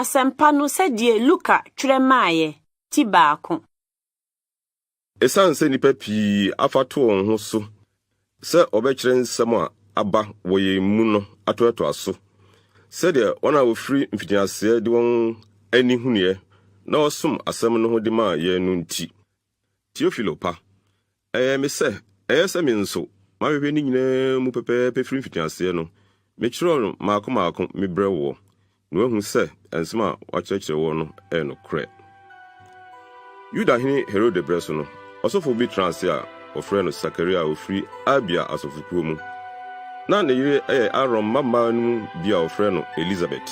Asɛmpa no sɛdeɛ Luka twerɛ maeɛ, ti baako. Esiane sɛ nnipa pii afa ato wɔn ho so sɛ wɔbɛkyerɛ nsɛm a aba wɔ yɛn mu no atoatoa so, sɛdeɛ wɔn a wɔfiri mfitiaseɛ de wɔn ani hunuiɛ na wɔsom asɛm no ho de maa yɛn no nti, Teofilo pa, ɛyɛɛ me sɛ ɛyɛ sɛ me nso mahwehwɛ ne nyinaa mu pɛpɛɛpɛ firi mfitiaseɛ no, mekyerɛw no mmaako mmaako mebrɛ woɔ, na woahu sɛ nsɛm a wɔakyerɛkyerɛ woɔ no yɛ nokorɛ. Yuda hene Herode berɛ so no, ɔsɔfoɔ bi tenaa ase a wɔfrɛ no Sakaria a ɔfiri Abia asɔfokuo mu. Ná ne yere yɛ Aaron mmammaa no mu bi a wɔfrɛ no Elisabet.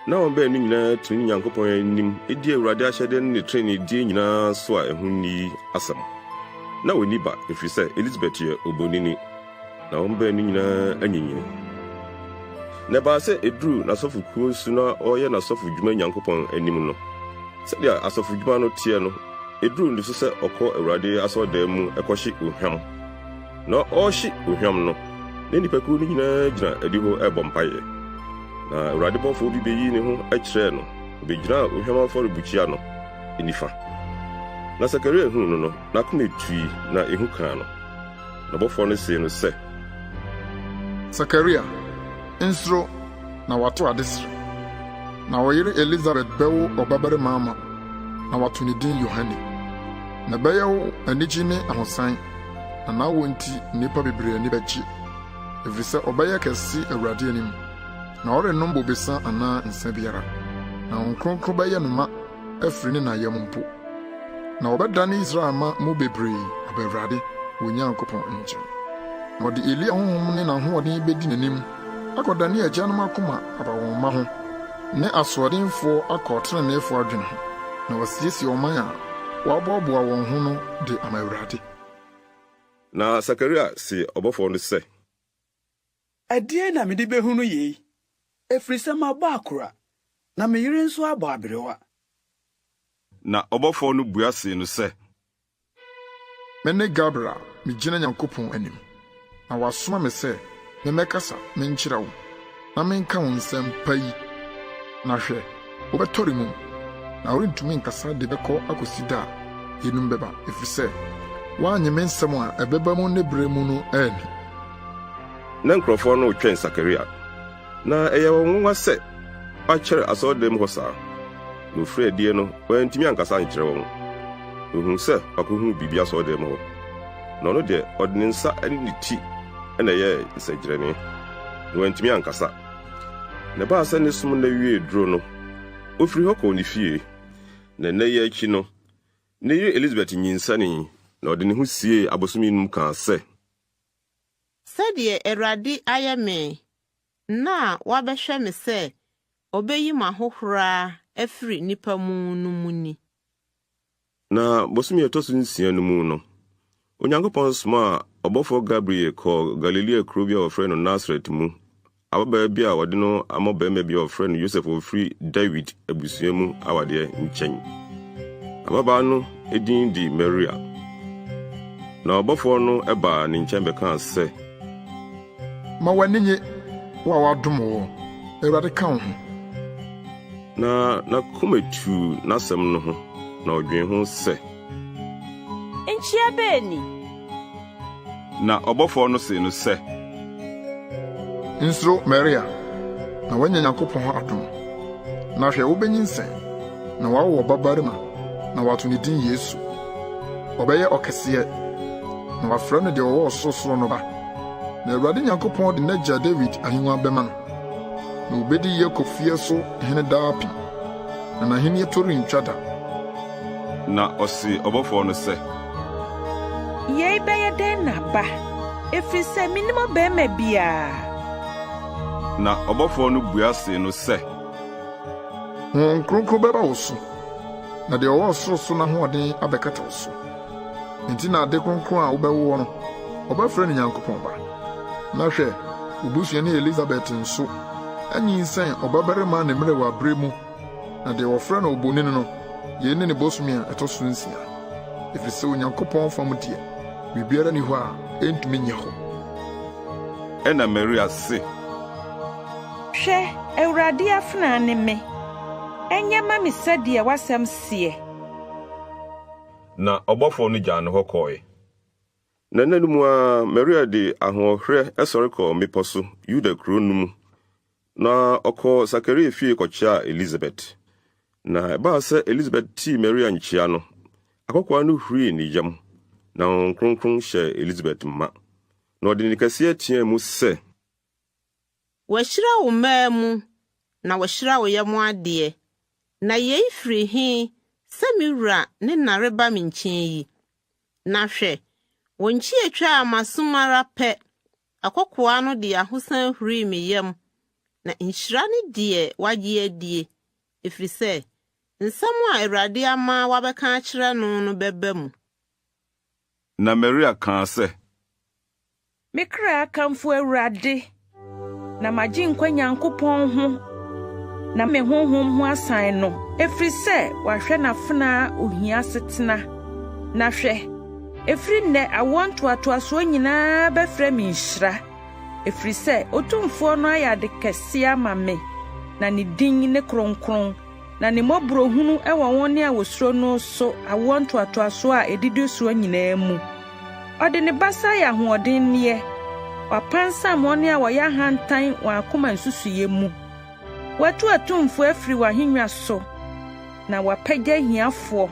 Ná wɔn baanu nyinaa tene Nyankopɔn anim di Awurade ahyɛde ne ne treneedie nyinaa so a ɛho nni asɛm. Ná wɔnni ba, ɛfiri sɛ Elisabet yɛ obonini, na wɔn baanu nyinaa anyinyini. Na ɛbaa sɛ ɛduruu n'asɔfokuo so na ɔreyɛ n'asɔfodwuma Nyankopɔn anim no, sɛdeɛ asɔfodwuma no teɛ no, ɛduruu ne so sɛ ɔkɔ Awurade asɔredan mu kɔhye ohwam. Na ɔrehye ohwam no, na nnipakuw no nyinaa gyina adiwo rebɔ mpae. Na Awurade bɔfo bi beyii ne ho kyerɛɛ no, obegyinaa ohwam afɔrebukyia no nifa. Na Sakaria huu no no, n'akoma tui na ehu kaa no. Na ɔbɔfo no see no sɛ. Sakaria, nsuro, na wɔato adesrɛ. Na wo yere Elisabet bɛwo ɔbabarima ama wo, na wɔato ne din Yohane. Na ɛbɛyɛ wo anigye ne ahosan. Na n'awo nti nnipa bebree ani bɛgye, efisɛ ɔbɛyɛ kɛse Awurade anim, na ɔrennom bobesa anaa nsã biara, na Honhom Kronkron bɛyɛ no ma afiri ne na yam mpo. Na wɔbɛdane Israel mma mu bebree aba Awurade, wɔn Nyankopɔn nkyɛn. Na ɔde Elia honhom ne n'ahoɔden bedi n'anim akɔdane agyanom akoma aba wɔn mma ho, ne asoɔdenfoɔ akɔ ɔtreneefoɔ adwene ho, na wasiesie ɔman a wɔaboaboa wɔn ho no de ama Awurade. Na Sakaria see ɔbɔfoɔ no sɛ. Ɛdeɛn na mede bɛhunu yei? Ɛfiri sɛ mabɔ akora, na me yere nso abɔ aberewa. Na ɔbɔfoɔ no bua see no sɛ. Mene Gabriel a migyina Nyankopɔn anim, na wasoma me sɛ memmɛkasa menkyerɛ wo na menka wo nsɛm pa yi. Na hwɛ, wobɛtɔre mum, na worentumi nkasa de bɛkɔ akosi da a eyinom bɛba, efisɛ woannye me nsɛm a ɛbɛba mu ne bere mu no anni. Na nkurɔfoɔ no retwɛn Sakaria, na ɛyɛɛ wɔn nwonwa sɛ wakyɛre asɔredan mu hɔ saa. Na ofirii adie no, wantumi ankasa ankyerɛ wɔn. Na ohuu sɛ wakohunu biribi asɔredan mu hɔ. Na ɔno deɛ, ɔde ne nsa ne ne ti na ɛyɛɛ nsɛnkyerɛnne, na wantumi ankasa. Na ɛbaa sɛ ne som nna wiee duro no, ofirii hɔ kɔɔ ne fie. Na nna yi akyi no, ne yere Elisabet nyinsɛnee, na ɔde ne ho siee abosome num kaa sɛ. Sɛdeɛ Awurade ayɛ me, nna a wabɛhwɛ me sɛ ɔbɛyi m'ahohora afiri nnipa mu no mu ni. Na bosome a ɛtɔ so nsia no mu no, Onyankopɔn somaa ɔbɔfoɔ Gabriel kɔɔ Galilea kuro bi a wɔfrɛ no Nasaret mu, ababaa bi a wɔde no ama ɔbarima bi a wɔfrɛ no Yosef a ɔfiri Dawid abusua mu awadeɛ nkyɛn. Ababaa no din de Maria. Na ɔbɔfoɔ no baa ne nkyɛn bɛkaa sɛ. Ma w'ani nnye, wo a wɔadom woɔ, Awurade ka wo ho. Na n'akoma tuu n'asɛm no ho, na ɔdwen ho sɛ. Nkyia bɛn ni? Na ɔbɔfoɔ no see no sɛ. Nsuro, Maria, na woanya Nyankopɔn hɔ adom. Na hwɛ, wubenyinsɛn, na woawo ɔbabarima, na wɔato ne din Yesu. Ɔbɛyɛ ɔkɛseɛ, na wɔafrɛ no Deɛ Ɔwɔ Ɔsorosoro no Ba. Na Awurade Nyankopɔn de n'agya Dawid ahengua bɛma no, na obedi Yakob fie so hene daapem, na n'ahenni to rentwa da. Na ɔsee ɔbɔfoɔ no sɛ. Yei bɛyɛ dɛn na aba, ɛfiri sɛ mennim ɔbarima biara? Na ɔbɔfoɔ no bua see no sɛ. Honhom Kronkron bɛba wo so, na deɛ ɔwɔ ɔsorosoro no ahoɔden abɛkata wo so. Enti na ade kronkron a wobɛwoɔ no, wɔbɛfrɛ no Nyankopɔn Ba. Na hwɛ, wo busuani Elisabet nso anyinsɛn ɔbabarima ne mmerewaberɛ mu, Na deɛ wɔfrɛ no obonini no, yei ne ne bosome a ɛtɔ so nsia, ɛfiri sɛ Onyankopɔn fam deɛ, biribiara nni hɔ a ɛntumi nyɛ hɔ. Ɛnna Maria se. Hwɛ, Awurade afenaa ne me. Ɛnyɛ mma me sɛdeɛ w'asɛm seɛ. Na ɔbɔfoɔ no gyaa no hɔ kɔɔe. Na nna no mu ara, Maria de ahoɔherɛ sɔre kɔɔ mmepɔ so, Yuda kuro no mu, na ɔkɔɔ Sakaria fie kɔkyeaa Elisabet. Na ɛbaa sɛ Elisabet tee Maria nkyea no, akɔkoaa no hurii ne yam, na Honhom Kronkron hyɛɛ Elisabet ma. Na ɔde nne kɛseɛ teaa mu sɛ. Wɔahyira wo mmaa mu, na wɔahyira wo yam adeɛ. Na yei firi he sɛ me wura ne na reba me nkyɛn yi? Na hwɛ, wo nkyea twaa m'asom ara pɛ, akɔkoaa no de ahosan hurii me yam. Na nhyira ne deɛ wagye adie, ɛfiri sɛ nsɛm a Awurade ama wabɛka akyerɛ no no bɛba mu. Na Maria kaa sɛ. Me kra kamfo Awurade, na m'Agyenkwa Nyankopɔn ho na me honhom ho asan no, ɛfiri sɛ wahwɛ n'afenaa ohia asetena. Na hwɛ, ɛfiri nnɛ awoɔ ntoatoasoɔ nyinaa bɛfrɛ me nhyira, ɛfiri sɛ Otumfoɔ no ayɛ ade kɛseɛ ama me, na ne din ne kronkron, na ne mmɔborɔhunu wɔ wɔn a wɔsuro no so awoɔ ntoatoasoɔ a ɛdidi soɔ nyinaa mu. Ɔde ne basa yɛ ahoɔdenneɛ, wapansam wɔn a wɔyɛ ahantan wɔn akoma nsusuiɛ mu. Watu atumfoɔ afiri wɔn ahennwa so, na wapagya ahiafoɔ.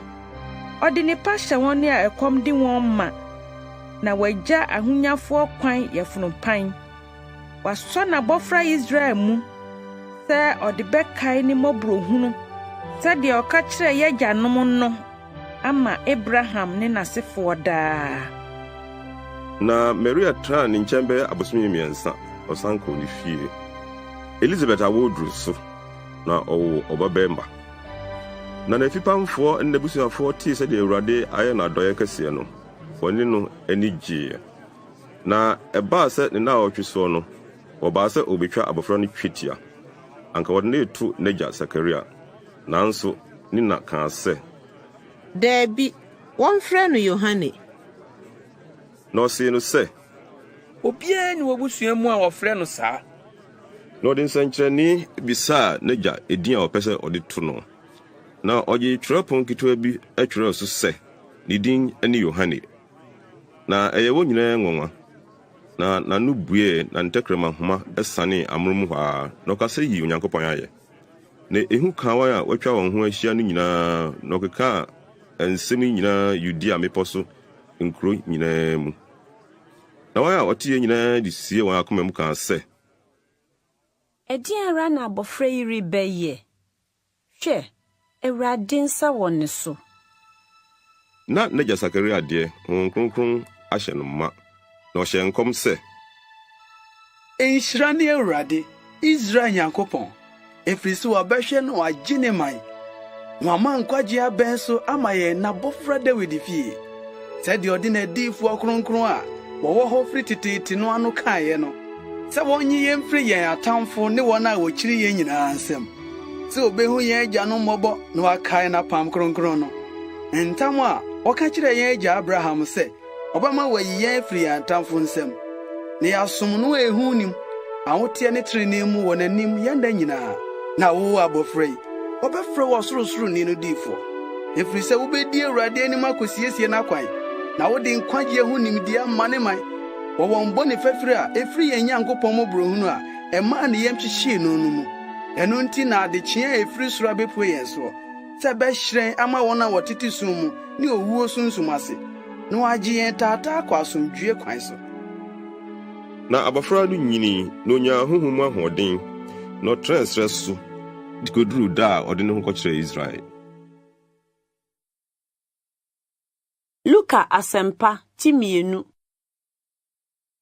Ɔde nnepa hyɛ wɔn a ɛkɔm de wɔn ma, na wagya ahonyafoɔ kwan yafunu pan. Wasɔ n'abɔfra Israel mu sɛ ɔde bɛkae ne mmɔborɔhunu sɛdeɛ ɔka kyerɛɛ yɛn agyanom no ama Abraham ne n'asefoɔ daa. Na Maria tenaa ne nkyɛn bɛyɛ abosome mmiɛnsa, ɔsan kɔɔ ne fie. Elisabet awoɔ duruu so, na ɔwoo ɔbabarima. Na n'afipamfoɔ ne n'abusuafoɔ tee sɛdeɛ Awurade ayɛ no adɔeɛ kɛseɛ no, wɔne no ani gyeeɛ. Na ɛbaa sɛ ne nnawɔtwe soɔ no, wɔbaa sɛ wɔrebɛtwa abɔfra no twetia. Anka wɔde no reto n'agya Sakaria, nanso ne na kaa sɛ. Dabi, wɔmfrɛ no Yohane. Na ɔsee no sɛ. Obiara nni w'abusua mu a wɔfrɛ no saa. Na ɔde nsɛnkyerɛnne bisaa n'agya edin a ɔpɛ sɛ ɔde to no. Na ɔgyee twerɛpon ketewa bi twerɛɛ so sɛ, Ne din ne Yohane. Na ɛyɛɛ wɔn nyinaa nwonwa. Na n'ano buee, na ne tɛkrɛma nhoma sanee amono mu hɔ ara, na ɔkasa yii Onyankopɔn ayɛ. Na ehu kaa wɔn a wɔatwa wɔn ho ahyia no nyinaa, na ɔkekaa nsɛm yi nyinaa Yudea mmepɔ so nkuro nyinaa mu. Na wɔn a wɔteeɛ nyinaa de siee wɔn akoma mu kaa sɛ. Ɛdeɛn ara na abɔfra yi rebɛyɛ? Hwɛ, Awurade nsa wɔ ne so. Na n'agya Sakaria deɛ, Honhom Kronkron ahyɛ no ma, na ɔhyɛɛ nkɔm sɛ. Nhyira ne Awurade, Israel Nyankopɔn, ɛfiri sɛ wabɛhwɛ na wagye ne man, na wama nkwagye abɛn so ama yɛn n'abɔfra Dawid fie, sɛdeɛ ɔde n'adiyifoɔ kronkron a wɔwɔ hɔ firi teteete no ano kaeɛ no, sɛ wɔnnye yɛn mfiri yɛn atamfo ne wɔn a wɔkyiri yɛn nyinaa nsam, sɛ obehu yɛn agyanom mmɔbɔ na wakae n'apam kronkron no, ntam a ɔka kyerɛɛ yɛn agya Abraham sɛ ɔbɛma wayi yɛn afiri yɛn atamfo nsam, na yɛasom no a ehu nnim, ahoteɛ ne trenee mu wɔ n'anim yɛn nna nyinaa. Na wo, abofra yi, wɔbɛfrɛ wo Ɔsorosoroni no diyifo, ɛfiri sɛ wobɛdi Awurade anim akosiesie n'akwan, na wode nkwagyeɛ ho nimdeɛ ama ne man wɔ wɔn bɔne fafiri a ɛfiri yɛn Nyankopɔn mmɔborɔhunu a ɛmaa ne yam hyehyee no no mu. Ɛno nti na adekyee a ɛfiri soro abɛpue yɛn soɔ, sɛ ɛbɛhyerɛn ama wɔn a wɔtete sum mu ne owuo sunsum ase, na wɔagye yɛn taataa akɔ asomdwoeɛ kwan so. Na abɔfra no nyinii, na onyaa honhom mu ahoɔden, na ɔtenaa serɛ so de koduruu da a ɔde ne ho kɔkyerɛɛ Israel. Luka Asɛmpa, ti mmienu.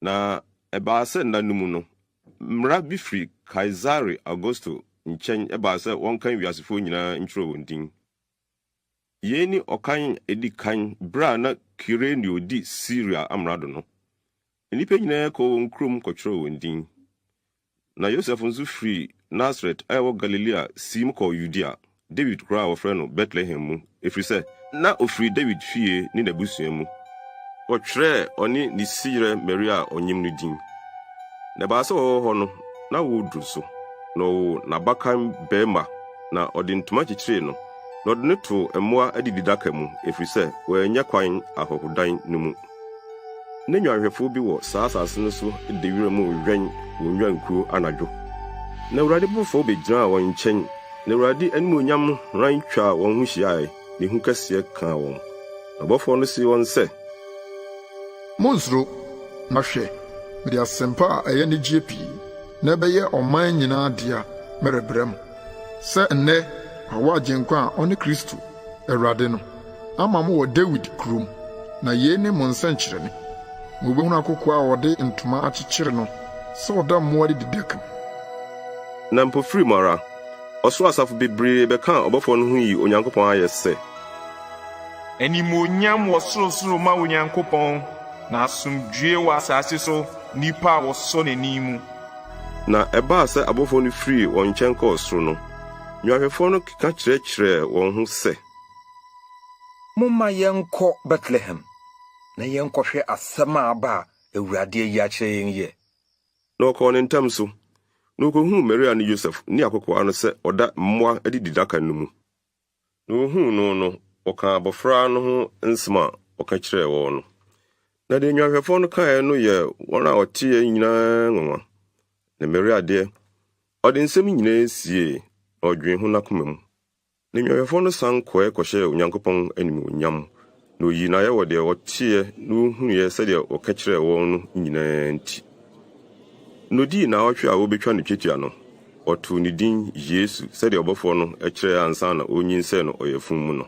Na ɛbaa sɛ nna no mu no, mmara bi firi Kaesare Augusto nkyɛn baa sɛ wɔnkan wiasefoɔ nyinaa ntwerɛ wɔn din. Yei ne ɔkan a ɛdi kan berɛ a na Kirenio di Siria amrado no. Nnipa nyinaa kɔɔ wɔn kurom kɔtwerɛɛ wɔn din. Na Yosef nso firii Nasaret a ɛwɔ Galilea siim kɔɔ Yudea, Dawid kuro a wɔfrɛ no Betlehem mu, ɛfiri sɛ, na ɔfiri Dawid fie ne n'abusua mu. Wɔtwerɛɛ ɔne ne siyerɛ Maria a ɔnyem no din. Na ɛbaa sɛ wɔwɔ hɔ no, na wɔreduru so, na ɔwoo n'abakan barima. Na ɔde ntoma kyekyeree no, na ɔde no too mmoa adididaka mu, ɛfiri sɛ wɔannya kwan ahɔhodan no mu. Na nnwanhwɛfoɔ bi wɔ saa asase no so da wiram rewɛn wɔn nnwankuo anadwo. Na Awurade bɔfoɔ bɛgyinaa wɔn nkyɛn, na Awurade animuonyam hran twaa wɔn ho hyiae, na ehu kɛseɛ kaa wɔn. Na ɔbɔfoɔ no see wɔn sɛ. Monnsuro, na hwɛ, mede asɛmpa a ɛyɛ anigyeɛ pii na ɛbɛyɛ ɔman nyinaa dea merebrɛ mo, sɛ nnɛ wɔawo Agyenkwa a ɔne Kristo, Awurade no, ama mo wɔ Dawid kurom. Na yei ne mo nsɛnkyerɛnne, Mubehunu akokoaa a wɔde ntoma akyekyere no sɛ ɔda mmoa adididaka mu. Na mpofirim ara, ɔsoro asafo bebree bɛkaa ɔbɔfoɔ no ho yii Onyankopɔn ayɛ sɛ. Animuonyam wɔ sorosoro ma Onyankopɔn, na asomdwoe wɔ asase so nnipa a wɔsɔ n'ani mu. Na ɛbaa sɛ abɔfoɔ no firii wɔn nkyɛn kɔɔ soro no, nnwanhwɛfoɔ no keka kyerɛkyerɛɛ wɔn ho sɛ. Momma yɛnkɔ Betlehem na yɛnkɔhwɛ asɛm a aba a Awurade ayi akyerɛ yɛn yi ɛ. Na wɔkɔɔ no ntɛm so, na wokohuu Maria ne Yosef ne akokoaa no sɛ ɔda mmoa adididaka no mu. Na wohuu no no, wɔkaa abofra no ho nsɛm a ɔka kyerɛɛ wɔn no. Na deɛ nnwanhwɛfoɔ no kaeɛ no yɛɛ wɔn a wɔteeɛ nyinaa nwanwa. Na Maria deɛ, ɔde nsɛm yi nyinaa siee, na ɔdwenee ho n'akoma mu. Na nnwanhwɛfoɔ no san kɔeɛ kɔhyɛɛ Onyankopɔn animuonyam, na wɔyii no ayɛ wɔ deɛ wɔteeɛ na wɔhunuiɛ sɛdeɛ wɔka kyerɛɛ wɔn no nyinaa nti. Na ɔdii nnawɔtwe a wɔrebɛtwa no twetia no, wɔtoo ne din Yesu, sɛdeɛ ɔbɔfoɔ no kyerɛeɛ ansa na ɔrenyinsɛn no ɔyafunu mu no.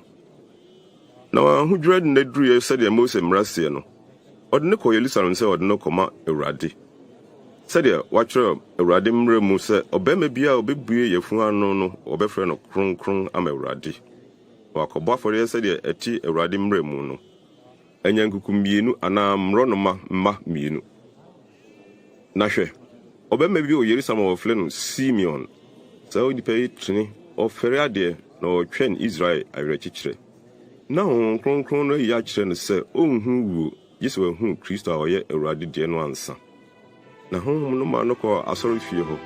Na wɔn ahodwira nna duruiɛ sɛdeɛ Mose mmara seɛ no, ɔde no kɔɔ Yerusalem sɛ ɔde no rekɔma Awurade, sɛdeɛ wɔatwerɛ Awurade mmara mu sɛ ɔbarima biara a ɔbɛbue yafunu ano no wɔbɛfrɛ no kronkron ama Awurade, na wakɔbɔ afɔreɛ sɛdeɛ ɛte Awurade mmara mu no, anyankuku mmienu anaa mmorɔnoma mma mmienu. Na hwɛ, ɔbarima bi wɔ Yerusalem a wɔfrɛ no Simeon. Saa onipa yi tene, ɔfɛre adeɛ, na ɔretwɛn Israel awerɛkyekyerɛ. Ná Honhom Kronkron no ayi akyerɛ no sɛ ɔrenhu wuo gye sɛ wahu Kristo a ɔyɛ Awurade deɛ no ansa. Na Honhom no maa no kɔɔ asɔrefie hɔ.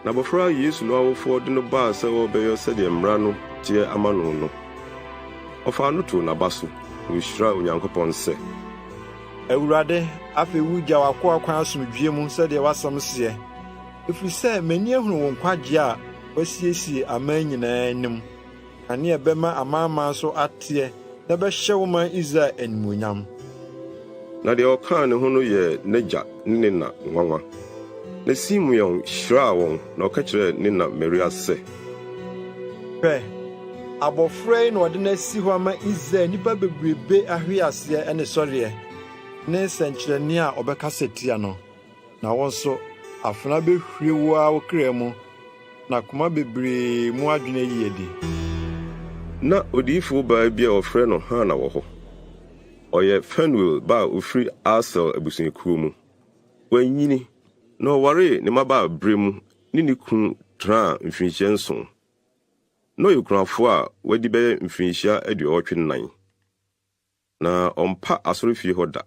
Na abɔfra Yesu no awofoɔ de no baa sɛ wɔrebɛyɔ sɛdeɛ mmara no teɛ ama no no, ɔfaa no too n'aba so, na ɔhyiraa Onyankopɔn sɛ. Awurade, afei wugya w'akoa kwan asomdwoe mu sɛdeɛ w'asɛm seɛ, ɛfiri sɛ m'ani ahunu wo nkwagyeɛ a woasiesie aman nyinaa anim, kanea a ɛbɛma amanaman so ateɛ na ɛbɛhyɛ wo man Israel animuonyam. Na deɛ ɔkaa ne ho no yɛɛ n'agya ne ne na nwanwa. Na Simeon hyiraa wɔn, na ɔka kyerɛɛ ne na Maria sɛ. Hwɛ, abɔfra yi na wɔde no asi hɔ ama Israel nnipa bebrebe ahweaseɛ ne sɔreɛ, ne nsɛnkyerɛnne a wɔbɛkasa tia no. Na wo nso, afena bɛhwie wo ara wo kra mu, na koma bebree mu adwene ayi adi. Ná odiyifo baa bi a wɔfrɛ no Hana wɔ hɔ. Ɔyɛ Fanuel ba a ofiri Aser abusuakuo mu. Wanyini, na ɔwaree ne mmabaabere mu ne ne kunu tenaa mfirinhyia nson. Ná ɔyɛ okunafoɔ a wadi bɛyɛ mfirinhyia 84. Na ɔmpa asɔrefie hɔ da.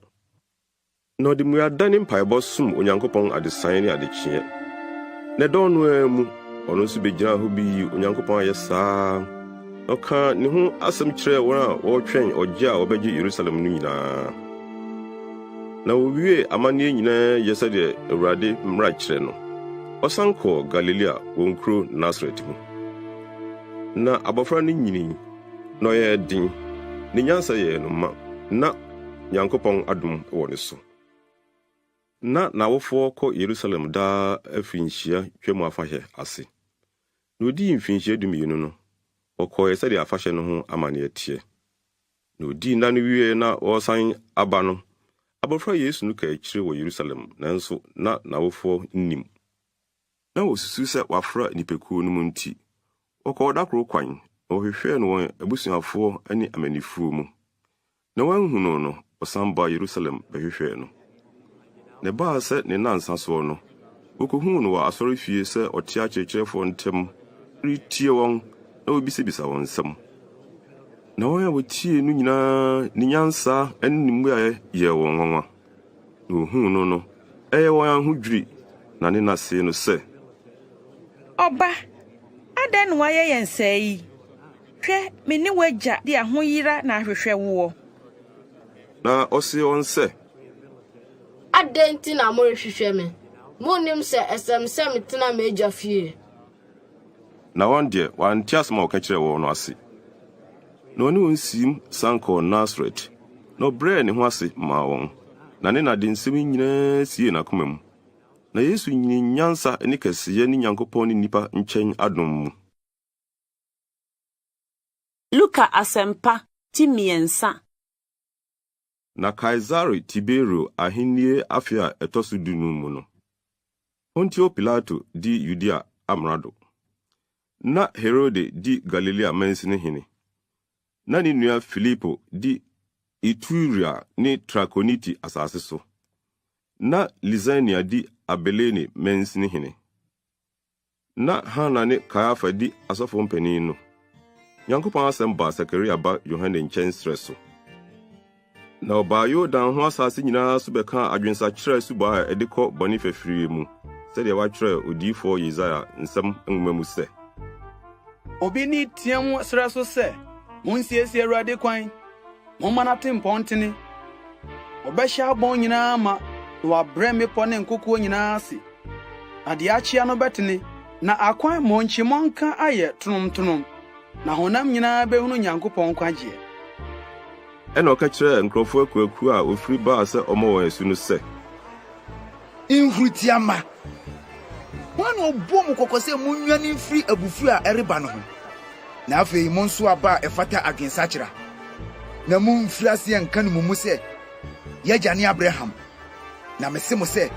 Na ɔde mmuada ne mpaebɔ som Onyankopɔn adesae ne adekyeeɛ. Na ɛdɔn no ara mu, ɔno nso bɛgyinaa hɔ bi yii Onyankopɔn ayɛ saa ara, na ɔkaa ne ho asɛm kyerɛɛ wɔn a wɔretwɛn ɔgye a wɔbɛgye Yerusalem no nyinaa. Na wɔwiee amanneɛ nyinaa yɛ sɛdeɛ Awurade mmara kyerɛ no, ɔsan kɔɔ Galilea, wɔn kuro Nasaret mu. Na abɔfra no nyinii, na ɔyɛɛ den, ne nyansa yɛɛ no ma, na Nyankopɔn adom wɔ ne so. Ná n'awofoɔ kɔ Yerusalem daa afirinhyia Twam Afahyɛ ase. Na ɔdii mfirinhyia 12 no, wɔkɔeɛ sɛdeɛ afahyɛ no ho amanneɛ teɛ. Na odii nna no wiee na wɔresan aba no, abofra Yesu no kaa akyire wɔ Yerusalem, nanso na n'awofoɔ nnim. Na wɔsusu sɛ wafra nnipakuo no mu nti, wɔkɔɔ da koro kwan, na wɔhwehwɛɛ no wɔn abusuafoɔ ne amannifoɔ mu. Na wɔanhu no no, wɔsan baa Yerusalem bɛhwehwɛɛ no. Na ɛbaa sɛ ne nnansa soɔ no, wɔkɔhuu no wɔ asɔrefie sɛ ɔte akyerɛkyerɛfoɔ ntam retie wɔn na ɔrebisabisa wɔn nsɛm. Na wɔn a wɔtiee no nyinaa, ne nyansa ne ne mmuaeɛ yɛɛ wɔn nwanwa. Na wɔhuu no no, ɛyɛɛ wɔn ahodwiri, na ne na see no sɛ. Ɔba, Adɛn na woayɛ yɛn sɛɛ yi? Hwɛ, me ne w'agya de ahoyera na ahwehwɛ woɔ. Na ɔsee wɔn sɛ. Adɛn nti na morehwehwɛ me? Munnim sɛ ɛsɛ me sɛ metena m'agya fie? Na wɔn deɛ, wɔante asɛm a ɔka kyerɛɛ wɔn no ase. Na ɔne wɔn siim san kɔɔ Nasaret, na ɔbrɛɛ ne ho ase maa wɔn. Na ne na de nsɛm yi nyinaa siee n'akoma mu. Na Yesu nyinii nyansa ne kɛseyɛ ne Nyankopɔn ne nnipa nkyɛn adom mu. Luka Asɛmpa ti mmiɛnsa. Na Kaesare Tiberio ahenni afe a ɛtɔ so dunum mu no, Pontio Pilato di Yudea amrado. Na Herode di Galilea mansini hene. Na ne nua Filipo di Iturea ne Trakoniti asase so. Na Lisania di Abilene mansini hene. Ná Hana ne Kaiafa di asɔfo mpanyin no, Nyankopɔn asɛm baa Sakaria ba Yohane nkyɛn serɛ so. Na ɔbaa Yordan ho asase nyinaa so bɛkaa adwensakyera asubɔ a ɛde kɔ bɔne fafiri mu, sɛdeɛ wɔatwerɛ odiyifoɔ Yesaia nsɛm nwoma mu sɛ. Obi nne teɛm wɔ serɛ so sɛ, Monsiesie Awurade kwan, Momma n'atempɔn ntene. Ɔbɛhyɛ abɔn nyinaa ma na wabrɛ mmepɔ ne nkokoɔ nyinaa ase. Na deɛ akyea no bɛtene, na akwan mmonkyimmɔnka ayɛ tonomtonom, na honam nyinaa bɛhunu Nyankopɔn nkwagyeɛ. Ɛnna ɔka kyerɛɛ nkurɔfoɔ akuakuo a wɔfiri baa sɛ ɔmmɔ wɔn asu no sɛ. Nhuritia mma! Hwan na ɔbɔɔ mo kɔkɔ sɛ munnwane mfiri abufuw a ɛreba no ho? Na afei monsow aba a ɛfata adwensakyera, na mumfiri aseɛ nka no mo mu sɛ, 'Yɛn agya ne Abraham. Na mise mo sɛ,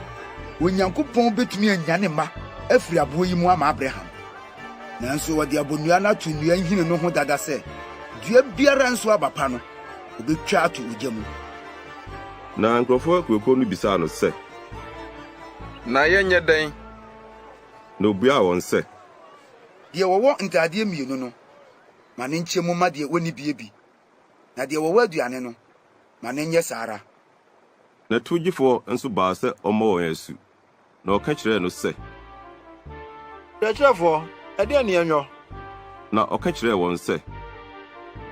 Onyankopɔn betumi anyane mma afiri aboɔ yi mu ama Abraham. Nanso wɔde abonnua no ato nnua nhini no ho dada sɛ, dua biara a ɛnsow aba pa no, wobetwa ato ogya mu. Na nkurɔfoɔ akuakuo no bisaa no sɛ. Na yɛnyɛ dɛn? Na ɔbuaa wɔn sɛ. Deɛ ɔwɔ ntadeɛ mmienu no, ma no nkyɛ mu mma deɛ ɔnni bie bi, na deɛ ɔwɔ aduane no, ma no nyɛ saa ara. Na towgyefoɔ nso baa sɛ ɔmmɔ wɔn asu, na wɔka kyerɛɛ no sɛ. Kyerɛkyerɛfoɔ, ɛdeɛn ne yɛnyɔ? Na ɔka kyerɛɛ wɔn sɛ.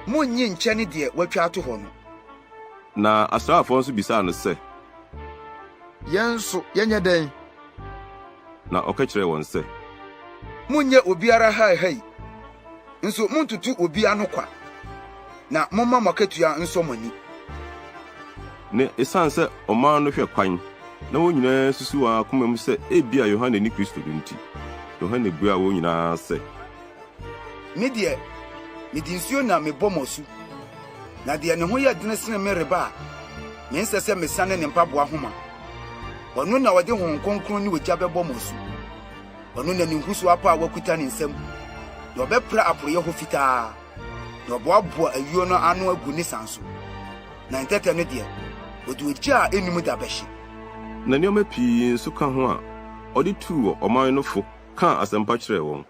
Monnye nkyɛne deɛ wɔatwa ato hɔ no. Na asraafoɔ nso bisaa no sɛ. Yɛn nso, yɛnyɛ dɛn? Na ɔka kyerɛɛ wɔn sɛ. Monnyɛ obiara haihai, nso monntoto obi ano kwa, na momma mo akatua nsɔ mo ani. Na esiane sɛ ɔman no hwɛ kwan, na wɔn nyinaa susuw wɔn akoma mu sɛ ebia Yohane ne Kristo no nti, Yohane buaa wɔn nyinaa sɛ. Me deɛ, mede nsuo na mebɔ mo asu, na deɛ ne ho yɛ dene sene me reba a mensɛ sɛ mesane ne mpaboa homa. Ɔno na ɔde Honhom Kronkron ne ogya bɛbɔ mo asu. Ɔno na ne nhuso apaawa kuta ne nsam, na ɔbɛpra aporoeɛ hɔ fitaa, na ɔboaboa ayuo no ano agu ne san so, na ntɛtɛ no deɛ, ɔde ogya a ɛnnim da bɛhye. Na nneɛma pii nso ka ho a ɔde tuu ɔman no fo kaa asɛmpa kyerɛɛ wɔn.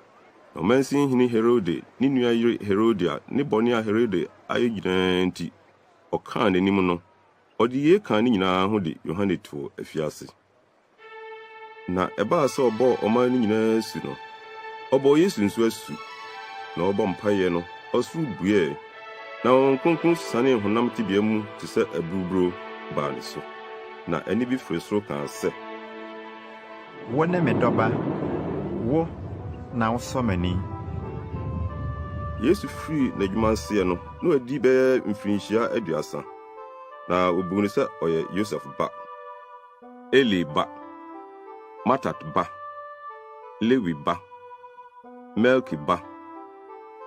Na ɔmansin hene Herode ne nua yere Herodia ne bɔne a Herode ayɛ nyinaa nti, ɔkaa n'anim no, ɔde yei kaa ne nyinaa ho de Yohane too afiase. Na ɛbaa sɛ ɔbɔɔ ɔman no nyinaa asu no, ɔbɔɔ Yesu nso asu. Na ɔrebɔ mpaeɛ no, ɔsoro bueɛ, na Honhom Kronkron sianee honam tebea mu te sɛ aburuburo baa ne so. Na ɛnne bi firi soro kaa sɛ. Wone me dɔba, wo na wosɔ m'ani. Yesu firii n'adwuma aseɛ no, na wadi bɛyɛ mfirinhyia 30, na wɔbuu no sɛ ɔyɛ Yosef ba, Eli ba, Matat ba, Lewi ba, Melki ba,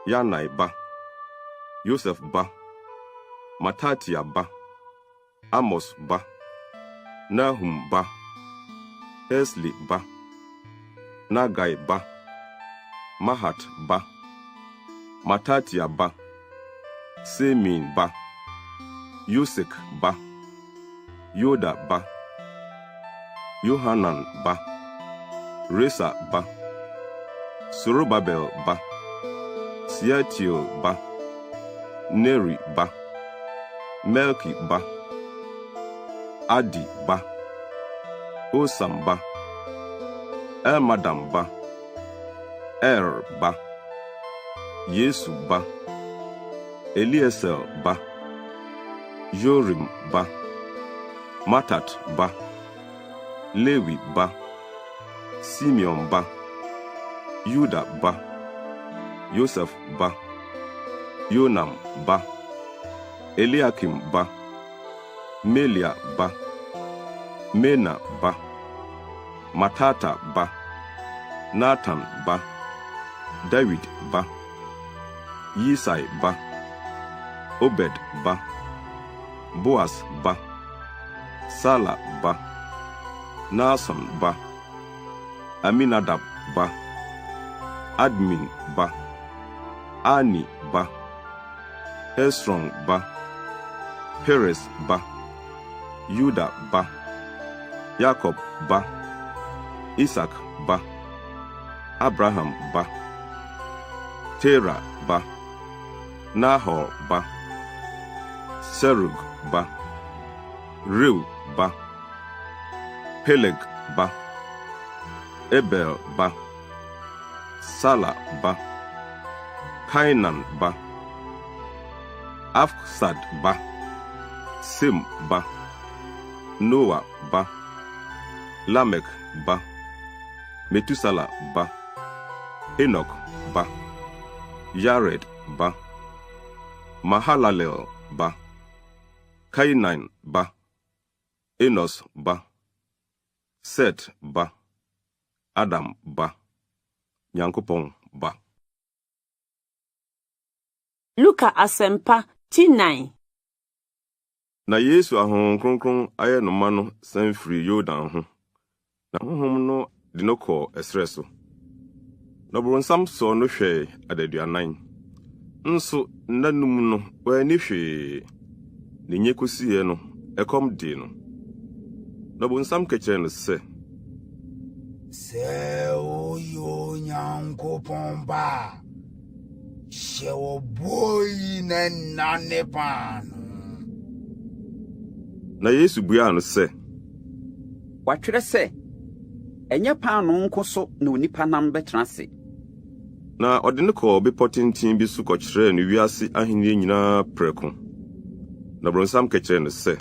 Yanai ba, Yosef ba, Matatia ba, Amos ba, Nahum ba, Esli ba, Nagai ba, Mahat ba, Matatia ba, Semein ba, Yosek ba, Yoda ba, Yohanan ba, Resa ba, Serubabel ba, Sealtiel ba, Neri ba, Melki ba, Adi ba, Osam ba, Elmadam ba, Er ba. Yesu ba, Elieser ba, Yorim ba, Matat ba, Lewi ba, Simeon ba, Yuda ba, Yosef ba, Yonam ba, Eliakim ba, Melia ba, Mena ba, Matata ba, Natan ba, Dawid ba, Yisai ba, Obed ba, Boas ba, Sala ba, Nahson ba, Aminadab ba, Admin ba, Arni ba, Hesron ba, Peres ba, Yuda ba, Yakob ba, Isak ba, Abraham ba, Tera ba, Nahor ba, Serug ba, Reu ba, Peleg ba, Eber ba, Sala ba, Kainan ba, Arfaksad ba, Sem ba, Noa ba, Lamek ba, Metusala ba, Henok ba, Yared ba, Mahalalel ba, Kainan ba, Enos ba, Set ba, Adam ba, Nyankopɔn ba. Luka Asɛmpa ti nan. Na Yesu a Honhom Kronkron ayɛ no ma no san firii Yordan ho, na Honhom no de no kɔɔ ɛserɛ so. Na ɔbonsam sɔɔ no hwɛe adaduanan. Nso nna no mu no wanni hwee, na enye kosiiɛ no, ɛkɔm dee no. Na ɔbonsam ka kyerɛɛ no sɛ. Sɛ woyɛ Onyankopɔn ba a, hyɛ ɔboɔ yi na nnane paanoo. Na Yesu buaa no sɛ. Wɔatwerɛ sɛ, 'Ɛnyɛ paanoo nko so na onipa nam bɛtena ase. Na ɔde no kɔɔ bepɔ tenten bi so kɔkyerɛɛ no wiase ahenni nyinaa prɛko. Na ɔbonsam ka kyerɛɛ no sɛ.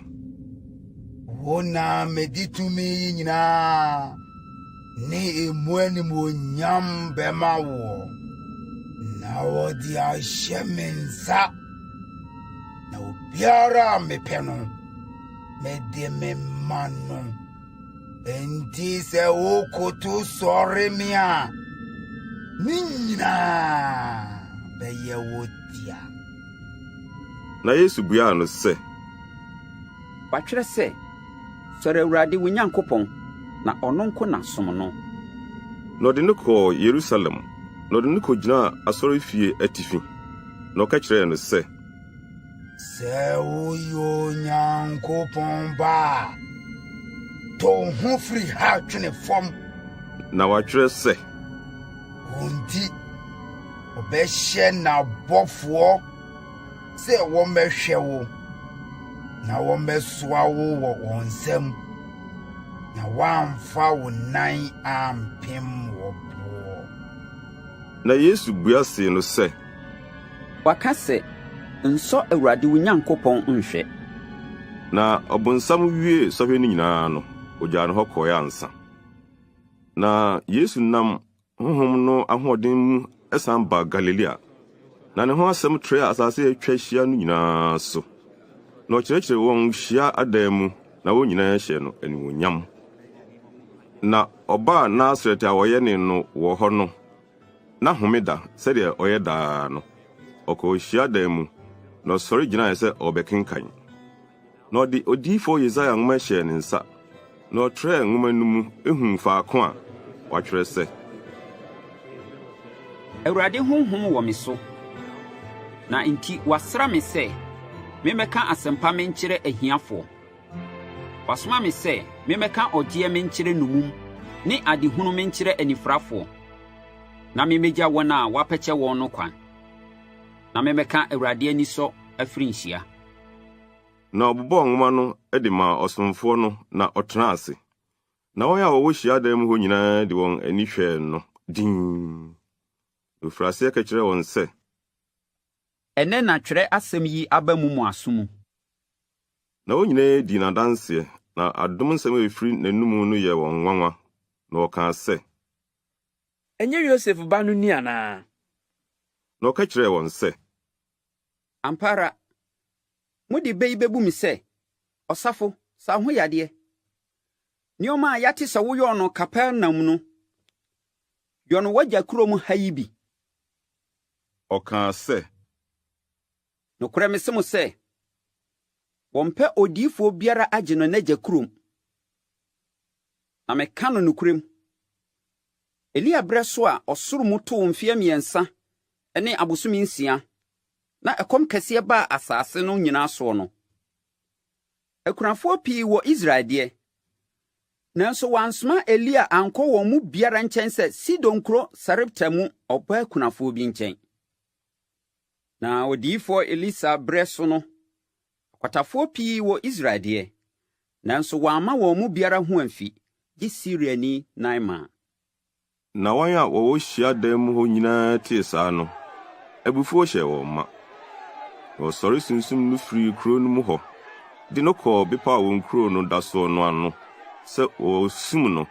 Wo na mede tumi yi nyinaa ne emu animuonyam bɛma woɔ, na wɔde ahyɛ me nsa, na obiara a mepɛ no, mede me ma no. Enti sɛ wokoto sɔre me a, ne nyinaa bɛyɛ wo dea. Na Yesu buaa no sɛ. Wɔatwerɛ sɛ, 'Sɔre Awurade wo Nyankopɔn, na ɔno nko na som no. Na ɔde no kɔɔ Yerusalem, na ɔde no kogyinaa asɔrefie atifi, na ɔka kyerɛɛ no sɛ. Sɛ woyɛ Onyankopɔn ba a, to wo ho firi ha twene fam. Na wɔatwerɛ sɛ. Wo nti, ɔbɛhyɛ n'abɔfoɔ sɛ wɔmmɛhwɛ wo, na wɔmmɛsoa wo wɔ wɔn nsam, na woamfa wo nan ampem wɔ boɔ. Na Yesu bua see no sɛ. Wɔaka sɛ, 'Nsɔ Awurade wo Nyankopɔn nhwɛ. Na ɔbonsam wiee sɔhwɛ no nyinaa no, ogyaa no hɔ kɔe ansa. Na Yesu nam Honhom no ahoɔden mu san baa Galilea, na ne ho asɛm trɛɛ asase a atwa ahyia no nyinaa so. Na ɔkyerɛkyerɛɛ wɔn hyia adan mu, na wɔn nyinaa hyɛɛ no anuonyam. Na ɔbaa Nasaret a wɔyɛnee no wɔ hɔ no, Na Homeda, sɛdeɛ ɔyɛ daa no, ɔkɔɔ hyiadan mu, na ɔsɔre gyinae sɛ ɔrebɛkenkan. Na ɔde odiyifoɔ Yesaia nwoma hyɛɛ ne nsa, na ɔtrɛɛ nwoma no mu huu faako a wɔatwerɛ sɛ. Awurade Honhom wɔ me so, na enti wasra me sɛ memmɛka asɛmpa menkyerɛ ahiafoɔ. Wasoma me sɛ memmɛka ɔgyeɛ menkyerɛ nnommum ne adehunu menkyerɛ anifirafoɔ, na memmegya wɔn a wɔapɛkyɛ wɔn no kwan, na memmɛka Awurade anisɔ afirinhyia. Na ɔbobɔɔ nwoma no de maa ɔsomfoɔ no na ɔtenaa ase. Na wɔn a wɔwɔ hyiadan mu hɔ nyinaa de wɔn ani hwɛɛ no dinn. Na ɔfirii aseɛ ka kyerɛɛ wɔn sɛ. Ɛnnɛ na twerɛ asɛm yi aba mu mo aso mu. Na wɔn nyinaa dii no adanseɛ, na adom nsɛm a ɛfiri n'anom no yɛɛ wɔn nwanwa, na wɔkaa sɛ. Ɛnyɛ Yosef ba no ni anaa? Na ɔka kyerɛɛ wɔn sɛ. Ampa ara, mode bɛ yi bɛbu me sɛ, 'Ɔsafo, sa wo ho yadeɛ. Nneɛma a yɛate sɛ woyɔɔ no Kapernaum no, yɔ no w'agya kurom ha yi bi. Ɔkaa sɛ. Nokorɛ mese mo sɛ, wɔmpɛ odiyifoɔ biara agye no n'agya kurom. Na meka no nokorɛm, Elia berɛ so a ɔsoro mu too mfeɛ mmiɛnsa ne abosome nsia, na ɛkɔm kɛseɛ baa asase no nyinaa soɔ no, akunafoɔ pii wɔ Israel deɛ, nanso wɔansoma Elia ankɔ wɔn mu biara nkyɛn sɛ Sidon kuro Sarepta mu ɔbaa kunafoɔ bi nkyɛn. Na odiyifoɔ Elisa berɛ so no, akwatafoɔ pii wɔ Israel deɛ, nanso wɔamma wɔn mu biara ho amfi, gye Siriani Naeman. Na wɔn a wɔwɔ hyiadan mu hɔ nyinaa tee saa no, abufuo hyɛɛ wɔn ma. Na wɔsɔre sunsum no firii kuro no mu hɔ de no kɔɔ bepɔ a wɔn kuro no da soɔ no ano sɛ wɔresum no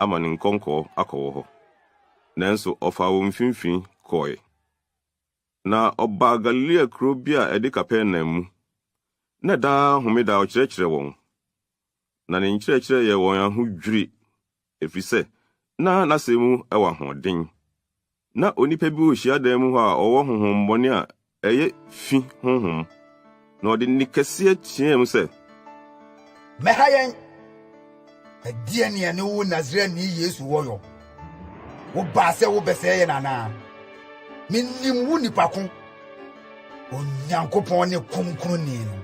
ama ne nkɔnkɔɔ akɔwɔ hɔ. Nanso ɔfaa wɔn mfimfini kɔe. Na ɔbaa Galilea kurow bi a ɛde Kapernaum mu, na daa Homeda ɔkyerɛkyerɛ wɔn. Na ne nkyerɛkyerɛ yɛɛ wɔn ahodwiri, efisɛ na n'asɛm mu wɔ ahoɔden. Ná onipa bi wɔ hyiadan mu hɔ a ɔwɔ honhommɔne a ɛyɛ fi honhom, na ɔde nne kɛseɛ teɛɛ mu sɛ. Mmɛha yɛn! Ɛdeɛn ne yɛne wo Nasareni Yesu wɔ yɔ? Wobaa sɛ wobɛsɛe yɛn anaa? Menim wo nipa ko, Onyankopɔn ne Kronkronni no.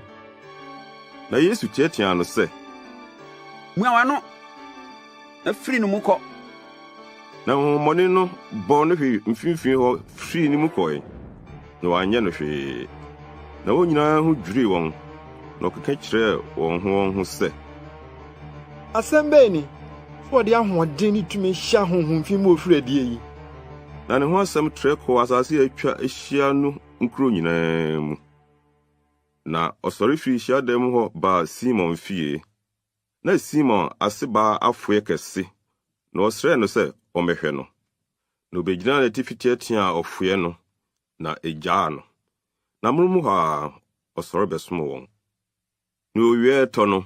Na Yesu teɛteɛaa no sɛ. Mua w'ano, na firi ne mu kɔ! Na honhommɔne no bɔɔ no hwee mfimfini hɔ firii ne mu kɔe, na wanyɛ no hwee. Na wɔn nyinaa ho dwirii wɔn, na wɔkeka kyerɛɛ wɔn ho wɔn ho sɛ. Asɛm bɛn ni, sɛ wɔde ahoɔden ne tumi hyɛ ahonhom fi ma wɔfiri adie yi? Na ne ho asɛm trɛ kɔɔ asase a atwa ahyia no nkurow nyinaa mu. Na ɔsɔre firii hyiadan mu hɔ baa Simon fie. Na Simon asebaa afoɛ kɛse, na ɔsrɛɛ no sɛ ɔmmɛhwɛ no. Na obegyinaa n'atifi teɛteɛɛ ɔfoɛ no, na egyaa no. Na amono mu hɔ ara, ɔsɔre bɛsom wɔn. Na owia retɔ no,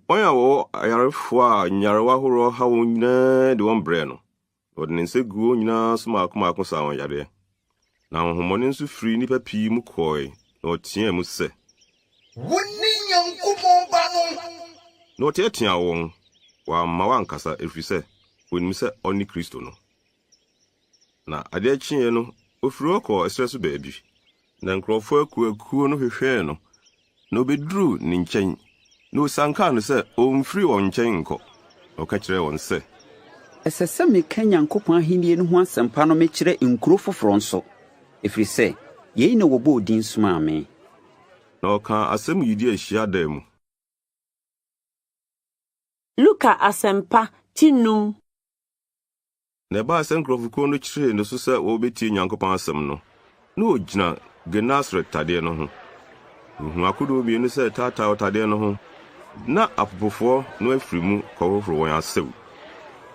wɔn a wɔwɔ ayarefo a nyarewa ahorow haw wɔn nyinaa de wɔn brɛɛ no. Na ɔde ne nsa guu wɔn nyinaa so mmaako mmaako saa wɔn yareɛ. Na ahonhommɔne nso firii nnipa pii mu kɔɔe, na wɔteɛɛ mu sɛ. Wone Nyankopɔn Ba no! Na ɔteateaa wɔn, wamma wɔankasa, ɛfiri sɛ wɔnim sɛ ɔne Kristo no. Na adeɛ kyeeɛ no, ɔfirii hɔ kɔɔ ɛserɛ so baabi. Na nkurɔfoɔ akuakuo no hwehwɛɛ no, na wɔbɛduruu ne nkyɛn, na wɔsiankaa no sɛ ɔmfiri wɔn nkyɛn nkɔ. Na ɔka kyerɛɛ wɔn sɛ. Ɛsɛ sɛ meka Nyankopɔn ahennie no ho asɛmpa no mekyerɛ nkuro foforɔ nso, ɛfiri sɛ yei na wɔbɔɔ din somaa me. Na ɔkaa asɛm Yudea hyiadan mu. Luka Asɛmpa ti num. Na ɛbaa sɛ nkurɔfokuo no kyeree ne so sɛ wɔrebɛtie Nyankopɔn asɛm no, na ɔgyina Genesaret tadeɛ no ho. Na ɔhunuu akodoɔ mmienu sɛ ɛtaataa ɔtadeɛ no ho, na apopofoɔ no afiri mu kɔhohoro wɔn asau.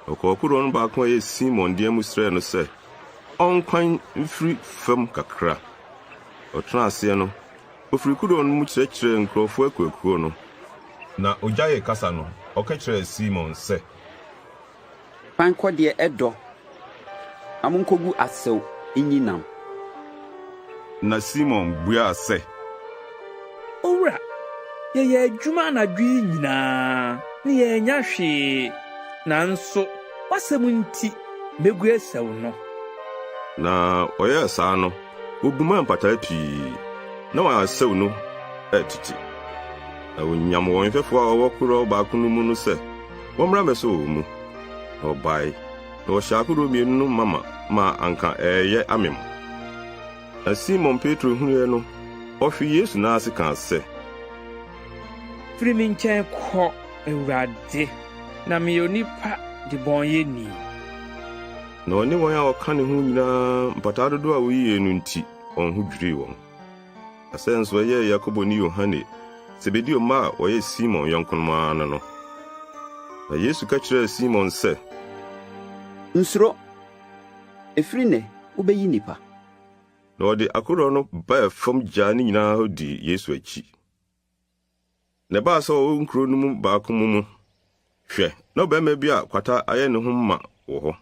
Na ɔkɔɔ kodoɔ no baako a ɛyɛ Simon deɛ mu srɛɛ no sɛ ɔnkwan mfiri fam kakra. Na ɔtenaa aseɛ no, ɔfirii kodoɔ no mu kyerɛkyerɛɛ nkurɔfoɔ akuakuo no. Na ɔgyaee kasa no, ɔka kyerɛɛ Simon sɛ. Kwan kɔ deɛ ɛdɔ, na monkɔgu asau nyi nam. Na Simon buaa sɛ. Owura, yɛyɛɛ adwuma anadwo yi nyinaa na yɛannya hwee, nanso w'asɛm nti megu asau no. Na wɔyɛɛ saa no, wobumaa mpataa pii, na wɔn asau no retete. Na wonyam wɔn mfɛfo a wɔwɔ korow baako no mu no sɛ wɔmmra mmɛsɔ wɔn mu. Na wɔbae, na wɔhyɛɛ akodoɔ mmienu no mama ma anka ɛreyɛ amem. Na Simon Petro hunuiɛ no, ɔhwee Yesu nan ase kaa sɛ. Firi me nkyɛn kɔ, Awurade, na meyɛ onipa debɔneyɛni. Na ɔne wɔn a wɔka ne ho nyinaa, mpataa dodoɔ a woyiee no nti. wɔn ho dwirii wɔn. Na sɛ nso ɛyɛɛ Yakobo ne Yohane, Sebedeo mma a wɔyɛ Simon yɔnkonom ara no no. Na Yesu ka kyerɛɛ Simon sɛ, Nsuro, ɛfiri nnɛ wobɛyi nnipa. Na wɔde akodoɔ no baa fam gyaa ne nyinaa hɔ dii Yesu akyi. Na ɛbaa sɛ ɔwɔ nkurow no mu baako mu mu, hwɛ, na ɔbarima bi a kwata ayɛ ne ho ma wɔ hɔ.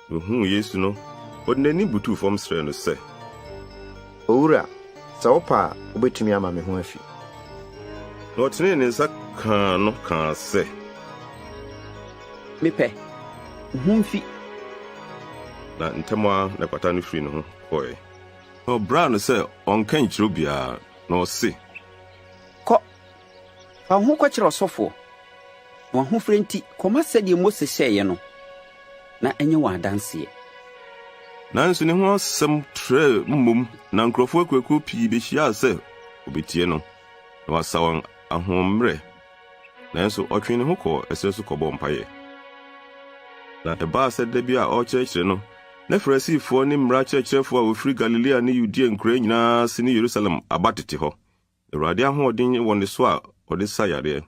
Na ohuu Yesu no, ɔde n'anim butuw fam srɛɛ no sɛ. Owura, sɛ wopɛ a, wubetumi ama me ho afi. Na ɔtenee ne nsa kaa no kaa sɛ. Mepɛ, wo ho mfi. Na ntɛm ara na kwata no firii ne ho kɔe. Na ɔbraa no sɛ ɔnnka nkyerɛ obiara, na ɔse. Kɔ, fa wo ho kɔkyerɛ ɔsɔfoɔ, na w'ahofire nti kɔma sɛdeɛ Mose hyɛeɛ no, na ɛnyɛ wɔn adanseɛ. Nanso ne ho asɛm trɛɛ mmom, na nkurɔfoɔ akuakuo pii bɛhyiaa sɛ wɔbɛtie no, na wasa wɔn ahoɔmmerɛ. Nanso ɔtwee ne ho kɔɔ ɛserɛ so kɔbɔɔ mpaeɛ. Na ɛbaa sɛ da bi a ɔrekyerɛkyerɛ no, na Farisifoɔ ne mmara akyerɛkyerɛfoɔ a wɔfiri Galilea ne Yudea nkuraa nyinaa ase ne Yerusalem aba tete hɔ. Awurade ahoɔden wɔ ne so a ɔde sa yareɛ.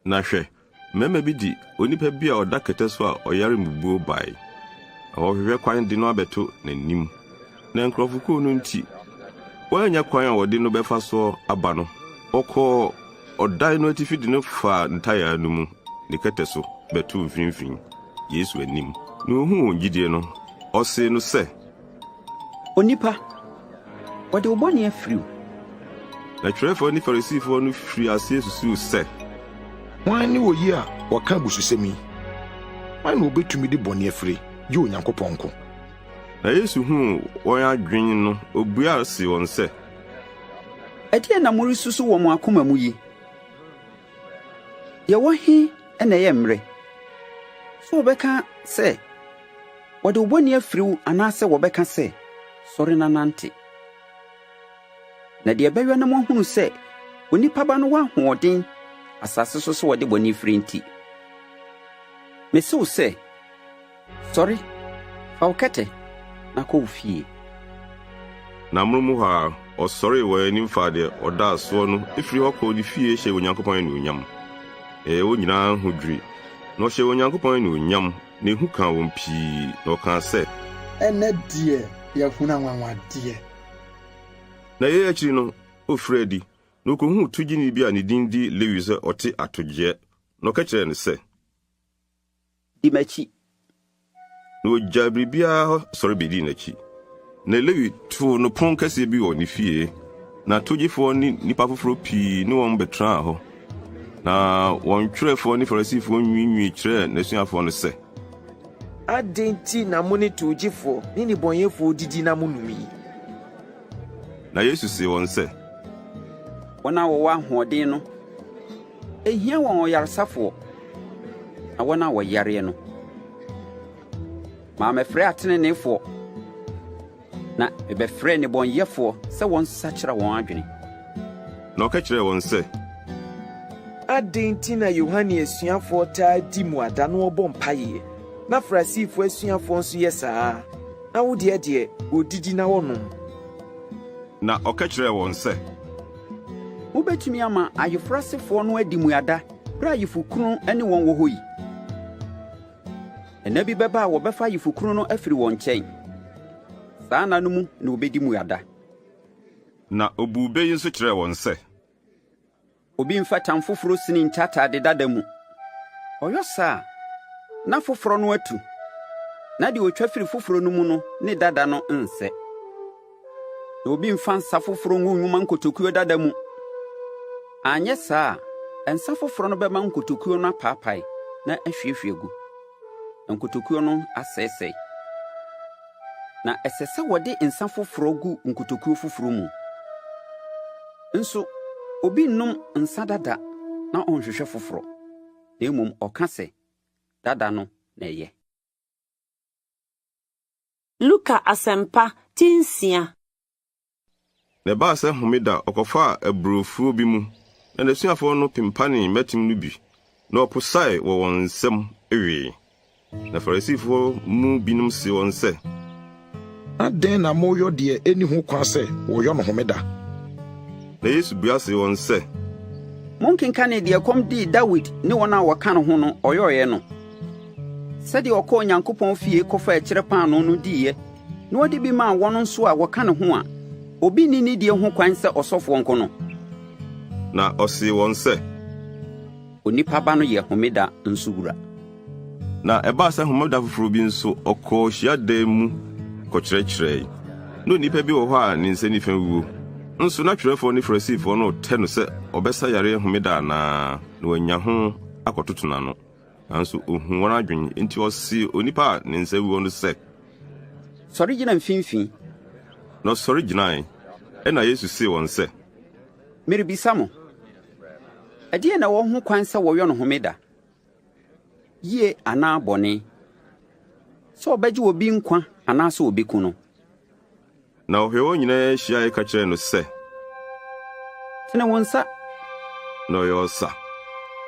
Na hwɛ, mmarima bi de onipa bi a ɔda kɛtɛ so a ɔyare mmubuo bae, na wɔrehwehwɛ kwan de no abɛto n'anim. Na nkurɔfokuo no nti, wɔannya kwan a wɔde no bɛfa soɔ aba no, wɔkɔɔ ɔdan no atifi de no faa ntayaa no mu ne kɛtɛ so bɛtoo mfimfini, Yesu anim. Na ohuu wɔn gyidie no, ɔsee no sɛ. Onipa, wɔde wo bɔne afiri wo. Na twerɛfoɔ ne Farisifoɔ no firii aseɛ susuu sɛ. Hwan ne oyi a ɔka abususɛm yi? Hwan na obetumi de bɔne afiri, gye Onyankopɔn nko? Na Yesu huu wɔn adwene no, obuaa see wɔn sɛ. Ɛdeɛn na moresusu wɔ mo akoma mu yi? Deɛ ɛwɔ he na ɛyɛ mmerɛ, sɛ wɔbɛka sɛ, 'Wɔde wo bɔne afiri wo' anaasɛ wɔbɛka sɛ, 'Sɔre na nante'? Na deɛ ɛbɛyɔ na moahunu sɛ Onipa Ba no wɔ ahoɔden asase so sɛ ɔde bɔne firi nti, mese wo sɛ, Sɔre, fa wo kɛtɛ, na kɔ wo fie. Na amono mu hɔ ara, ɔsɔree wɔn anim faa deɛ ɔdaa soɔ no firii hɔ kɔɔ ne fie hyɛɛ Onyankopɔn anuonyam. Na ɛyɛɛ wɔn nyinaa ahodwiri, na ɔhyɛɛ Onyankopɔn anuonyam, na ehu kaa wɔn pii, na wɔkaa sɛ. Ɛnnɛ deɛ, yɛahunu anwanwadeɛ. Na yei akyiri no, ɔfirii adi, na ɔkɔhuu togyeni bi a ne din de Lewi sɛ ɔte atogyeɛ, na ɔka kyerɛɛ no sɛ. Di m'akyi. Na ogyaa biribiara hɔ sɔre bedii n'akyi. Na Lewi too no pon kɛseɛ bi wɔ ne fie, na togyefoɔ ne nnipa foforɔ pii ne wɔn bɛtraa hɔ. Na wɔn twerɛfoɔ ne Farisifoɔ nwiinwii kyerɛɛ n'asuafoɔ no sɛ. Adɛn nti na mo ne towgyefoɔ ne nnebɔneyɛfoɔ didi na monom yi? Na Yesu see wɔn sɛ. Wɔn a wɔwɔ ahoɔden no Ehia wɔn ɔyaresafoɔ, na wɔn a wɔyareɛ no. Mammɛfrɛ ateneneefoɔ, na mebɛfrɛɛ nnebɔneyɛfoɔ sɛ wɔnsakyera wɔn adwene. Na ɔka kyerɛɛ wɔn sɛ. Adɛn nti na Yohane asuafoɔ taa di mmuada na wɔbɔ mpaeɛ, na Farisifoɔ asuafoɔ nso yɛ saa ara, na wo deɛ deɛ, wɔdidi na wɔnom? Na ɔka kyerɛɛ wɔn sɛ. Mobɛtumi ama ayeforo asefoɔ no adi mmuada berɛ a ayefokunu ne wɔn wɔ hɔ yi? Nna bi bɛba a wɔbɛfa ayefokunu no afiri wɔn nkyɛn. Saa nna no mu na wɔbɛdi mmuada. Na ɔbuu bɛ yi nso kyerɛɛ wɔn sɛ. Obi mfa tam foforɔ sini nkyɛ atade dada mu. Ɔyɔ saa a, na foforɔ no atu, na deɛ ɔtwa firi foforɔ no mu no ne dada no nsɛ. Na obi mfa nsa foforɔ ngu nwoma nkotokuo dada mu. Anyɛ saa a, nsa foforɔ no bɛma nkotokuo no apaapae na ahwiehwie agu, na nkotokuo no asɛesɛe. Na ɛsɛ sɛ wɔde nsa foforɔ gu nkotokuo foforɔ mu. Nso obi nnom nsa dada na ɔnhwehwɛ foforɔ, na mmom ɔka sɛ, 'Dada no na ɛyɛ. Luka Asɛmpa ti nsia. Na ɛbaa sɛ homeda ɔkɔfaa aburofuo bi mu, na n'asuafoɔ no pempanee mmɛtem no bi, na wɔposae wɔ wɔn nsam wee. Na Farisifoɔ mu binom see wɔn sɛ. Adɛn na moreyɔ deɛ ɛnni ho kwan sɛ wɔyɔ no homeda? Na Yesu bua see wɔn sɛ. Monkenkanee deɛ ɛkɔm dee Dawid ne wɔn a wɔka ne ho no ɔyɔeɛ no? Sɛdeɛ ɔkɔɔ Onyankopɔn fie kɔfaa ɛkyerɛ paanoo no diiɛ na ɔde bi maa wɔn nso a wɔka ne ho a obi nni ne die ho kwan sɛ ɔsɔfoɔ nko no? Na ɔsee wɔn sɛ. Onipa Ba no yɛ homeda nso wura. Na ɛbaa sɛ homeda foforo bi nso ɔkɔɔ hyiadan mu kɔkyerɛkyerɛe. Na onipa bi wɔ hɔ a ne nsa nifa awuo. Nso na twerɛfoɔ ne Farisifoɔ no retɛ no sɛ ɔbɛsa yareɛ homeda anaa, na wɔanya ho akɔtoto n'ano. Nanso ohuu wɔn adwene, enti ɔsee onipa a ne nsa awuo no sɛ. Sɔre gyina mfimfini. Na ɔsɔre gyinae. Ɛnna Yesu see wɔn sɛ. Merebisa mo, ɛdeɛn na ɛwɔ ho kwan sɛ wɔyɔ no homeda? Yie anaa bɔne? Sɛ wɔbɛgye obi nkwa anaasɛ wɔbɛku no? Na ɔhwɛɛ wɔn nyinaa hyiae ka kyerɛɛ no sɛ. Tene wo nsa. Na ɔyɛɛ ɔsa,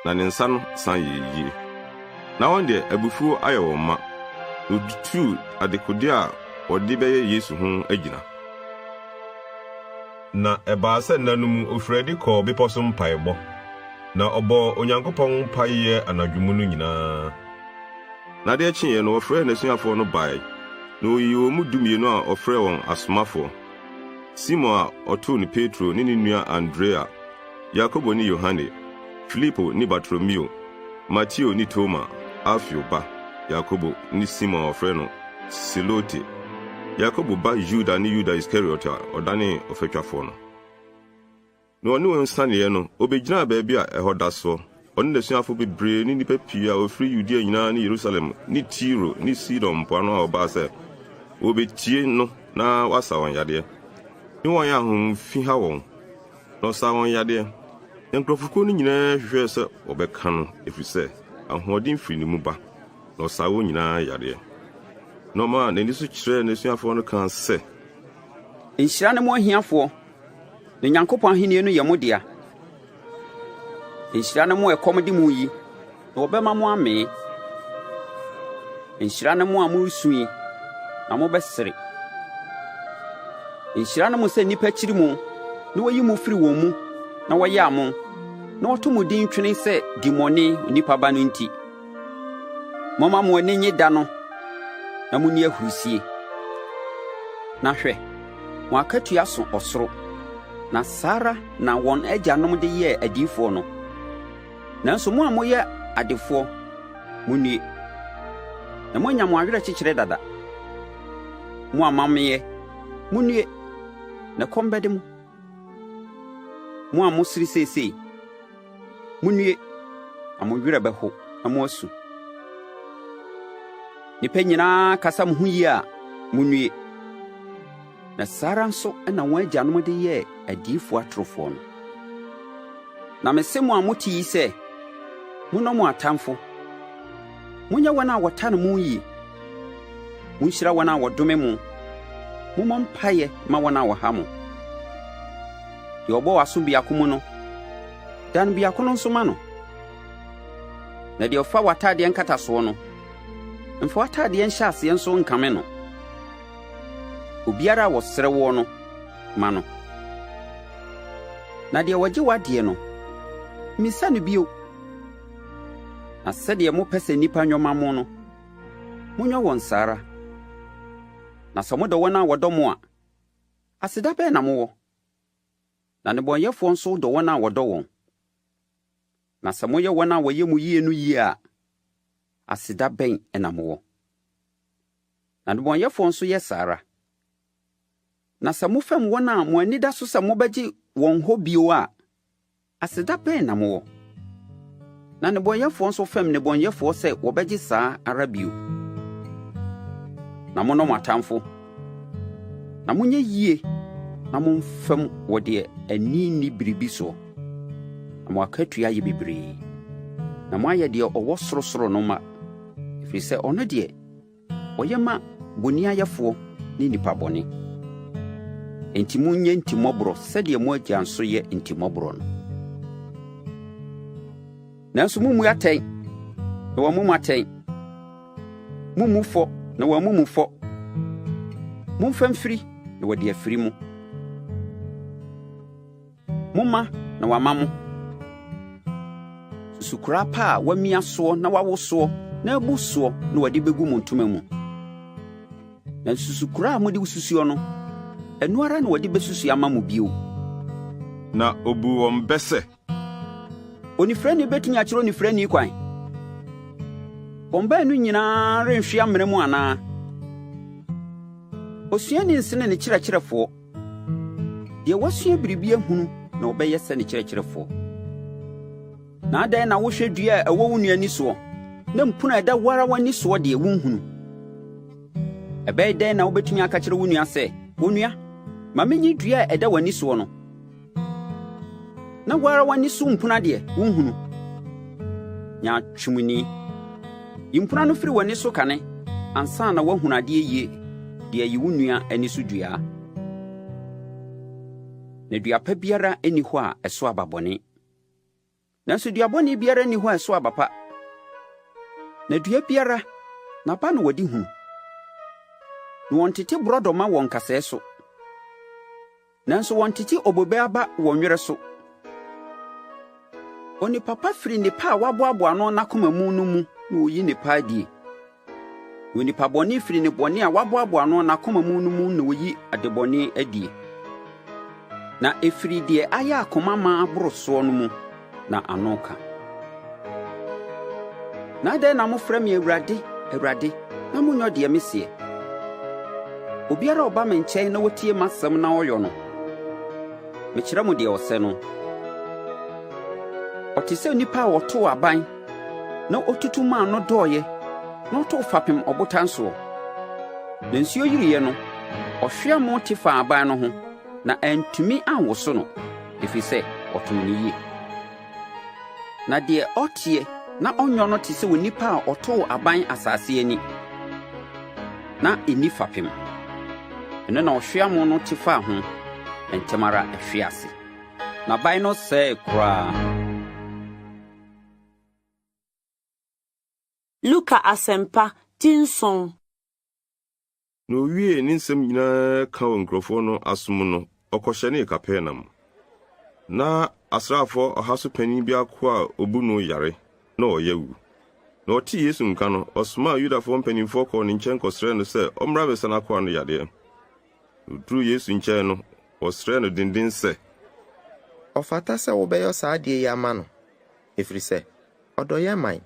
na ne nsa no san yɛɛ yie. Na wɔn deɛ, abufuo ayɛ wɔn ma, na wɔtutuu dekode a wɔde bɛyɛ Yesu ho agyina. Na ɛbaa sɛ nna no mu ofirii adi kɔɔ bepɔ so mpaebɔ, na ɔbɔɔ Onyankopɔn mpaeɛ anadwo mu no nyinaa. Na adeɛ kyeeɛ no, ɔfrɛɛ n'asuafoɔ no bae, na ɔyii wɔn mu dumienu a ɔfrɛɛ wɔn asomafoɔ, Simon a ɔtoo no Petro ne ne nua Andrea, Yakobo ne Yohane, Filipo ne Bartolomeo, Mateo ne Toma, Alfeo ba Yakobo ne Simon a wɔfrɛ no Selote, Yakobo ba Yuda ne Yuda Iskariot a ɔdanee ɔfatwafoɔ no. Na ɔne wɔn sianeeɛ no, ɔbɛgyinaa baabi a ɛhɔ da soɔ, ɔne n'asuafoɔ bebree ne nnipa pii a wɔfiri Yudea nyinaa ne Yerusalem ne Tiro ne Sidon mpoano a wɔbaa sɛ wɔrebɛtie no na wasa wɔn yadeɛ, ne wɔn a ahonhom fi ha wɔn, na ɔsaa wɔn yadeɛ. Na nkurɔfokuo no nyinaa hwehwɛɛ sɛ wɔbɛka no, ɛfiri sɛ ahoɔden firi ne mu ba, na ɔsaa wɔn nyinaa yadeɛ. Na ɔmaa n'ani so kyerɛɛ n'asuafoɔ no kaa sɛ. Nhyira ne mo ahiafoɔ, na Onyankopɔn ahennie no yɛ mo dea. Nhyira ne mo a ɛkɔm de mo yi, na wɔbɛma mo amee. Nhyira ne mo a moresu yi, na mobɛsere. Nhyira ne mo sɛ nnipa kyiri mo na wɔyi mo firi wɔn mu na wɔyaa mo na wɔto mo din twene sɛ dimmɔne Onipa Ba no nti. Momma mo ani nnye da no na munni ahurusie. Na hwɛ, mo akatua so ɔsoro, na saa ara na wɔn agyanom de yɛɛ adiyifoɔ no. Nanso mo a moyɛ adefoɔ, munnue, na moanya mo awerɛkyekyerɛ dada. Mo a moameɛ, munnue, na ɛkɔm bɛde mo. Mo a mosere seesei, Munnue, na mo werɛ bɛho na moasu. Nnipa nyinaa kasa mo ho yie a, munnue. Na saa ara nso na wɔn agyanom de yɛɛ adiyifoɔ atorofoɔ no. Na mese mo a mote yi sɛ, monnɔ mo atamfo, monyɛ wɔn a wɔtane mo yie, monhyira wɔn a wɔdome mo, mommɔ mpaeɛ ma wɔn a wɔha mo. Deɛ ɔbɔ w'aso biako mu no, dan biako no nso ma no. Na deɛ ɔfa w'atadeɛ nkatasoɔ no, mfa w'atadeɛ nhyɛaseɛ nso nkame no. Obiara a ɔsrɛ woɔ no, ma no. Na deɛ ɔgye w'adeɛ no, mmisa no bio. Na sɛdeɛ mopɛ sɛ nnipa nyɔ ma mo no, monyɔ wɔn saa ara. Na sɛ modɔ wɔn a wɔdɔ mo a, Aseda bɛn na mowɔ? Na nnebɔneyɛfoɔ nso dɔ wɔn a wɔdɔ wɔn. Na sɛ moyɛ wɔn a wɔyɛ mo yie no yie a, aseda bɛn na mowɔ? Na nnebɔneyɛfoɔ nso yɛ saa ara. Na sɛ mofɛm wɔn a mo ani da so sɛ mobɛgye wɔn hɔ bio a, Aseda bɛn na mowɔ? Na nnebɔneyɛfoɔ nso fɛm nnebɔneyɛfoɔ sɛ wɔbɛgye saa ara bio. Na monnɔ mo atamfo, na monyɛ yie na momfɛm wɔ deɛ ani nni biribi soɔ, na mo akatua ayɛ bebree, na moayɛ deɛ ɔwɔ sorosoro no mma, ɛfiri sɛ ɔno deɛ, Ɔyɛ ma bonniayɛfoɔ ne nnipa bɔne. Enti monyɛ ntimmɔborɔ sɛdeɛ mo Agya nso yɛ ntimmɔborɔ no. Nanso mommu atɛn, na wɔammu mo atɛn. Mommu fɔ, na wɔammu mo fɔ. Momfa mfiri, na wɔde afiri mo. Momma, na wɔama mo. Susukoraa pa a wɔamia soɔ na wɔawo soɔ na abu soɔ na wɔde bɛgu mo ntoma mu. Na susukoraa a mode susuo no, ɛno ara na wɔde bɛsusu ama mo bio. Na obuu wɔn bɛ sɛ. Onifirani bɛtumi akyerɛ onifirani kwan? Wɔn baanu nyinaa renhwe amena mu anaa? Osuani nsene ne kyerɛkyerɛfoɔ. Deɛ wasua biribi ahunu na ɔbɛyɛ sɛ ne kyerɛkyerɛfoɔ. Na adɛn na wohwɛ dua a ɛwɔ wo nua ani soɔ, na mpono a ɛda wo ara w'ani soɔ deɛ wonhunu? Ɛbɛyɛ dɛn na wobɛtumi aka kyerɛ wo nua sɛ, 'Onua, ma menyi dua a ɛda w'ani soɔ no,' na wo ara w'ani so mpuna deɛ, wonhunu? Nyaatwomni! Yi mpuna no firi w'ani so kane ansa na woahunu adeɛ yie de ayi wo nua ani so dua. Na dua pa biara nni hɔ a ɛso aba bɔne. Nanso dua bɔne biara nni hɔ a ɛso aba pa. Na dua biara, n'aba na wɔde hunu. Na wɔntete borɔdɔma wɔ nkasɛɛ so. Nanso wɔntete obobe aba wɔ nwerɛ so. Onipa pa firi nnepa a waboaboa ano n'akoma mu no mu na oyi nnepa adie. Na onipa bɔne firi nnebɔne a waboaboa ano n'akoma mu no mu na oyi adebɔne adie. Na ɛfiri deɛ ayɛ akoma ma aboro soɔ no mu na ano ka. Na adɛn na mofrɛ me Awurade, Awurade, na monyɔ deɛ meseɛ? Obiara a ɔba me nkyɛn na ɔtie m'asɛm na ɔyɔ no, mekyerɛ mo deɛ ɔsɛ no. Ɔte sɛ onipa a ɔtoo aban na ɔtutu maa no dɔeɛ na ɔtoo fapem ɔbotan soɔ. Na nsuo yiriiɛ no, ɔhweamo te faa aban no ho, na antumi anwoso no, ɛfiri sɛ ɔtoo no yie. Na deɛ ɔteɛ na ɔnyɔ no te sɛ onipa a ɔtoo aban asase ani, na ɛnni fapem. Ɛno na ɔhweamo no te faa ho, na ntɛm ara ɛhwee ase. Na aban no sɛee koraa. Luka Asɛmpa, ti nson. Na owiee ne nsɛm nyinaa ka wɔ nkurɔfoɔ no asom no, ɔkɔhyɛnee Kapernaum. Ná asraafoɔ ɔha so panin bi akoa a obu no yare na ɔreyɛ awu. Na ɔtee Yesu nka no, ɔsomaa Yudafoɔ mpanimfoɔ kɔɔ ne nkyɛn kɔsrɛɛ no sɛ ɔmmra mmɛsa n'akoa no yadeɛ. Na oduruu Yesu nkyɛn no, ɔsrɛɛ no denden sɛ. Ɔfata sɛ wobɛyɔ saa adeɛ yi ama no, ɛfiri sɛ, ɔdɔ yɛn man,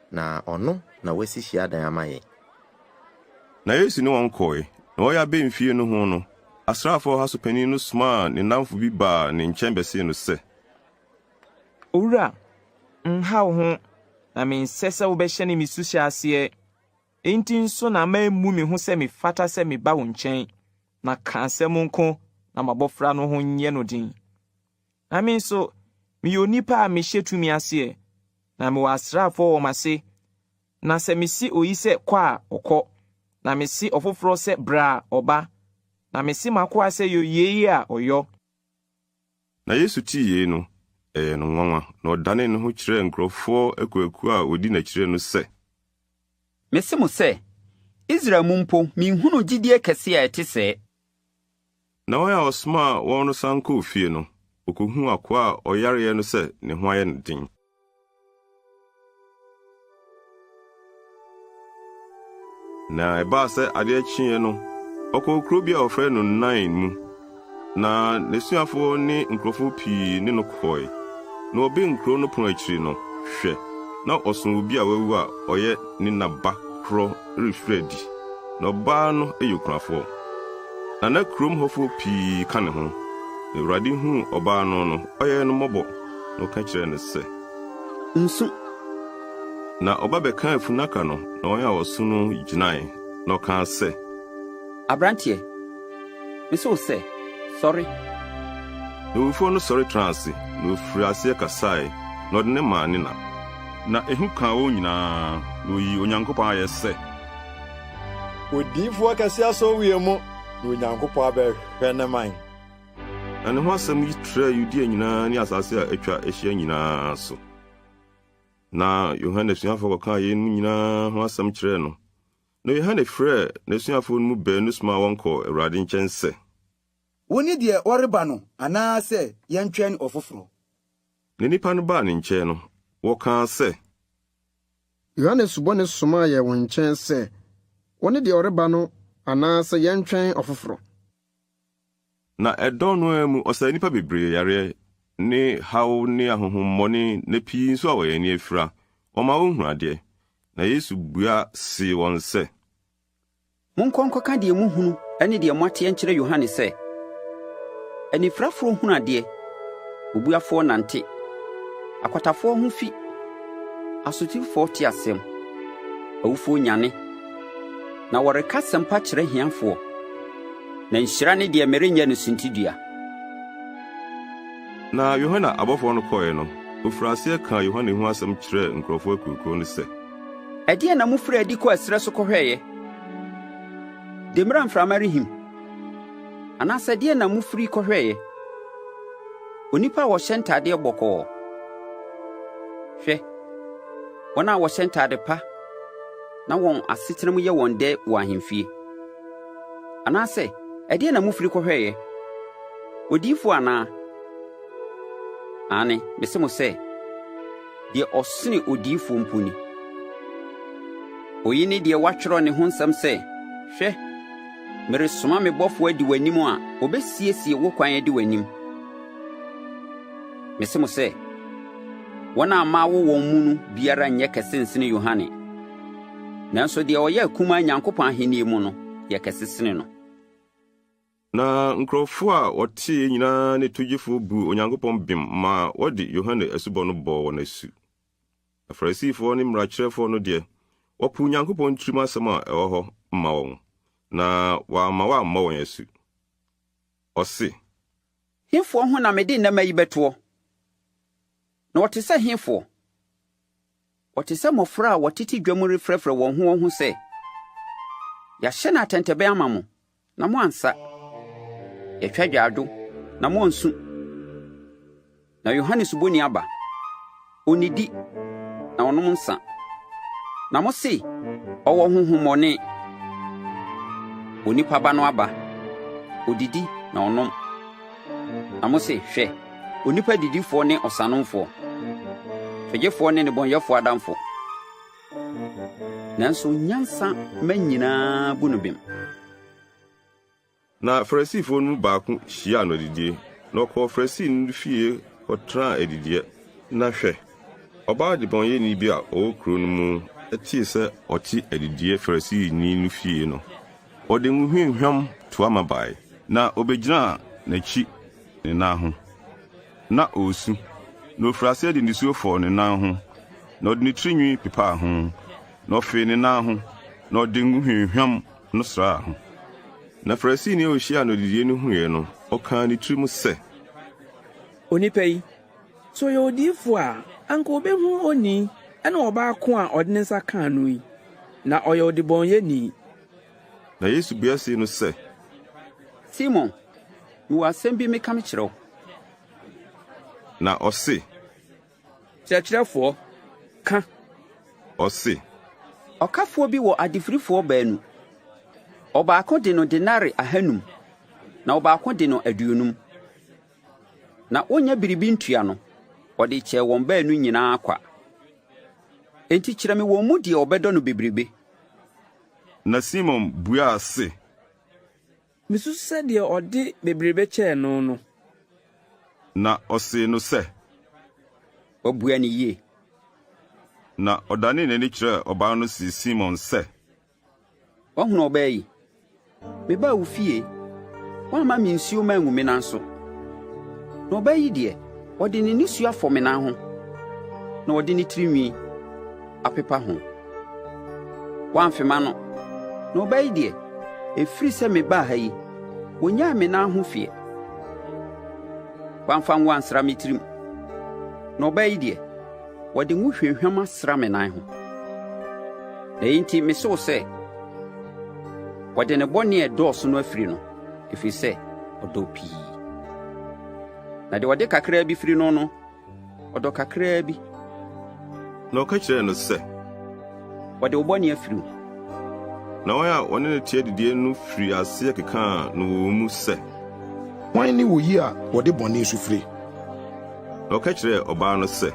na ɔno na wasi hyiadan ama yɛn. Na Yesu ne wɔn kɔe, na wɔreyɛ abɛn fie no ho no, asraafoɔ ɔha so panin no somaa ne nnamfo bi baa ne nkyɛn bɛsee no sɛ. Owura, nha wo ho, na mensɛ sɛ wobɛhyɛne me suhyɛ aseɛ. Enti nso na mammu me ho sɛ mefata sɛ meba wo nkyɛn, na ka asɛm nko na m'abɔfra no ho nyɛ no den. Na me nso, meyɛ onipa a mehyɛ tumi aseɛ, na mewɔ asraafoɔ wɔ m'ase, na sɛ mese oyi sɛ kɔ a, ɔkɔ, na mese ɔfoforɔ sɛ bra a, ɔba, na mese m'akoa sɛ yɔ yei a, ɔyɔ. Na Yesu tee yei no, ɛyɛɛ no nwanwa, na ɔdanee ne ho kyerɛɛ nkurɔfoɔ akuakuo a wɔdi n'akyire no sɛ. Mese mo sɛ, Israel mu mpo menhunuu gyidie kɛseɛ a ɛte sɛɛ. Na wɔn a ɔsomaa wɔn no san kɔɔ fie no, wɔkɔhuu akoa a ɔyareɛ no sɛ ne ho ayɛ no den. Na ɛbaa sɛ adeɛ kyeeɛ no, ɔkɔɔ kuro bi a wɔfrɛ no Nain mu, na n'asuafoɔ ne nkurɔfoɔ pii ne no kɔe. Na wɔbɛn kuro no pono akyiri no, hwɛ, na ɔso obi a wawu a ɔyɛ ne na ba korɔ refiri adi, na ɔbaa no yɛ okunafoɔ. Na na kurom hɔfoɔ pii ka ne ho. Na Awurade huu ɔbaa no no, ɔyɛɛ no mmɔbɔ, na ɔka kyerɛɛ no sɛ. Nsu. Na ɔba bɛkaa funnaka no, na wɔn a wɔso no gyinae, na ɔkaa sɛ. Aberanteɛ, mise wo sɛ, sɔre! Na owufoɔ no sɔre tenaa ase, na ɔfirii aseɛ kasae, na ɔde no maa ne na. Na ehu kaa wɔn nyinaa, na wɔyii Onyankopɔn ayɛ sɛ. Odiyifoɔ kɛse asɔ wie mu, na Onyankopɔn abɛhwɛ ne man. Na ne ho asɛm yi trɛɛ Yudea nyinaa ne asase a atwa ahyia nyinaa so. Na Yohane asuafoɔ kɔkaa yeinom nyinaa ho asɛm kyerɛɛ no. Na Yohane frɛɛ n'asuafoɔ no mu baanu somaa wɔn kɔɔ Awurade nkyɛn sɛ. Wone deɛ ɔreba no anaasɛ yɛntwɛn ɔfoforɔ? Na nnipa no baa ne nkyɛn no, wɔkaa sɛ. Yohane Subɔni somaa yɛn wo nkyɛn sɛ, 'Wone deɛ ɔreba no anaasɛ yɛntwɛn ɔfoforɔ? Na ɛdɔn no ara mu ɔsaa nnipa bebree yareɛ ne haw ne ahonhommɔne, na pii nso a wɔn ani afira, ɔmaa wɔhunuu adeɛ. Na Yesu bua see wɔn sɛ. Monkɔ nkɔka deɛ mohunu ne deɛ moateɛ nkyerɛ Yohane sɛ, anifirafoɔ hunu adeɛ, obuafoɔ nante, akwatafoɔ ho fi, asotifoɔ te asɛm, awufoɔ nyane, na wɔreka asɛmpa kyerɛ ahiafoɔ. Na nhyira ne deɛ merenyɛ no suntidua. Na Yohane abɔfoɔ no kɔeɛ no, ɔfirii aseɛ kaa Yohane ho asɛm kyerɛɛ nkurɔfoɔ akuakuo no sɛ. Ɛdeɛn na mofirii adi kɔɔ ɛserɛ so kɔhwɛeɛ? Demmire a mframa rehim? Anaasɛ ɛdeɛn na mofiri kɔhwɛeɛ? Onipa a ɔhyɛ ntadeɛ bɔkɔɔ? Hwɛ, wɔn a wɔhyɛ ntade pa na wɔn asetena mu yɛ wɔn dɛ wɔ ahemfie. Anaasɛ ɛdeɛn na mofiri kɔhwɛeɛ? Odiyifoɔ anaa? Aane, mese mo sɛ, deɛ ɔsene odiyifoɔ mpo ni. Oyi ne deɛ wɔatwerɛ ne ho nsɛm sɛ, 'Hwɛ, meresoma me bɔfoɔ adi w'anim a ɔbɛsiesie wo kwan adi w'anim. Mese mo sɛ, wɔn a mmaa wɔ wɔn mu no biara nyɛ kɛse nsene Yohane. Nanso deɛ ɔyɛ akumaa Nyankopɔn ahennie mu no yɛ kɛse sene no. Na nkurɔfo a wɔtee nyinaa ne togyefo buu Onyankopɔn bem maa wɔde Yohane asubɔ no bɔɔ wɔn asu. Na Farisifo ne mmarakyerɛfo no deɛ, wɔpoo Onyankopɔn tirim asɛm a ɛwɔ hɔ ma wɔn, na wɔamma wɔammɔ wɔn asu. Ɔse. Hefoɔ ho na mede nnɛmma yi bɛtoɔ? Na wɔte sɛ hefoɔ? Wɔte sɛ mmɔfra a wɔtete dwam refrɛfrɛ wɔn ho wɔn ho sɛ, 'Yɛahyɛne atɛntɛbɛn ama mo, na moansa. Yɛatwa agyaadwo, na moansu. Na Yohane Suboni aba. Onnidi, na ɔnom nsa. Na mose, 'Ɔwɔ honhommɔne. Onipa Ba no aba. Odidi na ɔnom. Na mose, 'Hwɛ, onipa didifoɔ ne ɔsanomfoɔ, togyefoɔ ne nnebɔneyɛfoɔ adamfo. Nanso nyansa mma nyinaa bu no bem. Na Farisifoɔ no mu baako hyiaa no adidie, na ɔkɔɔ Farisini no fie kɔtenaa adidiiɛ. Na hwɛ, ɔbaa debɔneyɛni bi a ɔwɔ kuro no mu tee sɛ ɔte adidiiɛ Farisini no fie no, Ɔde ngo hwamhwam toa ma bae, na obegyinaa n'akyi ne nan ho. Ná ɔresu, na ofirii aseɛ de nisuo fɔɔ ne nan ho, na ɔde ne tiri nwi pepaa ho, na ɔfee ne nan ho, na ɔde ngo hwamhwam no sraa ho. Na Farisini a ohyiaa no adidie no huiɛ no, ɔkaa ne tirim sɛ. Onipa yi, sɛ ɔyɛ odiyifo a, anka obehu onii ne ɔbaa ko a ɔde ne nsa kaa no yi, na ɔyɛ ɔdebɔneyɛni. Na Yesu bua see no sɛ. Simon, mewɔ asɛm bi meka mekyerɛ wo. Na ɔse. Kyerɛkyerɛfoɔ, ka. Ɔse. Ɔkafoɔ bi wɔ adefirifoɔ baanu. Ɔbaako de no denare ahanum, na ɔbaako de no aduonum. Na wonnya biribi ntua no, ɔde kyɛɛ wɔn baanu nyinaa kwa. Enti kyerɛ me wɔn mu deɛ ɔbɛdɔ no bebrebe. Na Simon buaa se. Misusu sɛ deɛ ɔde bebrebe kyɛɛ no no. Na ɔsee no sɛ. Woabua no yie. Na ɔdanee n'ani kyerɛɛ ɔbaa no see Simon sɛ. Woahunu ɔbaa yi? Mebaa wo fie, woamma me nsuo mangu me nan so. Na ɔbaa yi deɛ, ɔde ne nisuo afɔ me nan ho, na ɔde ne tiri nwi apepa ho. Woamfe m'ano. Na ɔbaa yi deɛ, ɛfiri sɛ mebaa ha yi, ɔnnyaee me nan ho feɛ. Woamfa ngo ansra me tirim. Na ɔbaa yi deɛ, ɔde ngo hwamhwam asra me nan ho. Na eyi nti mise wo sɛ, wɔde ne bɔne a ɛdɔɔso no afiri no, ɛfiri sɛ ɔdɔ pii. Na deɛ ɔde kakraa bi firi no no, ɔdɔ kakraa bi. Na ɔka kyerɛɛ no sɛ, Wɔde wo bɔne afiri wo. Na wɔn a wɔne no te adidie no firii aseɛ kekaa no wɔ wɔn mu sɛ. Hwan ne oyi a wɔde bɔne so fire? Na ɔka kyerɛɛ ɔbaa no sɛ.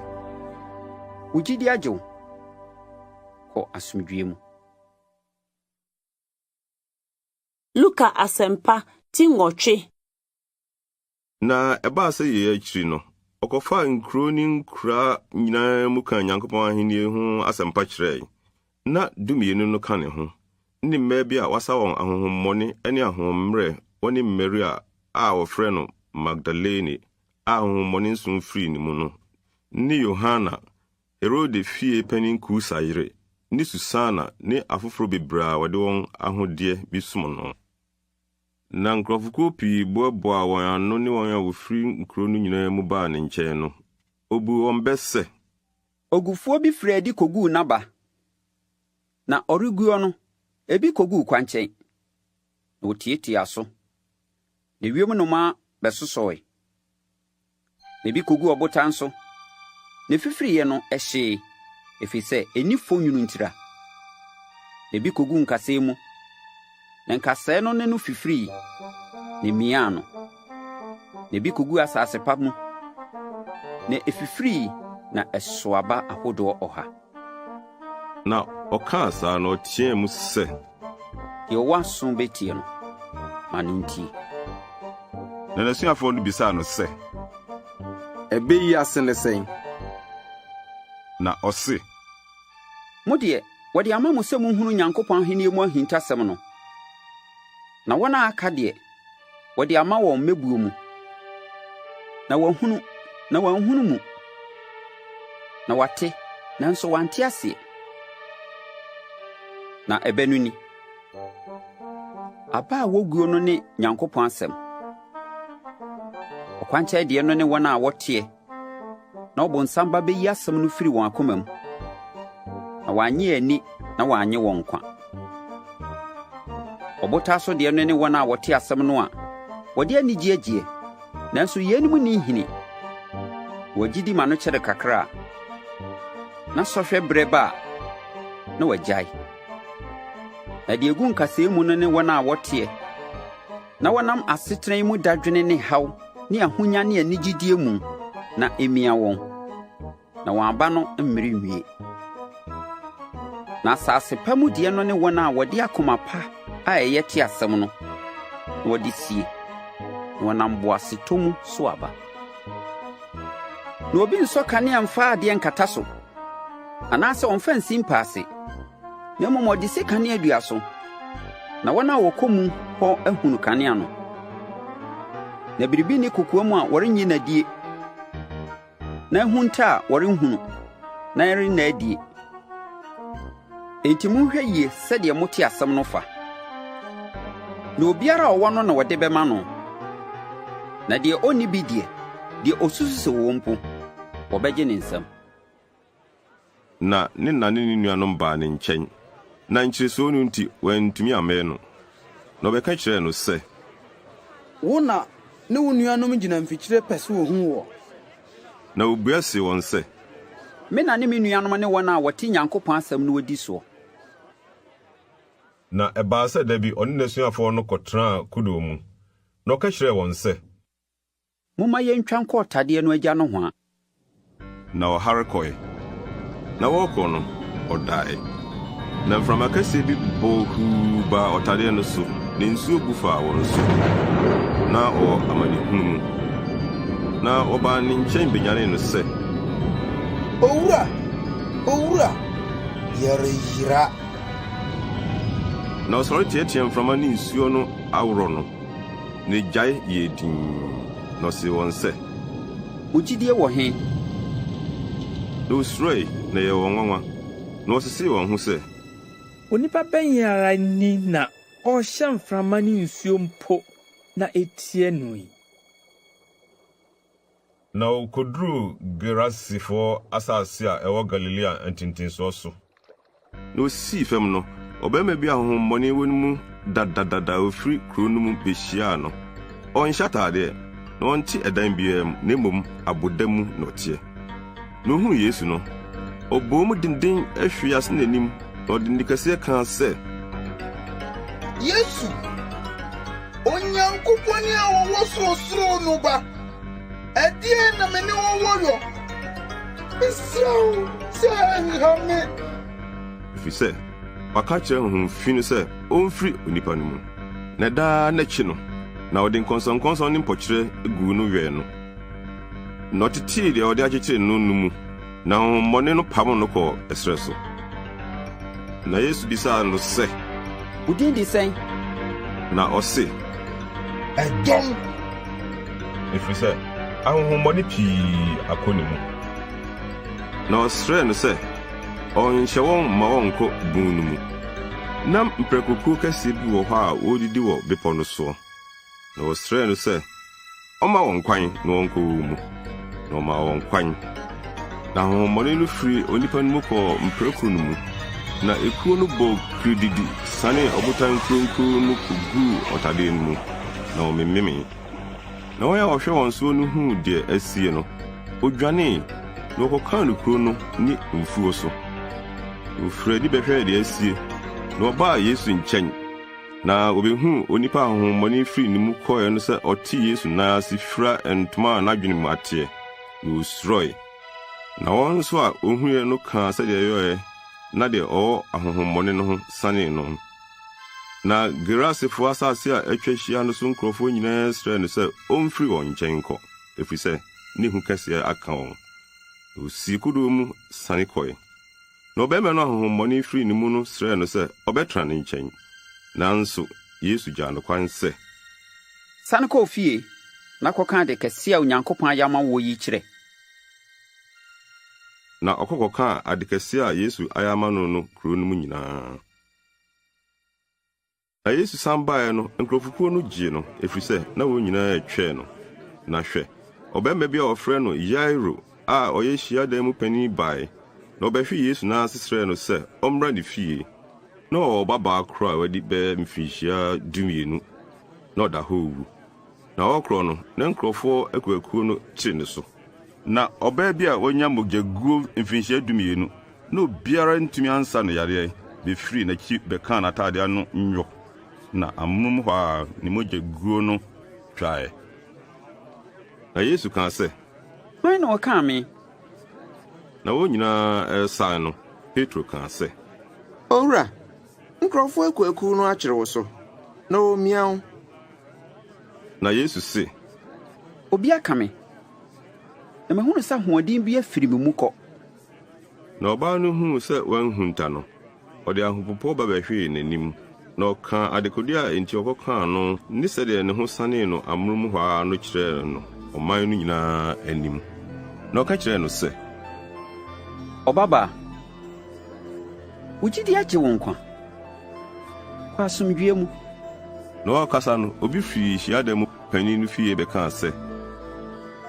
Wo gyidi agye wo. Kɔ asomdwoeɛ mu. Luka Asɛmpa ti nwɔtwe. Na ɛbaa sɛ yei akyiri no, ɔkɔfaa nkurow ne nkuraa nyinaa mu kaa Nyankopɔn ahenni ho asɛmpa kyerɛe. Ná Dumienu no ka ne ho, ne mmaa bi a wɔasa wɔn ahonhommɔne ne ahoɔmmerɛ wɔ ne Maria a wɔfrɛ no Magdalene a ahonhommɔne nson firii ne mu no, ne Yohana, Herode fie panin Kusa yere, ne Susana ne afoforo bebree a wɔde wɔn ahodeɛ bi som no. Na nkurɔfokuo pii boaboaa wɔn ano ne wɔn a wɔfiri nkuro no nyinaa mu baa ne nkyɛn no, ɔbuu wɔn bɛ sɛ. Ogufoɔ bi firii adi kɔguu n'aba, na ɔreguo no, ebi kɔguu kwankyɛn, na wɔtiatiaa so, na ewiem nnomaa bɛsosɔe. Na ebi koguu ɔbotan so, na efifiriiɛ no, ɛhyee, ɛfiri sɛ ɛnni fonwunu ntira. Na ebi koguu nkasɛɛ mu, na nkasɛɛ no ne no fifirii, na emiaa no. Na ebi koguu asase pa mu, na efifirii na ɛsoo aba ahodoɔ ɔha. Na ɔkaa saa no, ɔteɛɛ mu sɛ. Deɛ ɔwɔ aso bɛtie no, ma no ntie. Na n'asuafoɔ no bisaa no sɛ. Ɛbɛ yi ase ne sɛn? Na ɔse. Mo deɛ, wɔde ama mo sɛ monhunu Nyankopɔn ahennie mu ahintasɛm no, na wɔn a aka deɛ, wɔde ama wɔn mmebuo mu, na wɔahunu, na wɔanhunu mu, na wɔate, nanso wɔante aseɛ. Na ɛbɛ no ni. Aba a woguo no ne Nyankopɔn asɛm. Ɔkwankyɛn deɛ no ne wɔn a wɔteɛ na ɔbonsam ba bɛyi asɛm no firi wɔn akoma mu, na wɔannye anni na wɔannye wɔn nkwa. Ɔbotan so deɛ no ne wɔn a wɔte asɛm no a wɔde anigyeɛ gyeɛ, nanso yeinom nni nhini. Wɔn gyidi ma no kyɛre kakra a, na sɔhwɛ berɛ ba a, na wɔagyae. Na deɛ ɛgu nkasɛɛ mu no ne wɔn a wɔteɛ na wɔnam asetena yi mu dadwene ne haw ne ahonya ne anigyedeɛ mu na ɛmia wɔn, na wɔn aba no mmere nwie. Na asase pa mu deɛ no ne wɔn a wɔde akoma pa a ɛyɛ te asɛm no, na wɔde sie, na wɔnam boasetɔ mu so aba. Na obi nsɔ kanea mfa adeɛ nkata so, anaasɛ ɔmfa nsi mpa ase, na mmom ɔde si kaneadua so, na wɔn a wɔkɔ mu hɔ ahunu kanea no. Na biribi nni kokoam a wɔrenyi no adie, na ahunta a wɔrenhunu, na ɛrenna adie. Enti monhwɛ yie sɛdeɛ mote asɛm no fa. Na obiara a ɔwɔ no na wɔde bɛma no, na deɛ ɔnni bi deɛ, deɛ ɔsusu sɛ ɔwɔ mpo, wɔbɛgye ne nsam. Na ne na ne ne nuanom baa ne nkyɛn, na nkyeresoɔ no nti wɔantumi ammɛn no. Na wɔbɛka kyerɛɛ no sɛ. Wo na ne wo nuanom gyina mfikyire pɛ sɛ wɔhu woɔ. Na ɔbua see wɔn sɛ. Me na ne me nuanom ne wɔn a wɔte Nyankopɔn asɛm na wɔdi soɔ. Na ɛbaa sɛ da bi ɔne n'asuafoɔ no kɔtenaa kodoɔ mu, na ɔka kyerɛɛ wɔn sɛ. Momma yɛntwa nkɔ ɔtadeɛ no agya nohoa. Na ɔhare kɔe. Na wɔrekɔ no, ɔdae. Na mframa kɛseɛ bi bɔɔ huu baa ɔtadeɛ no so, na nsuo bu faa wɔn so. Na ɔwɔ amanehunu mu. Na wɔbaa ne nkyɛn bɛnyanee no sɛ. Owura! Owura! Yɛreyera! Na ɔsɔre teɛteɛɛ mframa ne nsuo no aworɔ no. Na egyae yɛɛ dinn. Na ɔsee wɔn sɛ. Mo gyidie wɔ he? Na wosuroe, na ɛyɛɛ wɔn nwanwa, na wɔsesee wɔn ho sɛ. Onipa bɛn ara ni na ɔrehyɛ mframa ne nsuo mpo na ɛtie no yi? Na wɔkɔduruu Gerasifoɔ asase a ɛwɔ Galilea ntentensoɔ so. Na osii fam no, ɔbarima bi a honhommɔne wɔ ne mu dadadada a ofiri kurow no mu behyiaa no. Ɔnhyɛ atade, na ɔnte ɛdan biara mu, na mmom aboda mu na ɔteɛ. Na ohuu Yesu no, ɔbɔɔ mu dennen hwee ase n'anim, na ɔde nne kɛseɛ kaa sɛ. Yesu, Onyankopɔn a ɔwɔ sorosoro no Ba, ɛdeɛn na me ne wo wɔ yɔ? Mesrɛ wo sɛ nha me. Ɛfiri sɛ, waka akyerɛ honhom fi no sɛ ɔmfiri onipa no mu. Na daa n'akyi no, na ɔde nkɔnsɔnkɔnsɔn ne mpɔkyerɛ guu no wɛn no. Na ɔtetee deɛ ɔde akyekyere no no mu, na honhommɔne no pamoo no kɔɔ ɛserɛ so. Na Yesu bisaa no sɛ, Wo din de sɛn? Na ɔse, Ɛdɔm. Ɛfiri sɛ ahonhommɔne pii akɔ ne mu. Na ɔsrɛɛ no sɛ ɔnnhyɛ wɔn mma wɔnnkɔ bun no mu. Na mprakokuo kɛseɛ bi wɔ hɔ a wɔredidi wɔ bepɔ no soɔ. Na wɔsrɛɛ no sɛ ɔmma wɔn kwan na wɔnkɔ wɔn mu. Na ɔmaa wɔn kwan. Na ahonhommɔne no firii onipa no mu kɔɔ mprako no mu, na ekuo no bɔɔ kirididi sianee ɔbotan nkuronkuro mu kɔguu ɔtadeɛ no mu, na wɔmememee. Na wɔn a wɔhwɛ wɔn soɔ no huu deɛ asie no, wɔdwanee, na wɔkɔkaa no kuro no ne mfuo so. Na wɔfirii adi bɛhwɛɛ deɛ asie, na wɔbaa Yesu nkyɛn. Na wobehuu onipa a honhommɔne fii ne mu kɔe no sɛ ɔte Yesu nan ase fura ntoma a n'adwene mu ateɛ, na osuroe. Na wɔn nso a wohui no kaa sɛdeɛ ɛyɔe na deɛ ɔwɔ ahonhommɔne no ho sanee no. Na Gerasefo asase a atwa ahyia no so nkurɔfoɔ nyinaa srɛɛ no sɛ omfiri wɔn nkyɛn nkɔ, ɛfiri sɛ ne hu kɛseɛ aka wɔn. Na osii kodoɔ mu siane kɔe. Na ɔbarima no a honhommɔne firii ne mu no srɛɛ no sɛ ɔbɛtena ne nkyɛn. Nanso Yesu gyaa no kwan sɛ. Sane kɔ wo fie na kɔka ade kɛseɛ a Onyankopɔn ayɛ ama woɔ yi kyerɛ. Na ɔkɔ kɔkaa ade kɛseɛ a Yesu ayɛ ama no no kuro no mu nyinaa. Na Yesu san baeɛ no, nkurɔfokuo no gyee no, ɛfiri sɛ na wɔn nyinaa retwɛn no. Na hwɛ, ɔbarima bi a wɔfrɛ no Yairo a ɔyɛ hyiadan mu panin baeɛ, na ɔbɛhwee Yesu nan ase srɛɛ no sɛ ɔmmra ne fie. Na ɔwɔ ɔbabaa korɔ a wadi bɛyɛ mfirinhyia dumienu, na ɔda hɔ rewu. Na ɔrekorɔ no, na nkurɔfoɔ akuakuo no kyere ne so. Na ɔbaa bi a wanya mogyaguo mfirinhyia dumienu, na obiara antumi ansa no yareɛ, bɛfirii n'akyi bɛkaa n'atadeɛ ano nnwo, na amonom hɔ ara ne mogyaguo no twaeɛ. Na Yesu kaa sɛ. Hwan na ɔkaa me? Na wɔn nyinaa resan no, Petro kaa sɛ. Owura, nkurɔfoɔ akuakuo no akyere wo so, na wɔremia wo. Na Yesu se. Obi aka me, na mahunu sɛ ahoɔden bi afiri me mu kɔ. Na ɔbaa no huu sɛ wanhunta no, ɔde ahopopoɔ ba bɛhwee n'anim, na ɔkaa adekodeɛ a enti ɔkɔkaa no ne sɛdeɛ ne ho sanee no amonom hɔ ara no kyerɛɛ no ɔman no nyinaa anim. Na ɔka kyerɛɛ no sɛ. Ɔbabaa, wo gyidi agye wo nkwa. Kɔ asomdwoeɛ mu. Na ɔrekasa no, obi firii hyiadan mu panin no fie bɛkaa sɛ.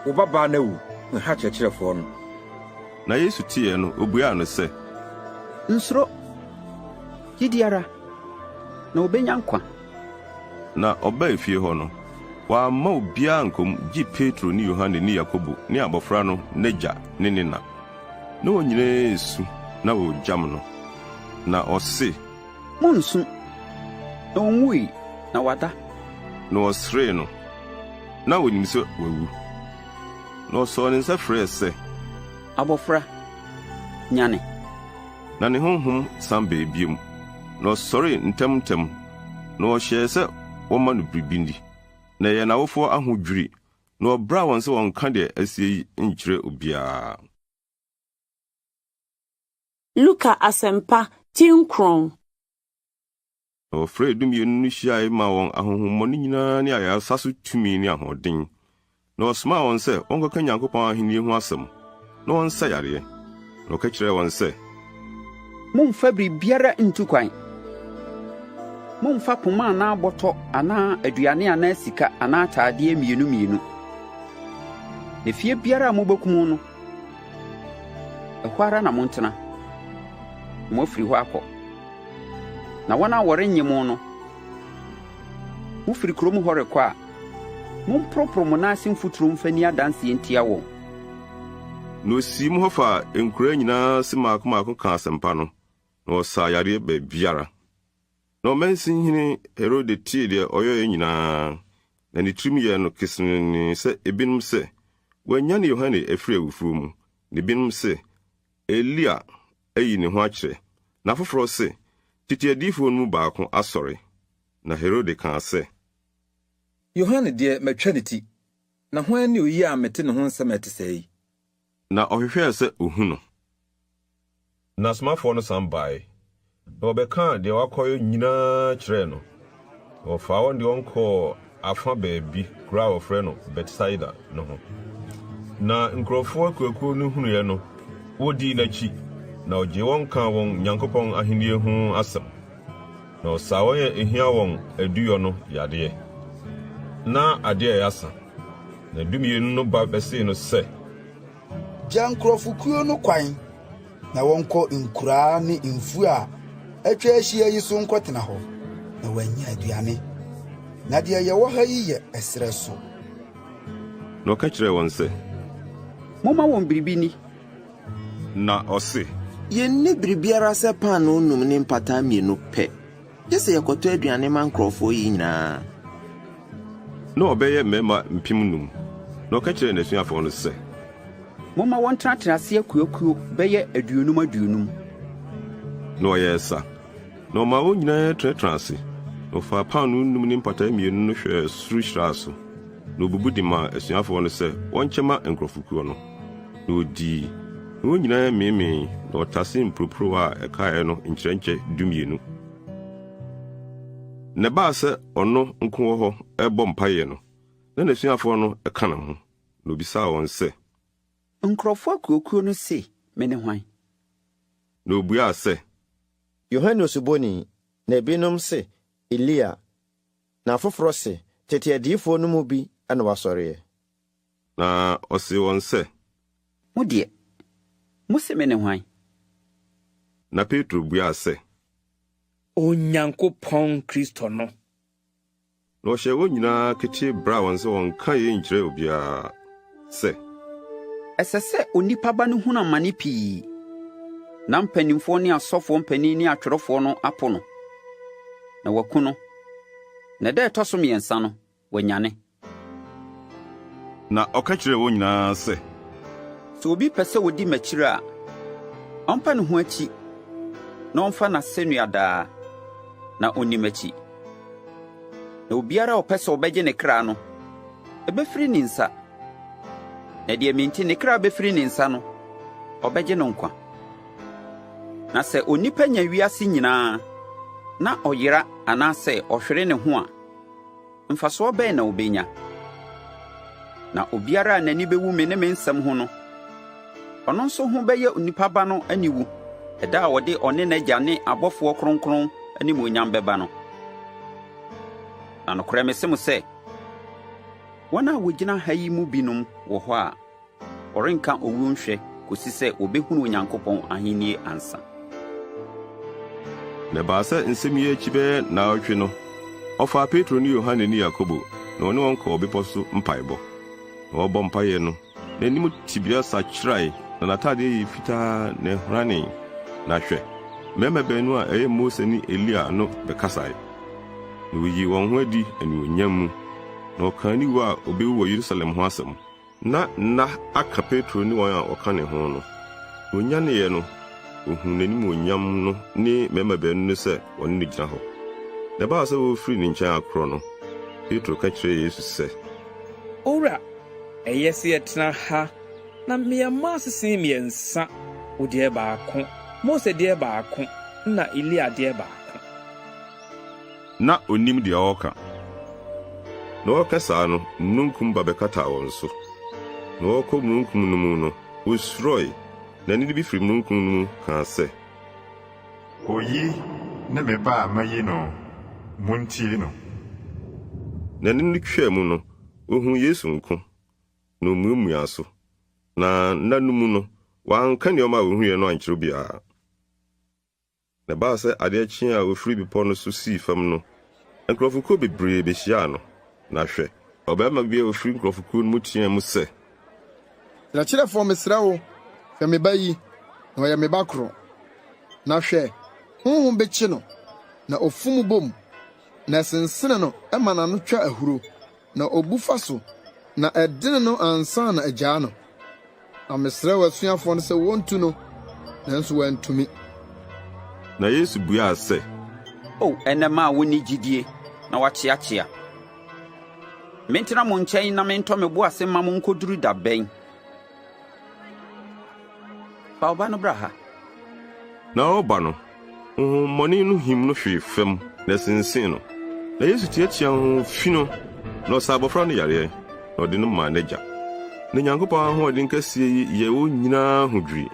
Wo babaa no awu, nha kyerɛkyerɛfoɔ no. Na Yesu teeɛ no, ɔbuaa no sɛ. Nsuro, gye di ara, na ɔbɛnya nkwa. Na ɔbaa efie hɔ no, wamma obiara ankɔ mu gye Petro ne Yohane ne Yakobo ne abɔfra no n'agya ne ne na. Na wɔn nyinaa resu na wɔregyam no. Na ɔse. Monnsu, na onwui, na wada. Na wɔseree no, na wɔnim sɛ wawu. Na ɔsɔɔ ne nsa frɛɛ sɛ. Abɔfra, nyane! Na ne honhom san baa bio, na ɔsɔree ntɛmntɛm, na ɔhyɛɛ sɛ wɔmma no biribi nni. Na ɛyɛɛ n'awofoɔ ahodwiri, na ɔbraa wɔn sɛ wɔnnka deɛ asie yi nnkyerɛ obiara. Luka Asɛmpa, ti nkron. Na wɔfrɛɛ Dumienu no hyiae maa wɔn ahonhommɔne nyinaa ne ayaresa so tumi ne ahoɔden. Na wɔsomaa wɔn sɛ wɔnkɔka Nyankopɔn ahenni ho asɛm, na wɔnsa yareɛ. Na wɔka kyerɛɛ wɔn sɛ. Mommfa biribiara nntu kwan. Mommfa poma anaa bɔtɔ anaa aduane anaa sika anaa atadeɛ mmienu mmienu. Na efie biara a mobɛkɔ mu no, Ɛhɔ ara na montena, na moafiri hɔ akɔ. Na wɔn a wɔrennye mo no, mofiri kurom hɔ rekɔ a, momporoporo mo nan ase mfuturo mfa nni adanseɛ ntia wɔn. Na osiim hɔ faa nkuraa nyinaa ase mmaako mmaako kaa asɛmpa no, na ɔsaa yareɛ baabiara. Na ɔmansinhene Herode tee deɛ ɔyɔeɛ nyinaa, na ne tirim yɛɛ no kesenenee sɛ ebinom se, Wɔanyane Yohane afiri awufoɔ mu, na ebinom se, Elia ayi ne ho akyerɛ, na afoforɔ se, Tete adiyifoɔ no mu baako asɔre. Na Herode kaa sɛ. Yohane deɛ, matwa ne ti, na hwan ne oyi a mete ne ho nsɛm a ɛte sɛɛ yi? Na ɔhwehwɛɛ sɛ ohu no. Na asomafoɔ no san baeɛ, na wɔbɛkaa deɛ wɔakɔyɔ nyinaa kyerɛɛ no. Na wɔfaa wɔn de wɔn kɔɔ afa baabi, kuro a wɔfrɛ no Betsaida no ho. Na nkurɔfoɔ akuakuo no hunuiɛ no, wɔdii n'akyi, na ɔgyee wɔn kaa wɔn Nyankopɔn ahennie ho asɛm, na ɔsaa wɔn a ɛhia wɔn aduyɔ no yadeɛ. Na adeɛ reyɛ asa, na dummienu no ba bɛsee no sɛ. Gya nkurɔfokuo no kwan na wɔnkɔ nkuraa ne mfuo a atwa ahyia yi so nkɔtena hɔ, na wɔanya aduane. Na deɛ yɛwɔ ha yi yɛ ɛserɛ so. Na ɔka kyerɛɛ wɔn sɛ. Momma wɔn biribi nni. Na ɔse. Yɛnni biribiara sɛ paanoo num ne mpataa mmienu pɛ. Gye sɛ yɛkɔtɔ aduane ma nkurɔfoɔ yi nyinaa. Na wɔbɛyɛ mmarima 5,000. Na ɔka kyerɛɛ n'asuafoɔ no sɛ. Momma wɔntenatena ase akuakuo bɛyɛ aduonum aduonum. Na ɔyɛɛ sa, na ɔmaa wɔn nyinaa tenatenaa ase. Na ɔfaa paanoo num ne mpataa mmienu no hwɛɛ soro hyiraa so, na obubu de maa asuafoɔ no sɛ wɔnkyɛ mma nkurɔfokuo no. Na wɔdii, na wɔn nyinaa meemee, na wɔtasee mporoporowa a ɛkaeɛ no nkyerɛnkyɛ dumienu. Na ɛbaa sɛ ɔno nko wɔ hɔ rebɔ mpaeɛ no, na n'asuafoɔ no ka ne ho, na ɔbisaa wɔn sɛ. Nkurɔfoɔ akuakuo no se mene hwan? Na ɔbuaa sɛ. Yohane Osuboni, na ebinom se, Elia, na afoforɔ se, tete adiyifoɔ no mu bi na wasɔreɛ. Na ɔsee wɔn sɛ. Mo deɛ, mose mene hwan? Na Petro buaa sɛ. Onyankopɔn Kristo no. Na ɔhyɛɛ wɔn nyinaa ketee braa wɔn sɛ wɔnnka yei nnkyerɛ obiara, sɛ. Ɛsɛ sɛ Onipa Ba no hunu amane pii, na mpanimfoɔ ne asɔfoɔ mpanin ne atwerɛfoɔ no apo no, na wɔaku no, na da a ɛtɔ so mmiɛnsa no, wanyane. Na ɔka kyerɛɛ wɔn nyinaa sɛ. Sɛ obi pɛ sɛ odi m'akyiri a, ɔmpa ne ho akyi na ɔmfa n'asɛnnua daa, na onni m'akyi. Na obiara a ɔpɛ sɛ ɔbɛgye ne kra no, ɛbɛfiri ne nsa, na deɛ me nti ne kra bɛfiri ne nsa no, ɔbɛgye no nkwa. Na sɛ onipa nya wiase nyinaa na ɔyera anaasɛ ɔhwere ne ho a, mfasoɔ bɛn na ɔbɛnya? Na obiara a n'ani bɛwu me ne me nsɛm ho no, ɔno nso ho bɛyɛ Onipa Ba no aniwu ɛda a ɔde ɔne n'Agya ne abɔfoɔ kronkron animuonyam bɛba no. Na nokorɛ mese mo sɛ, wɔn a wɔgyina ha yi mu binom wɔ hɔ a Wɔrenka owu nhwɛ kosi sɛ wɔbɛhunu Onyankopɔn ahennie ansa. Na ɛbaa sɛ nsɛm yi akyi bɛyɛ nnaawɔtwe no, ɔfaa Petro ne Yohane ne Yakobo, na ɔne wɔn kɔɔ bepɔ so mpaebɔ. Na ɔrebɔ mpaeɛ no, n'anim tebea sakyerae, na n'atadeɛ yɛɛ fitaa na ɛhranee. Na hwɛ, mmarima baanu a ɛyɛ Mose ne Elia no bɛkasae, na wɔyii wɔn ho adi anuonyam mu, na wɔkaa ne wu a obewu wɔ Yerusalem ho asɛm. Ná nna aka Petro ne wɔn a wɔka ne ho no. Wonyaneeɛ no, wɔhunuu n'animuonyam no ne mmarima baanu no sɛ wɔne no gyina hɔ. Na ɛbaa sɛ wɔrefiri ne nkyɛn akorɔ no, Petro ka kyerɛɛ Yesu sɛ. Owura, ɛyɛ sɛ yɛtena ha, na meyɛ mma asese mmiɛnsa, wo deɛ baako, Mose deɛ baako, ɛnna Elia deɛ baako. Ná onnim deɛ ɔreka. Na ɔreka saa no, mununkum ba bɛkataa wɔn so. Na wɔrekɔ mununkum no mu no, wosuroe, na nne bi firi mununkum no mu kaa sɛ. Oyi ne me Ba a mayi no, muntie no. Na nne no twaa mu no, wɔhuu Yesu nko, na omuamuaa so. Na nna no mu no, wanka nneɛma a ohuiɛ no ankyerɛ obiara. Na ɛbaa sɛ adeɛ kyee a ɔfirii bepɔ no so sii fam no, nkurɔfokuo bebree bɛhyiaa no. Na hwɛ! Ɔbarima bi a ɔfiri nkurɔfokuo no mu teaa mu sɛ. Kyerɛkyerɛfoɔ, mesrɛ wo, hwɛ me ba yi, na ɔyɛ me ba koro. Na hwɛ, honhom bi kye no, na ofum bɔ mu, na ɛsensene no ma n'ano twa ahuro, na obu fa so, na ɛdene no ansa na agyaa no. Na mesrɛɛ w'asuafoɔ no sɛ wɔntu no, nanso wɔantumi. Na Yesu buaa sɛ. O ɛnnɛ mma a wonni gyidie na wɔakyeakyea! Mentena mo nkyɛn na mentɔ me bo ase mma mo nkɔduru da bɛn? Fa wo ba no bra ha. Na ɔreba no, honhommɔne no him no hwee fam, na ɛsensee no. Na Yesu tiatiaa honhom fi no, na ɔsaa abɔfra no yareɛ, na ɔde no maa n'agya. Na Nyankopɔn ahoɔden kɛseɛ yi yɛɛ wɔn nyinaa ahodwiri,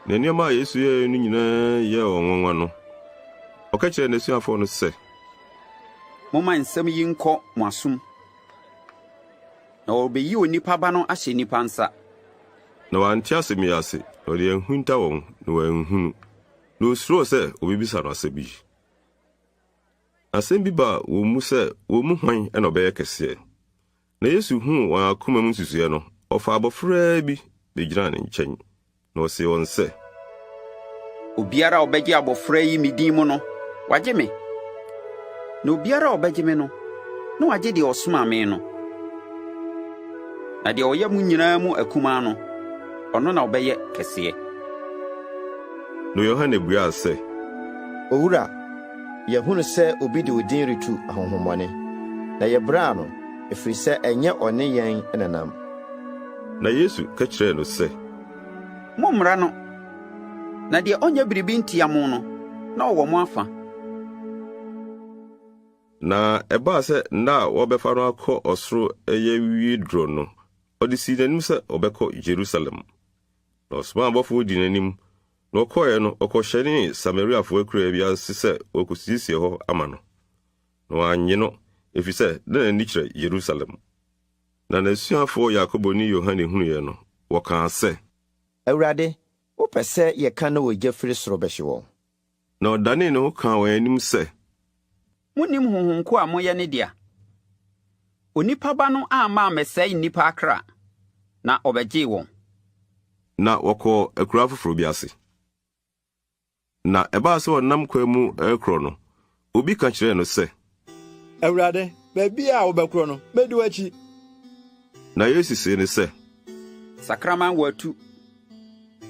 na nneɛma a Yesu yɛeɛ no nyinaa yɛɛ wɔn nwanwa no, ɔka kyerɛɛ n'asuafoɔ no sɛ, Momma nsɛm yi nkɔ mo asom, na wɔrebɛyi onipa Ba no ahyɛ nnipa nsa. Na wɔante asɛm yi ase, na ɔde ahunta wɔn, na wɔanhunu. Na osuroo sɛ wɔbɛbisa no asɛm yi. Na asɛm bi baa wɔn mu sɛ wɔn mu hwan na ɔbɛyɛ kɛseɛ. Na Yesu huu wɔn akoma mu nsusuiɛ no, ɔfaa abɔfraa bi bɛgyinaa ne nkyɛn. Na ɔsee wɔn sɛ. Obiara a ɔbɛgye abɔfra yi me din mu no, wagye me, na obiara a ɔbɛgye me no, na wagye deɛ ɔsomaa me no. Na deɛ ɔyɛ mo nyinaa mu akumaa no, ɔno na ɔbɛyɛ kɛseɛ. Na Yohane buaa sɛ. Owura, yɛahunu sɛ obi de wo din retu ahonhommɔne, na yɛbraa no, ɛfiri sɛ ɛnyɛ ɔne yɛn na ɛnam. Na Yesu ka kyerɛɛ no sɛ. Mommara no, na deɛ ɔnyɛ biribi ntia mo no, na ɔwɔ mo afa. Na ɛbaa sɛ nna a wɔrebɛfa no akɔ ɔsoro reyɛ awie duro no, ɔde sii n'anim sɛ ɔbɛkɔ Yerusalem. Na ɔsomaa abɔfoɔ dii n'anim, na ɔkɔeɛ no, ɔkɔhyɛnee Samariafoɔ akuraa bi ase sɛ wɔrekɔsiesie hɔ ama no. Na wɔannye no, ɛfiri sɛ na n'ani kyerɛ Yerusalem. Na n'asuafoɔ Yakobo ne Yohane hunuiɛ no, wɔkaa sɛ. Awurade, wopɛ sɛ yɛka na ogya firi soro bɛhye wɔn? Na ɔdanee ne ho kaa wɔn anim sɛ. Monnim honhom ko a moyɛ ne dea. Onipa Ba no amma ammɛsɛe nnipa akra, na ɔbɛgyee wɔn. Na wɔkɔɔ akuraa foforɔ bi ase. Na ɛbaa sɛ ɔnam kwan mu rekorɔ no, obi ka kyerɛɛ no sɛ. Awurade, baabiara a wobɛkorɔ no, medi w'akyi. Na Yesu see no sɛ. Sakraman wɔ atu,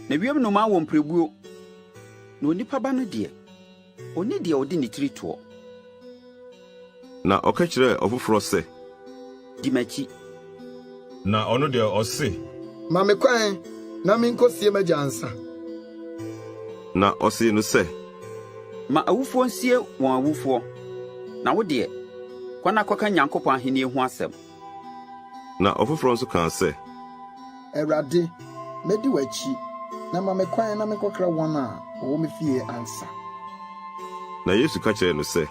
na wiem nnomaa wɔ mpirebuo, na onipa Ba no deɛ, ɔnni deɛ ɔde ne tiri toɔ. Na ɔka kyerɛɛ ɔfoforɔ sɛ. Di m'akyi. Na ɔno deɛ ɔse. Ma me kwan na menkɔsie m'agya ansa. Na ɔsee no sɛ. Ma awufoɔ nsie wɔn awufoɔ, na wo deɛ, kɔ na kɔka Nyankopɔn ahennie ho asɛm. Na ɔfoforɔ nso kaa sɛ. Awurade, mɛdi w'akyi, na ma me kwan na menkɔkra wɔn a wɔwɔ me fie ansa. Na Yesu ka kyerɛɛ no sɛ.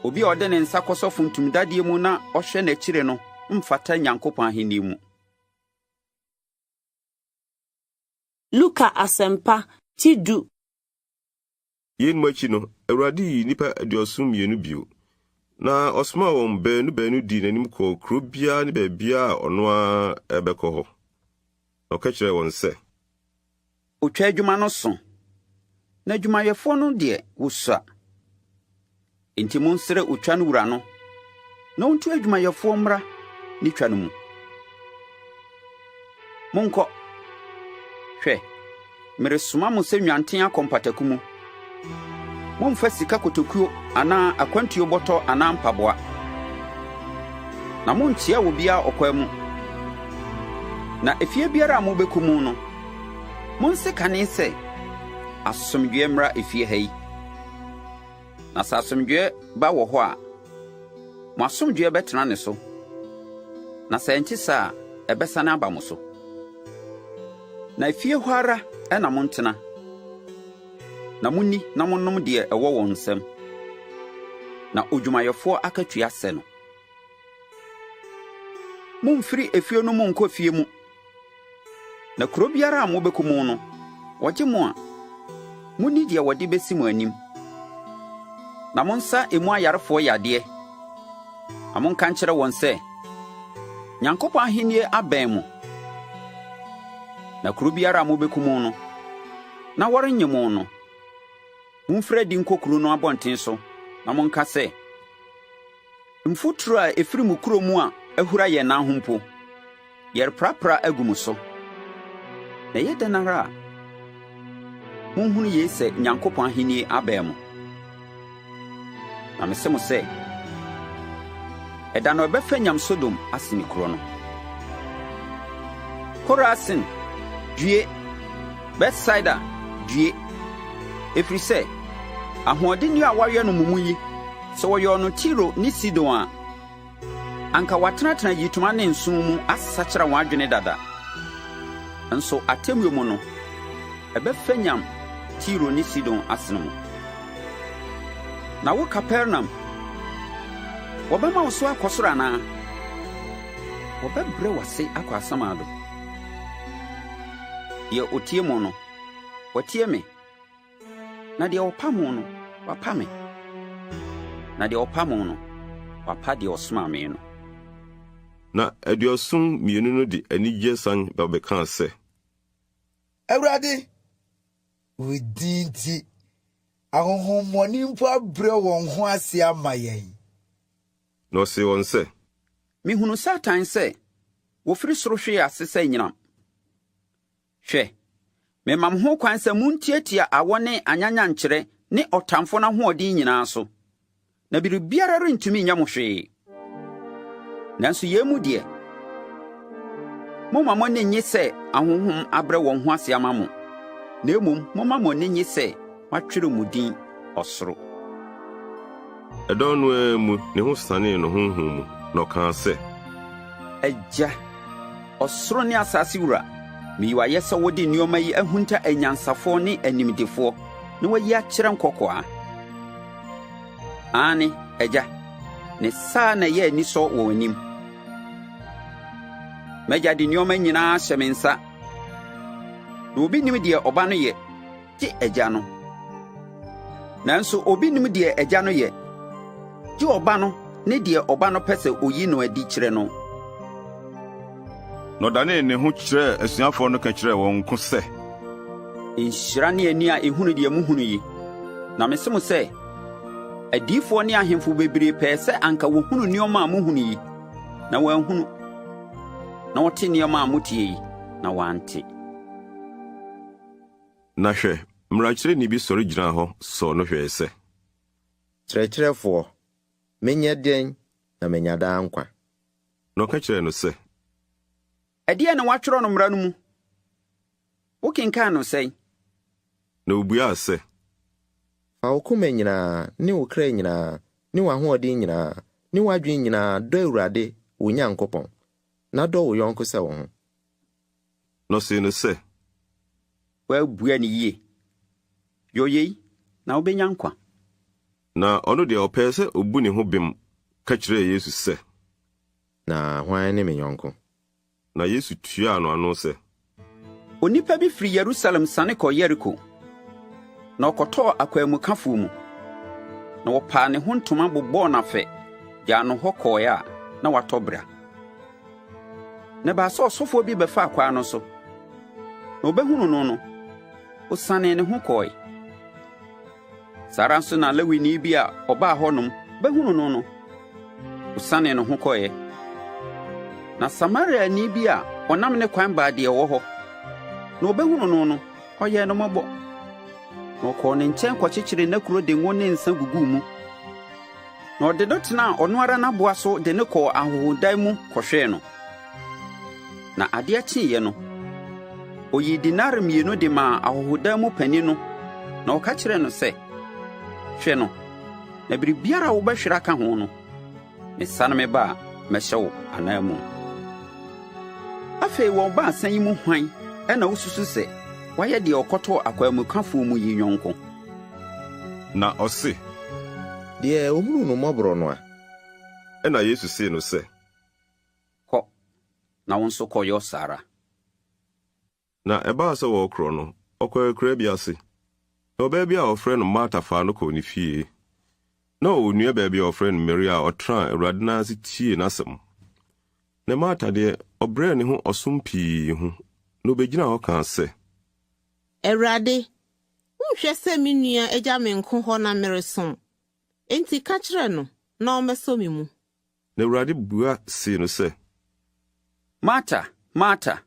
Obi a ɔde ne nsa kɔsɔ funtumdadeɛ mu na ɔhwɛ n'akyire no mfata Nyankopɔn ahennie mu. Luka Asɛmpa, ti du. Yeinom akyi no, Awurade yii nnipa 72 bio, na ɔsomaa wɔn baanu baanu dii n'anim kɔɔ kuro biara ne baabiara a ɔno ara rebɛkɔ hɔ. Na ɔka kyerɛɛ wɔn sɛ. Otwa adwuma no so, na adwumayɛfoɔ no deɛ, wɔsua. Enti monsrɛ otwa no wura no na ɔntu adwumayɛfoɔ mmra ne twa no mu. Monkɔ! Hwɛ, meresoma mo sɛ nnwanten akɔ mpataku mu. Mommfa sika kotokuo anaa akwantuo bɔtɔ anaa mpaboa, na monnkyea obiara ɔkwan mu. Na efie biara a mobɛkɔ mu no, monse kane sɛ, 'Asomdwoeɛ mmra efie ha yi. Na sɛ asomdwoeɛ ba wɔ hɔ a, mo asomdwoeɛ bɛtena ne so, na sɛ ɛnte saa a, ɛbɛsane aba mo so. Na efie hɔ ara na montena, na monni na monnom deɛ ɛwɔ wɔn nsam, na odwumayɛfoɔ akatua sɛ no. Mommfiri efie no mu nnkɔ fie mu. Na kuro biara a mobɛkɔ mu no, wɔgye mo a, monni deɛ wɔde bɛsi mo anim. Na monsa emu ayarefoɔ yadeɛ, na monka nkyerɛ wɔn sɛ, 'Nyankopɔn ahennie abɛn mo. Na kuro biara a mobɛkɔ mu no, na wɔrennye mo no, momfiri adi nkɔ kuro no abɔnten so. na monka sɛ, 'Mfuturo a ɛfiri mo kuro mu a ahura yɛn nan ho mpo, yɛreprapra agu mo so. Na ɛyɛ dɛn ara a, monhunu yei sɛ Nyankopɔn ahennie abɛn mo. Na mese mo sɛ, ɛda no ɛbɛfanyam Sodom asene kuro no. Korasin, due! Betsaida, due! Ɛfiri sɛ, ahoɔdenneɛ a wɔayɛ no mo mu yi, sɛ wɔyɔɔ no Tiro ne Sidon a, anka wɔatenatena ayitoma ne nsõ mu asakyera wɔn adwene dada. Nso atemmuo mu no, ɛbɛfanyam Tiro ne Sidon asene mo. Na wo Kapernaum, wɔbɛma wo so akɔ soro anaa? Wɔbɛbrɛ wo ase akɔ asamando. Deɛ ɔtie mo no, watie me, na deɛ ɔpa mo no, wapa me, na deɛ ɔpa mo no, wapa deɛ ɔsomaa me no. Na aduɔson mmienu no de anigyeɛ san ba bɛkaa sɛ. Awurade, wo din nti, ahonhommɔne mpo abrɛ wɔn ho ase ama yɛn. Na ɔsee wɔn sɛ. Mehunuu Satan sɛ wɔfiri soro hwee ase sɛ anyinam. Hwɛ, mema mo ho kwan sɛ muntiatia awɔ ne anyanyankyerɛ ne ɔtamfo no ahoɔden nyinaa so, na biribiara rentumi nyɛ mo hwee. Nanso yei mu deɛ, momma mo ani nnye sɛ ahonhom abrɛ wɔn ho ase ama mo, na mmom momma mo ani nnye sɛ wɔatwerɛ mo din ɔsoro. Ɛdɔn no ara mu ne ho sanee no honhom mu, na ɔkaa sɛ. Agya, ɔsoro ne asase wura, meyi wo ayɛ sɛ wode nneɛma yi ahunta anyansafoɔ ne animdefoɔ na woayi akyerɛ nkɔkoaa. Aane, Agya, ne saa na ɛyɛ anisɔ wɔ w'anim. M'agya de nneɛma nyinaa ahyɛ me nsa, na obi nnim deɛ Ɔba no yɛ, gye Agya no. Nanso obi nnim deɛ Agya no yɛ, gye Ɔba no ne deɛ Ɔba no pɛ sɛ oyi no adi kyerɛ no. Na ɔdanee ne ho kyerɛɛ asuafoɔ no ka kyerɛɛ wɔn nko sɛ. Nhyira ne ani a ehunu deɛ muhunu yi. Na mese mo sɛ, adiyifoɔ ne ahemfo bebree pɛɛ sɛ anka wɔhunu nneɛma a muhunu yi, na wɔanhunu, na wɔte nneɛma a moteɛ yi, na wɔante. Na hwɛ, mmarakyerɛni bi sɔre gyinaa hɔ sɔɔ no hwɛe sɛ. Kyerɛkyerɛfoɔ, menyɛ deɛn na manya daa nkwa? Na ɔka kyerɛɛ no sɛ. Ɛdeɛn na wɔatwerɛ no mmara no mu? Wokenkan no sɛn? Na ɔbuaa sɛ. Fa wo koma nyinaa, ne wo kra nyinaa, ne w'ahoɔden nyinaa, ne w'adwene nyinaa dɔ Awurade wo Nyankopɔn, na dɔ wo yɔnko sɛ wo ho. Na ɔsee no sɛ. Woabua no yie. Yɔ yei, na wobɛnya nkwa. Na ɔno deɛ, ɔpɛɛ sɛ ɔbu ne ho bem ka kyerɛɛ Yesu sɛ. Na hwan ne me yɔnko? Na Yesu tuaa no ano sɛ. Onipa bi firi Yerusalem siane kɔɔ Yeriko, na ɔkɔtɔɔ akwanmukafoɔ mu, na wɔpaa ne ho ntoma bobɔɔ no afɛ gyaa no hɔ kɔeɛ a na watɔ bera. Na ɛbaa sɛ ɔsɔfoɔ bi bɛfaa kwan no so, na ɔbɛhunuu no no, ɔsianee ne ho kɔɔe. Saa ara nso na Lewini bi a ɔbaa hɔnom bɛhunuu no no, ɔsianee ne ho kɔeɛ. Na Samariani bi a ɔnam ne kwan baa deɛ ɔwɔ hɔ, na ɔbɛhunuu no no, ɔyɛɛ no mmɔbɔ. Na ɔkɔɔ ne nkyɛn kɔkyekyeree n'akuro de ngo ne nsã guguu mu. Na ɔde no tenaa ɔno ara n'aboa so de no kɔɔ ahɔhodan mu kɔhwɛɛ no. Na adeɛ kyeeɛ no, ɔyii denare mmienu de maa ahɔhodan mu panin no, na ɔka kyerɛɛ no sɛ, 'Hwɛ no, na biribiara a wobɛhwere aka ho no, mesane meba a, mɛhyɛ wo ananmu. Afei wɔn baasa yi mu hwan na wosusu sɛ wayɛ deɛ ɔkɔtɔɔ akwanmukafoɔ mu yi yɔnko? Na ɔse. Deɛ ɔhunuu no mmɔborɔ no a. Ɛnna Yesu see no sɛ. Kɔ, na wo nso kɔyɔ saa ara. Na ɛbaa sɛ wɔrekorɔ no, ɔkɔɔ akuraa bi ase. Na ɔbaa bi a wɔfrɛ no Marta faa no kɔɔ ne fie. Na ɔwɔ nuabaa bi a wɔfrɛ no Maria a ɔtenaa Awurade nan ase tiee n'asɛm. Na Marta deɛ, ɔbrɛɛ ne ho ɔsom pii ho, na obegyinaa hɔ kaa sɛ. Awurade, wonhwɛ sɛ me nua agya me nko hɔ na meresom? Enti ka kyerɛ no na ɔmmɛsɔ me mu. Na Awurade bua see no sɛ. Marta, Marta,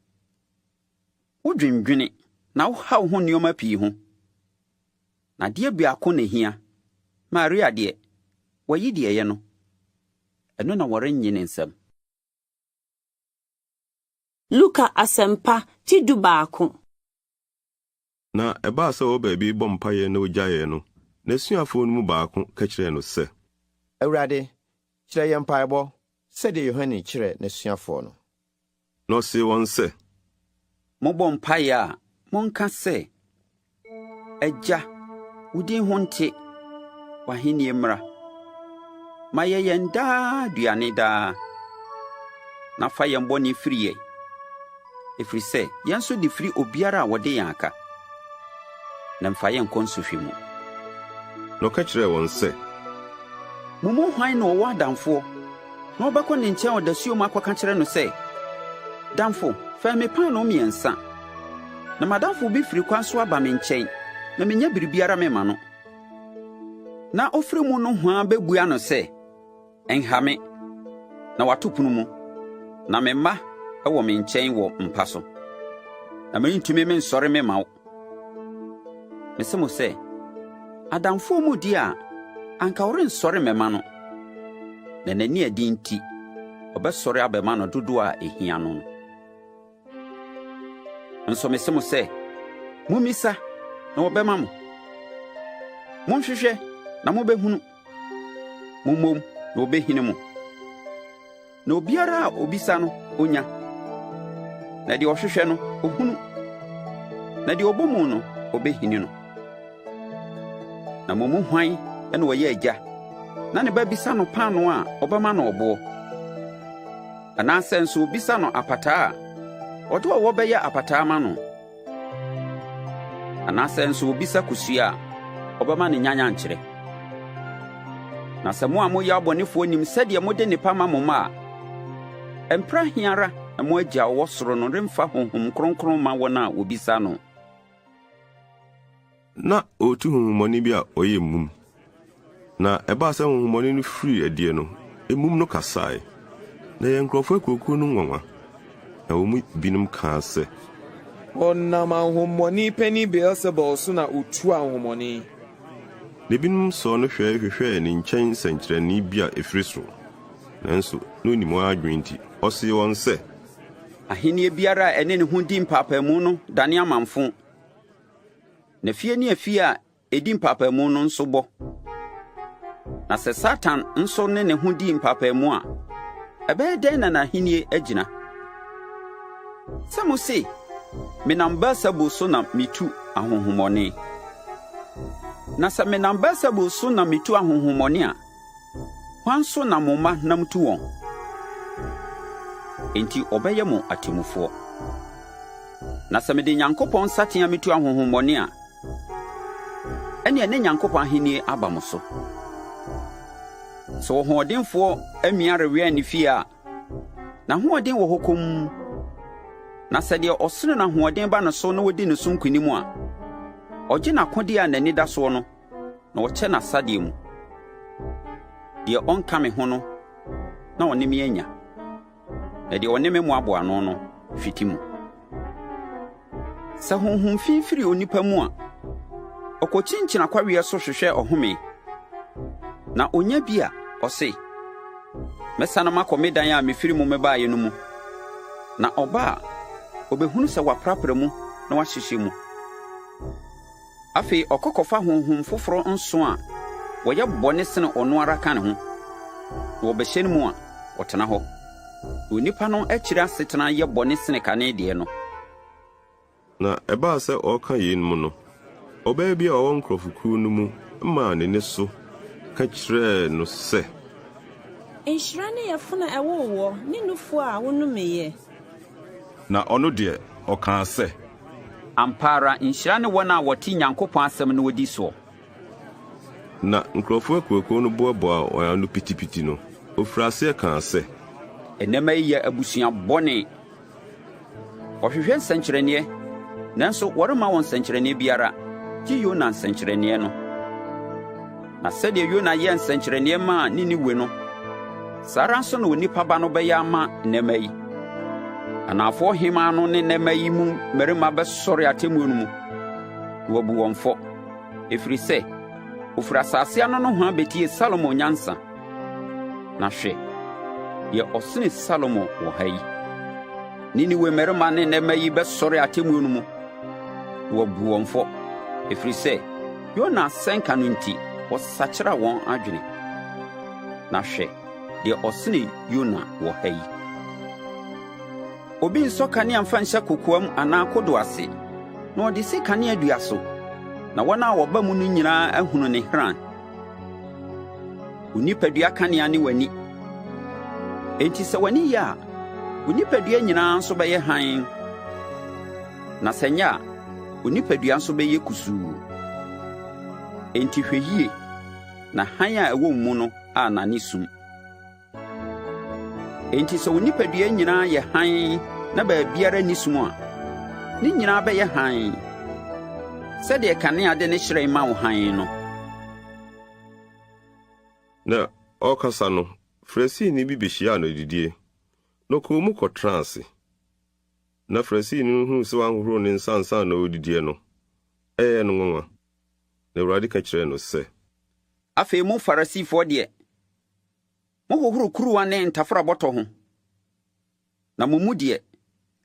wodwendwene na wohaw ho nneɛma pii ho. Na adeɛ biako na ehia. Maria deɛ, wayi deɛ ɛyɛ no, ɛno na wɔrennye ne nsam. Luka Asɛmpa ti 11. Na ɛbaa sɛ ɔwɔ baabi rebɔ mpaeɛ na ɔgyaeɛ no, n'asuafoɔ no mu baako ka kyerɛɛ no sɛ. Awurade, kyerɛ yɛn mpaebɔ, sɛdeɛ Yohane kyerɛɛ n'asuafoɔ no. Na ɔsee wɔn sɛ. Mobɔ mpaeɛ a, monka sɛ, Agya, wo din ho nte, w'ahennie mmra. Ma yɛ yɛn daa aduane daa, na fa yɛn bɔne firi yɛn, ɛfiri sɛ yɛn nso de firi obiara a ɔde yɛn aka, na mfa yɛn nkɔ nsohwɛ mu. Na ɔka kyerɛɛ wɔn sɛ. Mo mu hwan na ɔwɔ adamfoɔ, na ɔbɛkɔ ne nkyɛn ɔdasuom akɔka kyerɛ no sɛ, 'Damfo, fɛm me paanoo mmiɛnsa, na m'adamfo bi firi kwan so aba me nkyɛn, na mennya biribiara memma no.' Na ɔfiri mu nohoa bɛbua no sɛ, 'Nha me, na wɔato pono mu, na me mma wɔ me nkyɛn wɔ mpa so, na merentumi mensɔre memma wo. Mese mo sɛ, adamfoɔ mu di a, anka ɔrensɔre mmɛma no, na n'ani a ɛden nti, ɔbɛsɔre abɛma no dodoɔ a ɛhia no no. Nso mese mo sɛ, mommisa, na wɔbɛma mo. Monhwehwɛ, na mobɛhunu. Mommom, na wɔbɛhini mo. Na obiara a obisa no, onya. Na deɛ ɔhwehwɛ no, ohunu. Na deɛ ɔbɔ mu no, ɔbɛhini no. Na mo mu hwan na ɔyɛ agya, na ne ba bisa no paanoo a, ɔbɛma no ɔboɔ? Anaasɛ nso obisa no apataa a, ɔde ɔwɔ bɛyɛ apataa ma no? Anaasɛ nso obisa kosua a, ɔbɛma no nyanyankyerɛ? Na sɛ mo a moyɛ abɔnefoɔ nim sɛdeɛ mode nnepa ma mo mma a, ɛmpra he ara na mo Agya a ɔwɔ soro no remfa Honhom Kronkron mma wɔn a wɔbisa no? Ná ɔretu honhommɔne bi a ɔyɛ mum. Na ɛbaa sɛ honhommɔne no firii adie no, emum no kasae. Na ɛyɛɛ nkurɔfo akuwakuw no nwanwa, na wɔn mu binom kaa sɛ. Ɔnam ahonhommɔne panin Beelsebul so na otu ahonhommɔne. Na ebinom sɔɔ no hwɛe hwehwɛɛ ne nkyɛn nsɛnkyerɛnne bi a ɛfiri soro. Nanso na onim wɔn adwene nti, ɔsee wɔn sɛ. Ahenni biara a ɛne ne ho di mpaapaemu no dane amamfõ. Na fie ne afie a edi mpaapaemu no nso bɔ. Na sɛ Satan nso ne ne ho di mpaapaemu a, ɛbɛyɛ dɛn na n'ahenni agyina? Sɛ mose, menam Beelsebul so na mitu ahonhommɔne. Na sɛ menam Beelsebul so na mitu ahonhommɔne a, Hwan so na mo mma nam tu wɔn? Enti wɔbɛyɛ mo atemmufoɔ. Na sɛ mede Nyankopɔn nsateaa metu ahonhommɔne a, ɛnneɛ ne Nyankopɔn ahennie aba mo so. Sɛ ɔhoɔdenfoɔ amia rewɛn ne fie a, n'ahoɔden wɔ hɔ komm. Na sɛ deɛ ɔsene no ahoɔden ba ne so na ɔdi ne so nkonim a, ɔgye n'akodeɛ a n'ani da soɔ no na ɔkyɛ n'asadeɛ mu. Deɛ ɔnka me ho no na ɔne me anya, na deɛ ɔne me mmoaboa ano no hwete mu. Sɛ honhom fi firi onipa mu a, ɔkɔkyinkyini akwaweɛ so hwehwɛ ɔhome, na ɔnya bi a, ɔse, 'Mɛsane makɔ me dan a mefiri mu mebaeɛ no mu.' Na ɔba a, ɔbɛhunu sɛ wɔaprapra mu na wɔahyehyɛ mu. Afei ɔkɔ kɔfa honhom foforɔ nson a wɔyɛ bɔne sene ɔno ara ka ne ho, na wɔbɛhyɛ no mu a, ɔtena hɔ. Na onipa no akyiri asetena yɛ bɔne sene kane deɛ no. Na ɛbaa sɛ ɔreka yeinom no, ɔbaa bi a ɔwɔ nkurɔfokuo no mu maa ne nne so ka kyerɛɛ no sɛ. Nhyira ne yafunu a ɛwoo woɔ, ne nufoɔ a wonumiiɛ. Na ɔno deɛ, ɔkaa sɛ. Ampa ara, nhyira ne wɔn a wɔte Nyankopɔn asɛm na wɔdi soɔ. Na nkurɔfoɔ akuakuo no boaboaa wɔn ano pitipiti no, ɔfirii aseɛ kaa sɛ. Nnɛmma yi yɛ abusua bɔne. Wɔhwehwɛ nsɛnkyerɛnneɛ, nanso wɔremma wɔn nsɛnkyerɛnneɛ biara, gye Yona nsɛnkyerɛnneɛ no. Na sɛdeɛ Yona yɛɛ nsɛnkyerɛnneɛ maa Ninewe no, saa ara nso na Onipa Ba no bɛyɛ ama nnɛmma yi. Anafoɔ hemmaa no ne nnɛmma yi mu mmarima bɛsɔre atemmuo no mu, na wɔabu wɔn fɔ, ɛfiri sɛ, wɔfiri asase ano nohoa bɛtiee Salomo nyansa. Na hwɛ, deɛ ɔsene Salomo wɔ ha yi. Ninewe mmarima ne nnɛmma yi bɛsɔre atemmuo no mu, na wɔabu wɔn fɔ, ɛfiri sɛ Yona asɛnka no nti, wɔsakyera wɔn adwene. Na hwɛ, deɛ ɔsene Yona wɔ ha yi. Obi nsɔ kanea mfa nhyɛ kokoam anaa kodoɔ ase, na ɔde si kaneadua so, na wɔn a wɔba mu no nyinaa ahunu ne hran. Wo nipadua kanea ne w'ani. Enti sɛ w'ani yɛ a, wo nipadua nyinaa nso bɛyɛ hann. Na sɛ ɛnyɛ a, wo nipadua nso bɛyɛ kusuu. Enti hwɛ yie na hann a ɛwɔ wo mu no annane sum. Enti sɛ wo nipadua nyinaa yɛ hann na baabiara nni sum a, ne nyinaa bɛyɛ hann, sɛdeɛ kanea de ne hyerɛn ma wo hann no. Na ɔrekasa no, Farisini bi behyiaa no adidie, na ɔkɔɔ mu kɔtenaa ase. Na Farisini no huu sɛ wanhohoro ne nsa ansa na ɔredidiɛ no, ɛyɛɛ no nwanwa. Na Awurade ka kyerɛɛ no sɛ. Afei mo Farisifoɔ deɛ, mohohoro kuruwa ne ntafrabɔtɔ ho, na mo mu deɛ,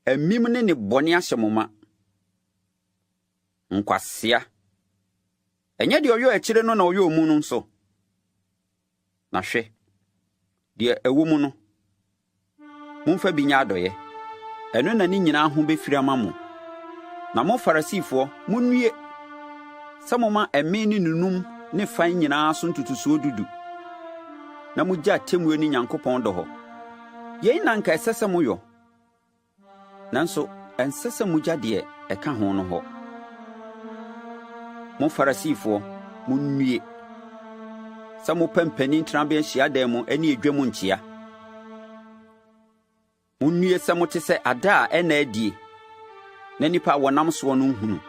amim ne nnebɔne ahyɛ mo ma. Nkwasea! Ɛnyɛ deɛ ɔyɔɔ akyire no na ɔyɔɔ mu no nso? Na hwɛ, deɛ ɛwɔ mu no, momfa bi nyɛ adɔeɛ. Ɛno na ne nyinaa ho bɛfiri ama mo. Na mo Farisifoɔ, monnue! Sɛ moma ɛme ne nunum ne fan nyinaa so ntotosoɔ dudu, na mogya atemmuo ne Nyankopɔn dɔ hɔ. Yei na anka ɛsɛ sɛ moyɔ. Nanso ɛnsɛ sɛ mugya deɛ ɛka ho no hɔ. Mo Farisifoɔ, monnue! Sɛ mopɛ mpanin tenabea hyiadan mu ne edwa mu nkyea. Monnue sɛ mote sɛ ada a ɛnna adie, na nnipa a wɔnam soɔ no nhunu.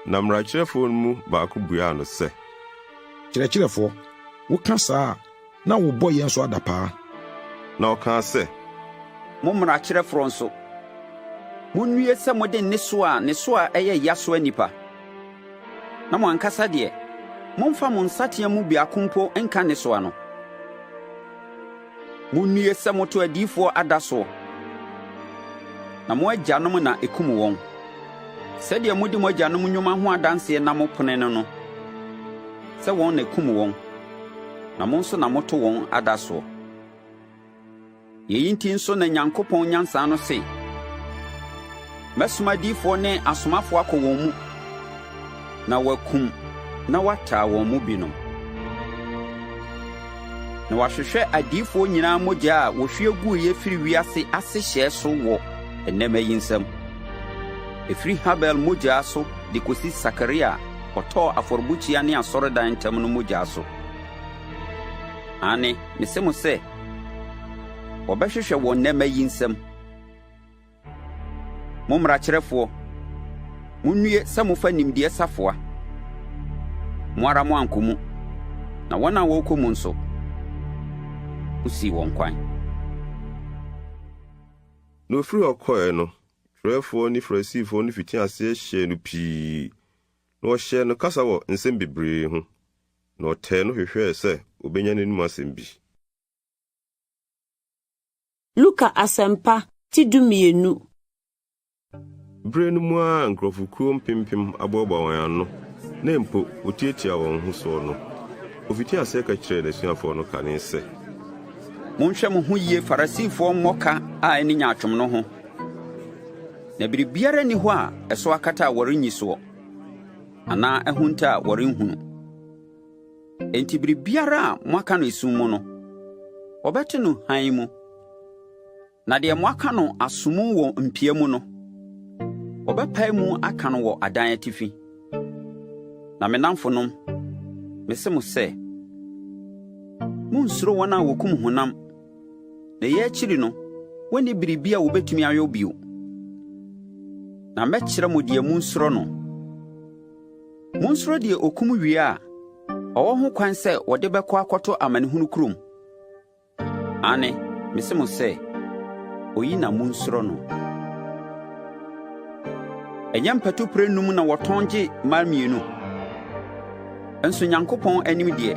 Na mmarakyerɛfoɔ no mu baako buaa no sɛ. Kyerɛkyerɛfoɔ, woka saa a, na wobɔ yɛn nso adapaa. Na ɔkaa sɛ. Mo mmarakyerɛfoɔ nso, monnue sɛ mode nnesoa a ne soa yɛ ya soa nnipa, na mo ankasa deɛ, momfa mo nsateaa mu biako mpo nka nnesoa no. Monnue sɛ moto adiyifoɔ ada soɔ, na mo agyanom na ɛkum wɔn. Sɛdeɛ modi mo agyanom nnwuma ho adanseɛ na mopene no no, sɛ wɔn na ɛkum wɔn, na mo nso na moto wɔn ada soɔ. Yei nti nso na Nyankopɔn nyansa no se, Mɛsoma adiyifoɔ ne asomafoɔ akɔ wɔn mu, na wɔakum na wɔataa wɔn mu binom. Na wɔahwehwɛ adiyifoɔ nyinaa mogya a wɔhwie guiɛ firi wiase asehyɛɛ so wɔ nnɛmma yi nsam, ɛfiri Habel mogya so de kɔsi Sakaria a ɔtɔɔ afɔrebukyia ne asɔredan ntam no mogya so. Aane, mese mo sɛ, wɔbɛhwehwɛ wɔ nnɛmma yi nsam. Mo mmarakyerɛfoɔ, monnue sɛ mofa nimdeɛ safoa. Mo ara moankɔ mu, na wɔn a wɔrekɔ mu nso, mosii wɔn kwan. Na ɔfirii hɔ kɔeɛ no, twerɛfoɔ ne Farisifoɔ no fitii aseɛ hyɛɛ no pii, na wɔhyɛɛ no kasa wɔ nsɛm bebree ho, na wɔtɛɛ no hwehwɛɛ sɛ wɔbɛnya n'anom asɛm bi. Luka Asɛmpa, ti 12. Bere no mu ara a nkurɔfokuo mpempem aboaboa wɔn ano na mpo wɔtiatia wɔn ho soɔ no, ɔfitii aseɛ ka kyerɛɛ n'asuafoɔ no kane sɛ. Monhwɛ mo ho yie Farisifoɔ mmɔka a ɛne nyaatwom no ho, na biribiara nni hɔ a ɛso akata a wɔrenyi soɔ, anaa ahunta a wɔrenhunu. Enti biribiara a moaka no esum mu no, wɔbɛte no hann mu, na deɛ moaka no aso mu wɔ mpia mu no, wɔbɛpae mu aka no wɔ adan atifi. Na me nnamfonom, mese mo sɛ, munnsuro wɔn a wɔkum honam, na eyi akyiri no, wɔnni biribi a wɔbɛtumi ayɔ bio. Na mɛkyerɛ mo deɛ munsuro no. Monsuro deɛ ɔkum wie a, Ɔwɔ ho kwan sɛ wɔde bɛkɔ akɔto amanehunu kurom. Aane, mese mo sɛ, oyi na monsuro no. Ɛnyɛ mpatupire num na wɔtɔn gye mmaa mmienu? Nso Nyankopɔn anim deɛ,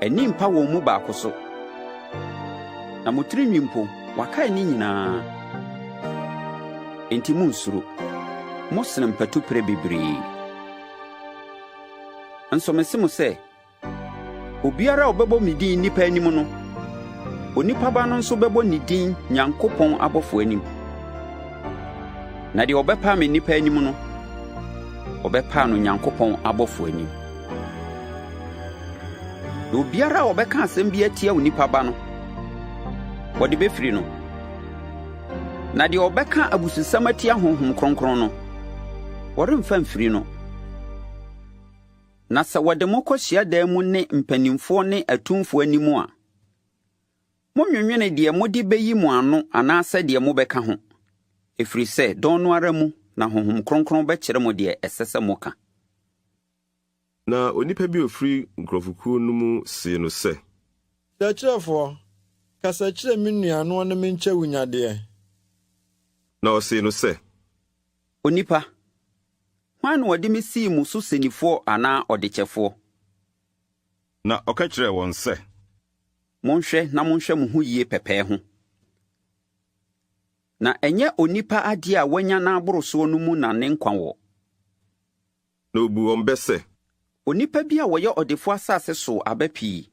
ani mpa wɔn mu baako so. Na mo tirinwi mpo, wɔakae ne nyinaa. Enti monnsuro, mosene mpatupire bebree. Nso mese mo sɛ, Obiara a ɔbɛbɔ me din nnipa anim no, Onipa Ba no nso bɛbɔ ne din Nyankopɔn abɔfoɔ anim. Na deɛ ɔbɛpa me nnipa anim no, wɔbɛpa no Nyankopɔn abɔfoɔ anim. Na obiara a ɔbɛka asɛm bi atia Onipa Ba no, wɔde bɛfiri no. Na deɛ ɔbɛka abususɛm atia Honhom Kronkron no, wɔremfa mfiri no. Na sɛ wɔde mo kɔ hyiadan mu ne mpanimfoɔ ne atumfoɔ anim a, monnwennwene deɛ mode bɛyi mo ano anaasɛ deɛ mobɛka ho, ɛfiri sɛ dɔn no ara mu na Honhom Kronkron bɛkyerɛ mo deɛ ɛsɛ sɛ moka. Na onipa bi a ɔfiri nkurɔfokuo no mu see no sɛ. Kyerɛkyerɛfoɔ, kasa kyerɛ me nua na ɔne me nkyɛ wunyadeɛ. Na ɔsee no sɛ. Onipa, hwan na ɔde me sii mo so sɛnnifoɔ anaa ɔdekyɛfoɔ? Na ɔka kyerɛɛ wɔn sɛ. Monhwɛ na monhwɛ mo ho yie pɛpɛɛ ho, na ɛnyɛ onipa adeɛ a wanya no aboro soɔ no mu na ne nkwa wɔ. Na obuu wɔn bɛ sɛ. Onipa bi a ɔyɛ ɔdefoɔ asase sow aba pii.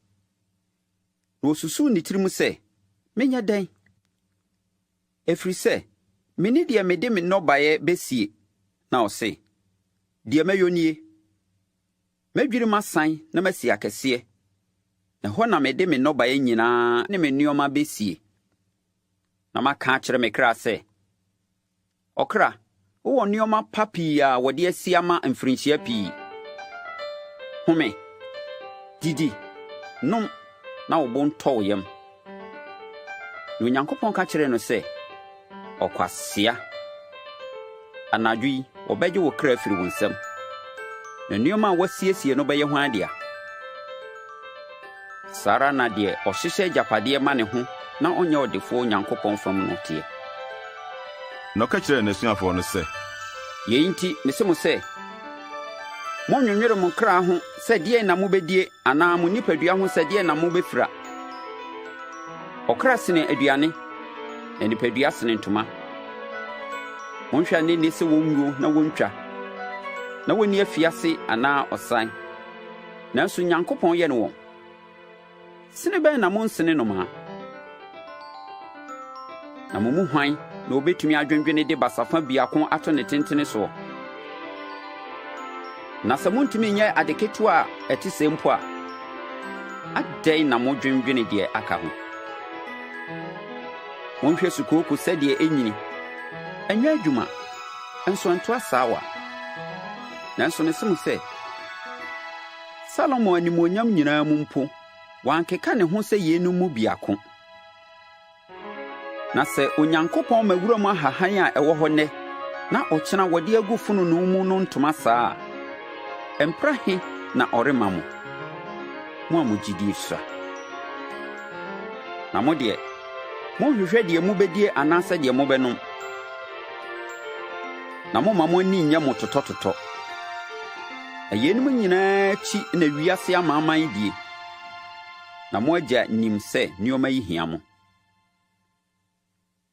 Na osusuw ne tirim sɛ, 'Menyɛ dɛn? Ɛfiri sɛ, menni deɛ mede me nnɔbaeɛ bɛsie. Na ɔse, Deɛ mɛyɔ nie, Mɛdwiri m'asan na masi akɛseɛ, na ɛhɔ na mede me nnɔbaeɛ nyinaa ne me nneɛma bɛsie. Na maka akyerɛ me kra sɛ, Ɔkra, wowɔ nneɛma pa pii a wɔde asie ama mfirinhyia pii. Home, didi, nom, na wo bo ntɔ wo yam. Na Onyankopɔn ka kyerɛɛ no sɛ, Ɔkwasea! Anadwo yi wɔbɛgye wo kra afiri wo nsam, na nneɛma a woasiesie no bɛyɛ hwan dea? Saa ara na deɛ ɔhyehyɛ agyapadeɛ ma ne ho na ɔnyɛ ɔdefoɔ Onyankopɔn fam no teɛ. Na ɔka kyerɛɛ n'asuafoɔ no sɛ. Yei nti mese mo sɛ, Monnnwennwene mo kra ho sɛ deɛn na mobɛdie anaa mo nipadua ho sɛ deɛn na mobɛfira. Ɔkra sene aduane, na nipadua sene ntoma. Monhwɛ anene sɛ wɔnwuo na wɔntwa, na wɔnni afiase anaa ɔsan. Nanso Nyankopɔn yɛne wɔn. Sene bɛn na monsene nnomaa? Na mo mu hwan na obetumi adwendwene de basafa biako ato ne tentene soɔ? Na sɛ montumi nyɛ ade ketewa a ɛte sɛɛ mpo a, adɛn na modwendwene deɛ aka ho? Monhwɛ sukooko sɛdeɛ ɛnyini. Ɛnyɛ adwuma, nso ɛnto asaawa. Nanso mese mo sɛ, Salomo animuonyam nyinaa mu mpo, wankeka ne ho sɛ yeinom mu biako. Na sɛ Onyankopɔn ma wuram ahahan a ɛwɔ hɔ nnɛ na ɔkyena wɔde agu fononoo mu no ntoma saa a, mpra he na ɔremma mo, mo a mo gyidie sua? Na mo deɛ, monnhwehwɛ deɛ mobɛdie anaasɛ deɛ mobɛnom, na momma mo ani nnyɛ mo totɔtotɔ. Na yeinom nyinaa akyi na wiase amanaman die, na mo Agya nim sɛ nneɛma yi hia mo.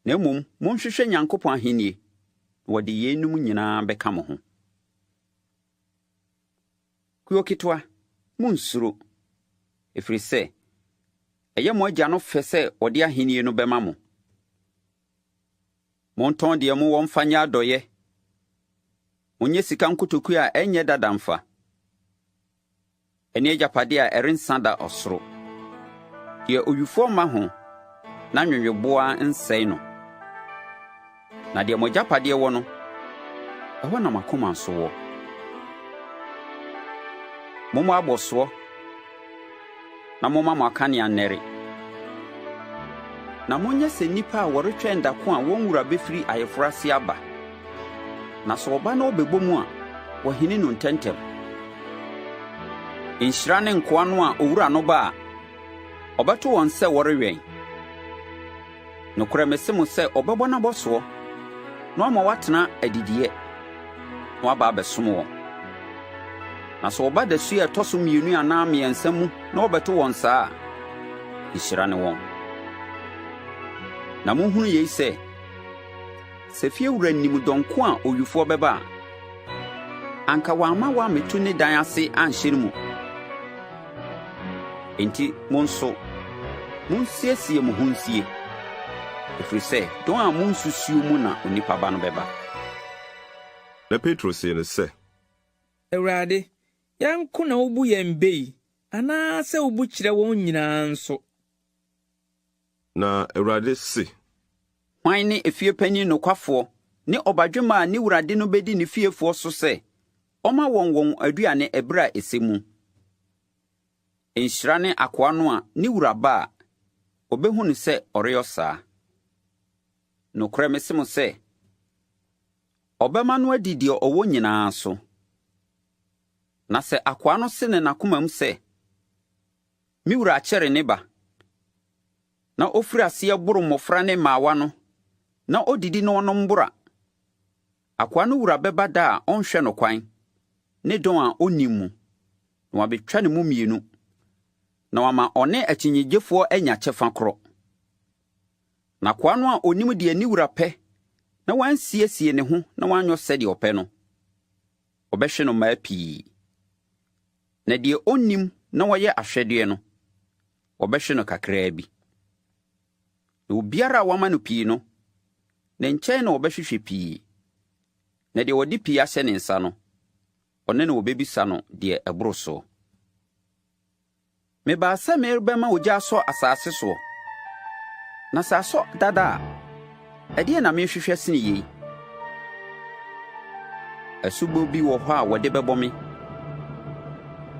Na mmom monhwehwɛ Nyankopɔn ahennie, na wɔde yeinom nyinaa bɛka mo ho. Kuo ketewa, monnsuro, ɛfiri sɛ ɛyɛ mo Agya no fɛ sɛ ɔde ahennie no bɛma mo. Montɔn deɛ mowɔ mfa nyɛ adɔeɛ. Monyɛ sika nkotokuo a ɛnyɛ dada mfa, ɛne agyapadeɛ a ɛrensa da ɔsoro, deɛ owifoɔ mma ho na nweweboaa nsɛe no. Na deɛ mo agyapadeɛ wɔ no, ɛhɔ na mo akoma nso wɔ. Mommɔ abɔsoɔ na momma mo akanea nnɛre. Na monyɛ sɛ nnipa a wɔretwɛn da ko a wɔn wura bɛfiri ayeforɔ ase aba. Na sɛ ɔba na ɔbɛbɔ mu a, wɔhene no ntɛmntɛm. Nhyira ne nkoa no a owura no ba a, ɔbɛto wɔn sɛ wɔrewɛn. Nokorɛ mese mo sɛ ɔbɛbɔ n'abɔsoɔ na wama wɔatena adidiiɛ, na waba abɛsom wɔn. Na sɛ ɔba dasuo a ɛtɔ so mmienu anaa mmiɛnsa mu na ɔbɛto wɔn saa a, nhyira ne wɔn. Na monhunu yei sɛ, sɛ fiewura nim dɔn ko a owifoɔ bɛba a, anka wamma wɔammɛtu ne dan ase anhyɛ no mu. Enti mo nso, monsiesie mo ho nsie, ɛfiri sɛ dɔn a monsusuo mu na Onipa Ba no bɛba. Na Petro see no sɛ. Awurade, yɛn nko na wubu yɛn bɛ yi, anaasɛ wubu kyerɛ wɔn nyinaa nso? Na Awurade se. Hwan ne efiepanin nokwafoɔ ne ɔbadwemma a ne wura de no bɛdi ne fiefoɔ so sɛ ɔmma wɔn wɔn aduane ɛberɛ a ɛsɛ mu? Nhyira ne akoa no a ne wura ba a, ɔbɛhu no sɛ ɔreyɔ saa. Nokorɛ mese mo sɛ, ɔbɛma no adi deɛ ɔwɔ nyinaa so. Na sɛ akoa no se no n'akomam sɛ, Me wura akyɛre ne ba, na ɔfiri aseɛ boro mmɔfra ne mmaawa no, na ɔdidi na ɔnom boro a, akoa no wura bɛba da a ɔnhwɛ no kwan, ne dɔn a ɔnnim mu, na wabɛtwa ne mu mmienu, na wama ɔne akyinnyegyefoɔ anya kyɛfa korɔ. Na akoa no a ɔnim deɛ ne wura pɛ na wansiesie ne ho na wanyɔ sɛdeɛ ɔpɛ no, wɔbɛhwe no mmaa pii. Na deɛ ɔnnim na ɔyɛ ahwɛdeɛ no, wɔbɛhwe no kakraa bi. Na obiara a wɔama no pii no, ne nkyɛn na wɔbɛhwehwɛ pii, na deɛ wɔde pii ahyɛ ne nsa no, ɔno na wɔbɛbisa no deɛ ɛboro soɔ. Mebaa sɛ merebɛma ogya asɔ asase soɔ, na sɛ asɔ dada a, ɛdeɛn na merehwehwɛ sene yei? Asubɔ bi wɔ hɔ a wɔde bɛbɔ me,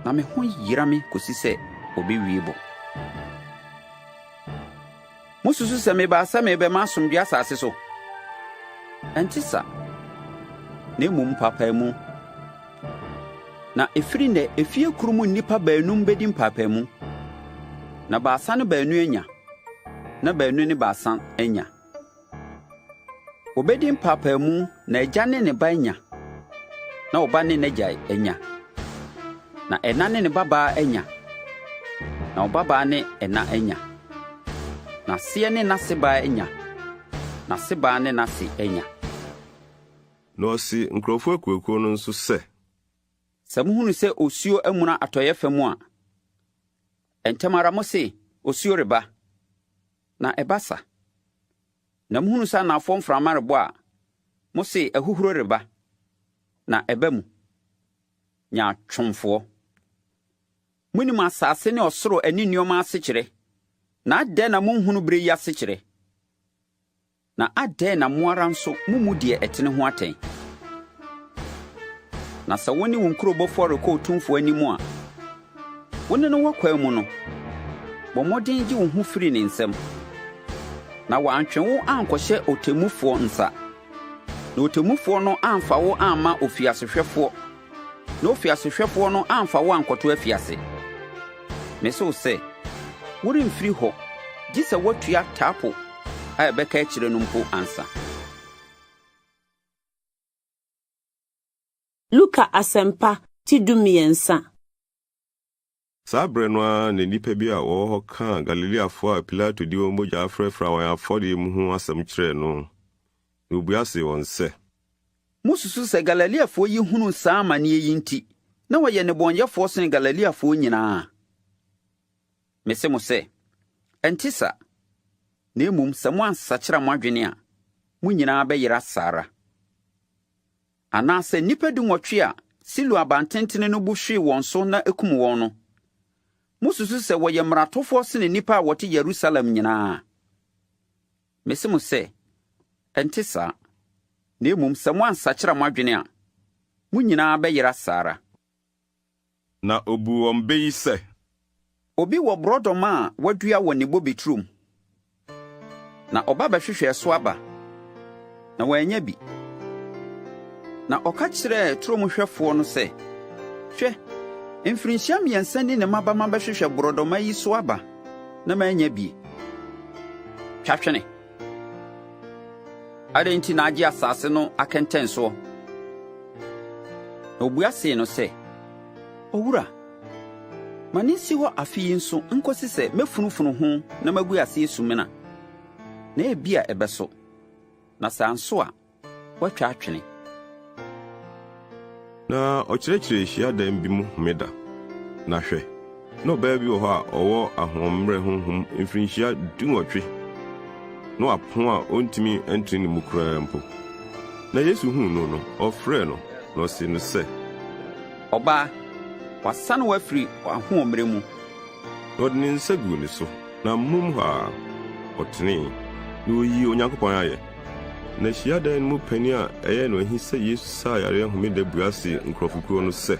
na me ho yera me kɔsi sɛ wɔbɛwie bɔ. Mususu sɛ mebaa sɛ merebɛma asomdwoe asase so? Ɛnte sa, na mmom mpaapaemu. Na ɛfiri nnɛ efie koro mu nnipa baanum bedi mpaapaemu, na baasa ne baanu anya, na baanu ne baasa anya. Wɔbɛdi mpaapaemu na agya ne ne ba anya, na ɔba ne n'agya anya, na ɛna ne ne babaa anya, na ɔbabaa ne ɛna anya, na aseɛ ne n'asebaa anya, na asebaa ne n'ase anya. Na ɔse nkurɔfoɔ akuakuo no nso sɛ. Sɛ mohunu sɛ osuo amuna atɔeɛ fam a, ntɛm ara mose, 'Osuo reba, na ɛba sa. Na mohunu sɛ anafoɔ mframa rebɔ a, mose, 'Ahuhuro reba, na ɛba mu. Nyaatwomfoɔ! Monim asase ne ɔsoro ani nneɛma asekyerɛ, na adɛn na monhunu berɛ yi asekyerɛ? Na adɛn na mo ara nso mummu deɛ ɛtene ho atɛn? Na sɛ wo ne wo nkurobɔfoɔ rekɔ otumfoɔ anim a, wo ne no wɔ kwan mu no, bɔ mmɔden gye wo ho firi ne nsam, na wantwe wo ankɔhyɛ ɔtemmufoɔ nsa, na ɔtemmufoɔ no amfa wo amma ofiasehwɛfoɔ, na ofiasehwɛfoɔ no amfa wo ankɔto afiase. Mese wo sɛ, woremfiri hɔ gye sɛ woatua taapo a ɛbɛka akyire no mpo ansa. Luka Asɛmpa ti 13. Saa berɛ no ara na nnipa bi a wɔwɔ hɔ kaa Galileafoɔ a Pilato de wɔn mogya afrafra wɔn afɔdeɛ mu ho asɛm kyerɛɛ no. Na ɔbua see wɔn sɛ. Mosusu sɛ Galileafoɔ yi hunuu saa amanneɛ yi nti, na wɔyɛ nnebɔneyɛfoɔ sene Galileafoɔ nyinaa? Mese mo sɛ, ɛnte sa, na mmom sɛ moansakyera mo adwene a, mo nyinaa bɛyera saa ara. Anaasɛ nnipa dunwɔtwe a Siloa abantentene no bu hwee wɔn so na ekum wɔn no, mususu sɛ wɔyɛ mmaratofoɔ sene nnipa a wɔte Yerusalem nyinaa? Mese mo sɛ, ɛnte saa, na mmom sɛ moansakyera mo adwene a, mo nyinaa bɛyera saa ara. Na obuu wɔn bɛ yi sɛ. Obi wɔ borɔdɔma a wadua wɔ ne bobe turom, na ɔba bɛhwehwɛɛ so aba, na wannya bi. Na ɔka kyerɛɛ turom hwɛfoɔ no sɛ, 'Hwɛ, Mfirinhyia mmiɛnsa ni na maba mabɛhwehwɛ borɔdɔma yi so aba na mannya bi. Twa twene! Adɛn nti na agye asase no akɛntɛn soɔ? Na ɔbua see no sɛ, Owura, ma no nsi hɔ afe yi nso nkɔsi sɛ mɛfunufunu ho na magu aseɛ sumina, na ebia ɛbɛso, na sɛ anso a, woatwa atwene. Na ɔkyerɛkyerɛɛ hyiadan bi mu homeda, na hwɛ, na ɔbaa bi wɔ hɔ a ɔwɔ ahoɔmmerɛ honhom mfirinhyia dunwɔtwe, na wapɔn a ontumi ntene ne mu koraa mpo. Na Yesu huu no no, ɔfrɛɛ no, na ɔsee no sɛ. Ɔbaa, wɔasane wo afiri w'ahoɔmmerɛ mu. Na ɔde ne nsa guu ne so, na amonom hɔ ara ɔtenee, na oyii Onyankopɔn ayɛ. Na hyiadan no mu panyin a ɛyɛɛ no ahi sɛ Yesu saa yare homeda bua see nkurɔfokuo no sɛ.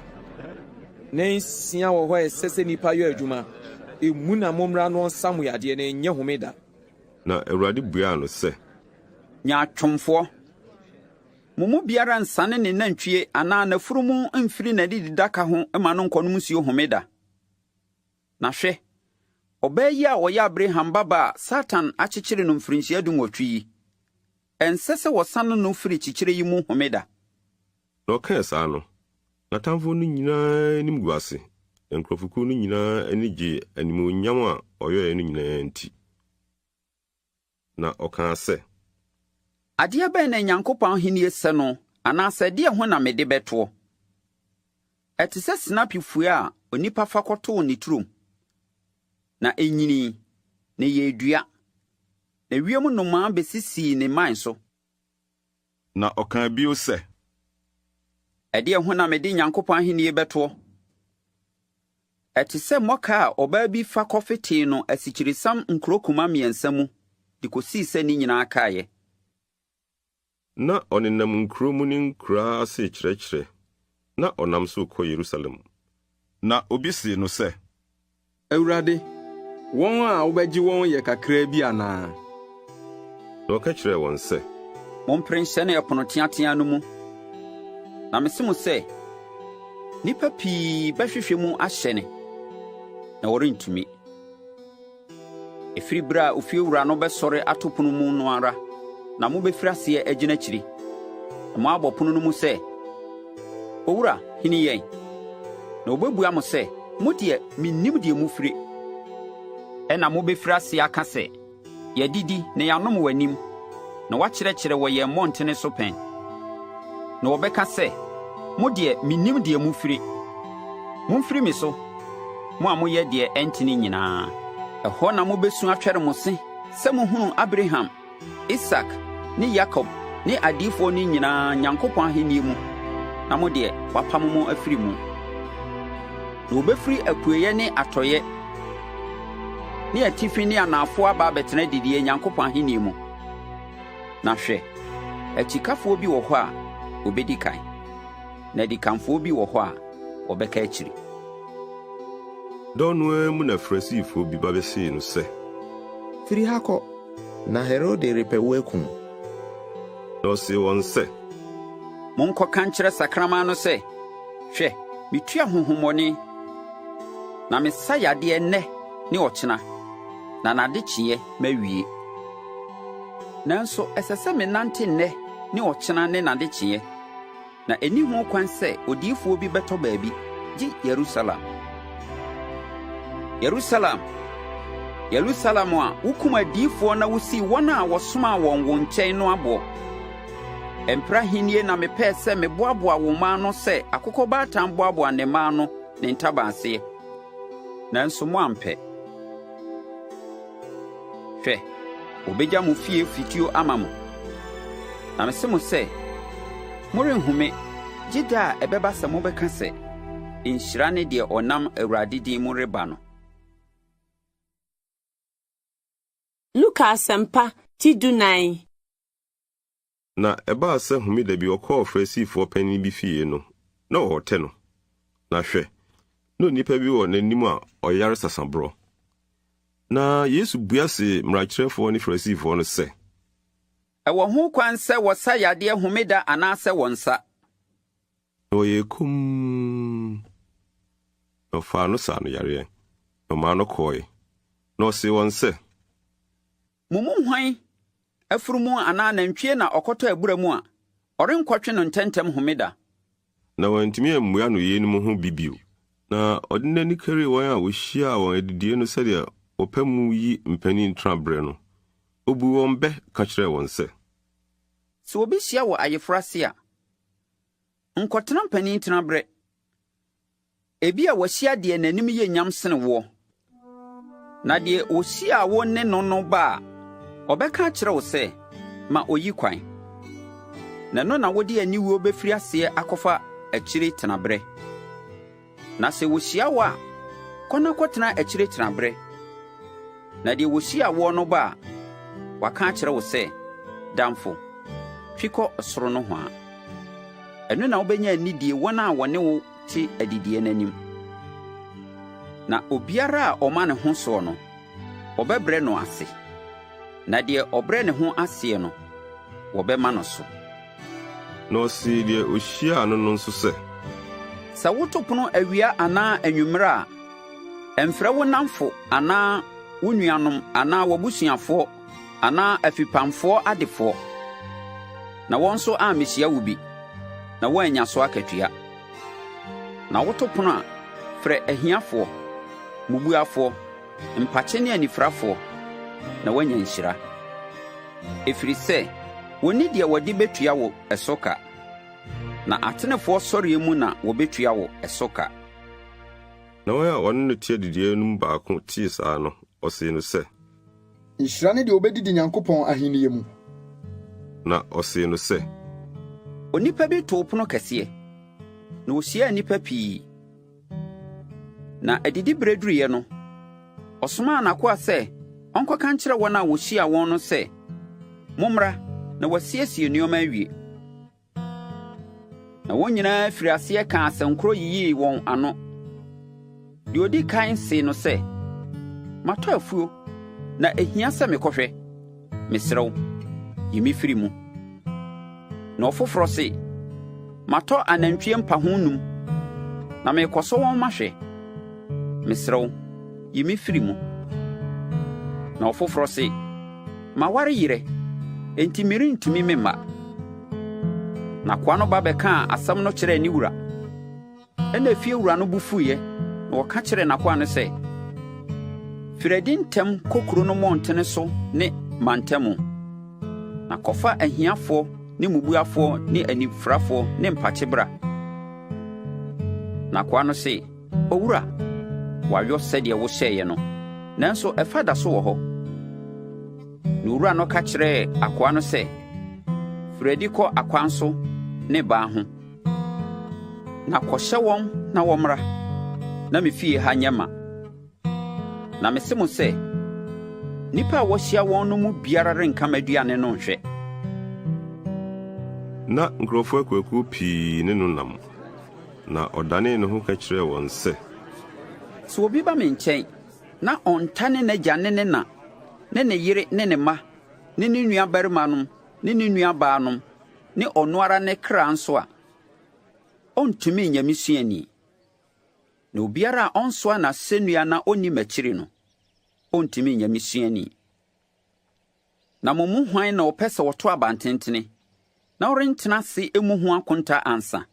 Nnansia wɔ hɔ a ɛsɛ sɛ nnipa yɔ adwuma. Emu na mommra na ɔnsa mo yadeɛ, na ɛnyɛ homeda. Na Awurade buaa no sɛ. Nyaatwomfoɔ! Mo mu biara nsane ne nantwie anaa n'afunumu mfiri n'adididaka ho mma no nkɔnom nsuo homeda. Na hwɛ, ɔbaa yi a ɔyɛ Abraham babaa a Satan akyekyere no mfirinhyia dunwɔtwe yi, ɛnsɛ sɛ wɔsane no firi kyekyerɛ yi mu homeda? Na ɔkaa saa no, n'atamfo no nyinaa anim guu ase, na nkurɔfokuw no nyinaa ani gyee animuonyam a ɔyɔe no nyinaa nti. Na ɔkaa sɛ. Adeɛ bɛn na Nyankopɔn ahennie sɛ no, anaasɛ ɛdeɛn ho na mede bɛtoɔ? Ɛte sɛ sinapi fua a onipa fa kɔtoo ne turom, na ɛnyinii, na ɛyɛɛ dua, na wiem nnomaa bɛsisii ne mman so. Na ɔkaa bio sɛ. Ɛdeɛn ho na mede Nyankopɔn ahennie bɛtoɔ? Ɛte sɛ mmɔka a ɔbaa bi fa kɔfetee no asikyiresiam nkurokuma mmiɛnsa mu de kɔsii sɛ ne nyinaa kaeɛ. Na ɔnenam nkuro mu ne nkuraa ase rekyerɛkyerɛ, na ɔnam so rekɔ Yerusalem. Na obi see no sɛ. Awurade, wɔn a wobɛgye wɔn yɛ kakraa bi anaa? Na ɔka kyerɛɛ wɔn sɛ. Mompere nhyɛne ɛpono teateaa no mu, na mese mo sɛ, nnipa pii bɛhwehwɛ mu ahyɛne, na wɔrentumi. Ɛfiri berɛ a ofiewura no bɛsɔre ato pono mu no ara na mobɛfiri aseɛ agyina akyiri, na moabɔ pono no mu sɛ, 'Owura, hini yɛn! Na ɔbɛbua mo sɛ, 'Mo deɛ, mennim deɛ mofire. Ɛnna mobɛfiri aseɛ aka sɛ, 'Yɛadidi na yɛanom w'anim, na woakyerɛkyerɛ wɔ yɛn mmɔntene so pɛn. Na wɔbɛka sɛ, 'Mo deɛ, mennim deɛ mofire. Momfiri me so, mo a moyɛ deɛ ɛntene nyinaa. Ɛhɔ na mobɛsu atwɛre mo se sɛ mohunuu Abraham, Isak ne Yakob ne adiyifoɔ no nyinaa Nyankopɔn ahennie mu, na mo deɛ, wɔapamo mo afiri mu. Na wɔbɛfiri apueeɛ ne atɔeɛ ne atifi ne anaafoɔ aba abɛtena adidiiɛ Nyankopɔn ahennie mu. Na hwɛ, akyikafoɔ bi wɔ hɔ a wɔbɛdi kan, na adikanfoɔ bi wɔ hɔ a wɔbɛka akyiri. Dɔn no ara mu na Farisifoɔ bi ba bɛsee no sɛ. Firi ha kɔ, na Herode repɛ wo akum wo. Na ɔsee wɔn sɛ. Monkɔka nkyerɛ sakraman no sɛ, 'Hwɛ, metu ahonhommɔne, na mesa yadeɛ nnɛ ne ɔkyena, na n'adekyeeɛ mawie. Nanso ɛsɛ sɛ menante nnɛ ne ɔkyena ne n'adekyeeɛ, Na enni ho kwan sɛ odiyifoɔ bi bɛtɔ baabi, gye Yerusalem. Yerusalem, Yerusalem a wokum adiyifoɔ na wosii wɔn a wɔsomaa wɔn wo nkyɛn no aboɔ! Ɛmpra ahennie na mepɛɛ sɛ meboaboa wo mma ano sɛ akokɔbaatan boaboa ne mma ano ne ntaban aseɛ, nanso moampɛ. Hwɛ, wɔbɛgya mo fie fituo ama mo. Na mese mo sɛ, morenhu me, gye da a ɛbɛba sɛ mobɛka sɛ, 'Nhyira ne deɛ ɔnam Awurade din mu reba no. Luka Asɛmpa ti dunan. Na ɛbaa sɛ homeda bi ɔkɔɔ Farisifoɔ panin bi fie no, na ɔretɛ no. Na hwɛ, na onipa bi wɔ n'anim a ɔyare sasaborɔ. Na Yesu bua see mmarakyerɛfoɔ ne Farisifoɔ no sɛ. Ɛwɔ ho kwan sɛ wɔsa yadeɛ homeda anaasɛ wɔnsa? Na wɔyɛɛ komm. Na ɔfaa no saa no yareɛ, na ɔmaa no kɔɔe. Na ɔsee wɔn sɛ. Mo mu hwan afunumu anaa nantwie na ɔkɔtɔ abura mu a, ɔrenkɔtwe no ntɛmntɛm homeda? Na wantumi ammua no yeinom ho bi bio. Na ɔde n'ani karii wɔn a wɔhyiaa wɔn adidie no sɛdeɛ wɔpɛ mu yi mpanin tenaberɛ no, ɔbuu wɔn bɛ ka kyerɛɛ wɔn sɛ. Sɛ obi hyia wo ayeforɔ ase a, nkɔtena mpanin tenaberɛ. Ebia wahyia deɛ n'anim yɛ nyam sene woɔ. Na deɛ ɔhyiaa wo ne no no ba a, ɔbɛka akyerɛ wo sɛ, 'Ma oyi kwan. Na ɛno na wode aniwuo bɛfiri aseɛ akɔfa akyire tenaberɛ. Na sɛ wɔhyia wo a, kɔ na kɔtena akyire tenaberɛ. Na deɛ wɔhyiaa woɔ no ba a, waka akyerɛ wo sɛ, 'Damfo, twi kɔ soro nohoa. Ɛno na wobɛnya anidie wɔn a wɔne wo te adidiiɛ no anim. Na obiara a ɔma ne ho soɔ no, wɔbɛbrɛ no ase, na deɛ ɔbrɛ ne ho aseɛ no, wɔbɛma no so. Na ɔsee deɛ ɔhyiaa no no nso sɛ. Sɛ woto pono awia anaa anwummerɛ a, mfrɛ wo nnamfo anaa wo nuanom anaa w'abusuafoɔ anaa afipamfoɔ adefoɔ, na wɔn nso ammɛhyia wo bi, na woannya so akatua. Na woto pono a, frɛ ahiafoɔ, mmubuafoɔ, mpakye ne anifirafoɔ, na woanya nhyira. Ɛfiri sɛ wɔnni deɛ wɔde bɛtua wo ɛso ka, na atenefoɔ sɔreɛ mu na wɔbɛtua wo ɛso ka. Na wɔn a wɔne no te adidiiɛ no mu baako tee saa no, ɔsee no sɛ. Nhyira ne deɛ ɔbɛdidi Nyankopɔn ahennie mu. Na ɔsee no sɛ. Onipa bi too pono kɛseɛ, na ɔhyiaa nnipa pii. Na adidiberɛ duruiɛ no, ɔsomaa n'akoa sɛ ɔnkɔka nkyerɛ wɔn a wɔhyiaa wɔn no sɛ, 'Mommra, na wɔasiesie nneɛma awie. Na wɔn nyinaa firii aseɛ kaa asɛnkorɔ yiyii wɔn ano. Deɛ ɔdi kan see no sɛ, 'Matɔ afuo, na ɛhia sɛ mekɔhwɛ. Mesrɛ wo, yi me firi mu. Na ɔfoforɔ se, 'Matɔ anantwie mpaho num, na merekɔsɔ wɔn mahwɛ. Mesrɛ wo, yi me firi mu. Na ɔfoforɔ se, 'Maware yerɛ, enti merentumi memma. Na akoa no ba bɛkaa asɛm no kyerɛɛ ne wura. Ɛnna efiewura no bo fuiɛ, na ɔka kyerɛɛ n'akoa no sɛ, 'Firi adi ntɛm kɔ kuro no mmɔntene so ne mantamu, na kɔfa ahiafoɔ ne mmubuafoɔ ne anifirafoɔ ne mpakye bra.' Na akoa no se, 'Owura, wɔayɔ sɛdeɛ wohyɛeɛ no, nanso ɛfa da so wɔ hɔ.' Na owura no ka kyerɛɛ akoa no sɛ, 'Firi adi kɔ akwan so ne ban ho, Na kɔhyɛ wɔn na wɔmmra, na me fie ha nyɛ ma. Na mese mo sɛ, nnipa a wɔahyia wɔn no mu biara renka m'aduane no nhwɛ. Ná nkurɔfo akuwakuw pii ne no nam, na ɔdanee ne ho ka kyerɛɛ wɔn sɛ. Sɛ obi ba me nkyɛn na ɔntane n'agya ne ne na ne ne yere ne ne mma ne ne nuabarimanom ne ne nuabaanom ne ɔno ara ne kra nso a, ɔrentumi nyɛ me suani. Na obiara a ɔnsoa n'asɛnnua na onni m'akyiri no, ɔrentumi nyɛ me suani. Na mo mu hwan na ɔpɛ sɛ ɔto abantentene, na ɔrentena ase mmu ho akonta ansa,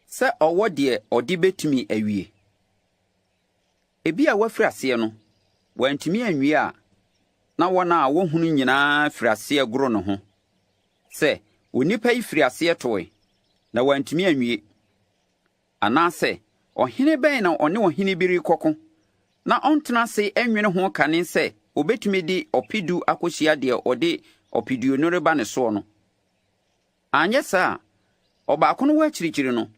sɛ ɔwɔ deɛ ɔde betumi awie? Ebia wafiri aseɛ no, wantumi anwie a, na wɔn a wɔhunu nyinaa firi aseɛ goro ne ho sɛ, 'Onipa yi firii aseɛ toe, na wantumi anwie. Anaasɛ, ɔhene bɛn na ɔne ɔhene bi rekɔko, na ɔntena ase nnwene ho kane sɛ obetumi de ɔpedu akohyia deɛ ɔde ɔpeduonu reba ne soɔ no? Anyɛ saa a, ɔbaako no wɔ akyirikyiri no,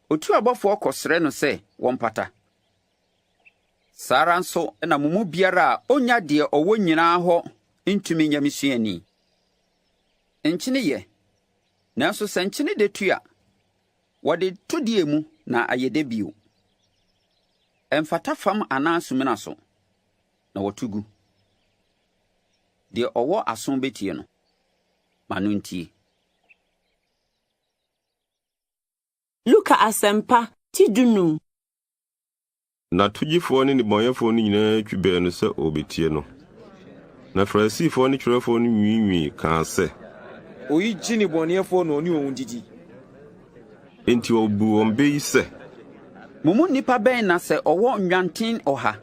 otu abɔfoɔ kɔsrɛ no sɛ wɔmpata. Saa ara nso na mo mu biara a onnya deɛ ɔwɔ nyinaa hɔ ntumi nyɛ me suani. Nkyene yɛ, nanso sɛ nkyene dɛ tu a, wɔde to deɛ mu na ayɛ dɛ bio? Ɛmfata fam anaa sumina so, na wɔto gu. Deɛ ɔwɔ aso bɛtie no, ma no ntie. Luka Asɛmpa ti dunum. Na togyefoɔ ne nnebɔneyɛfoɔ no nyinaa twi bɛn no sɛ wɔrebɛtie no. Na Farisifoɔ ne twerɛfoɔ no nwiinwii kaa sɛ. Oyi gye nnebɔneyɛfoɔ na ɔne wɔn didi. Enti wɔbuu wɔn bɛ yi sɛ. Mo mu nnipa bɛn na sɛ ɔwɔ nnwanten ɔha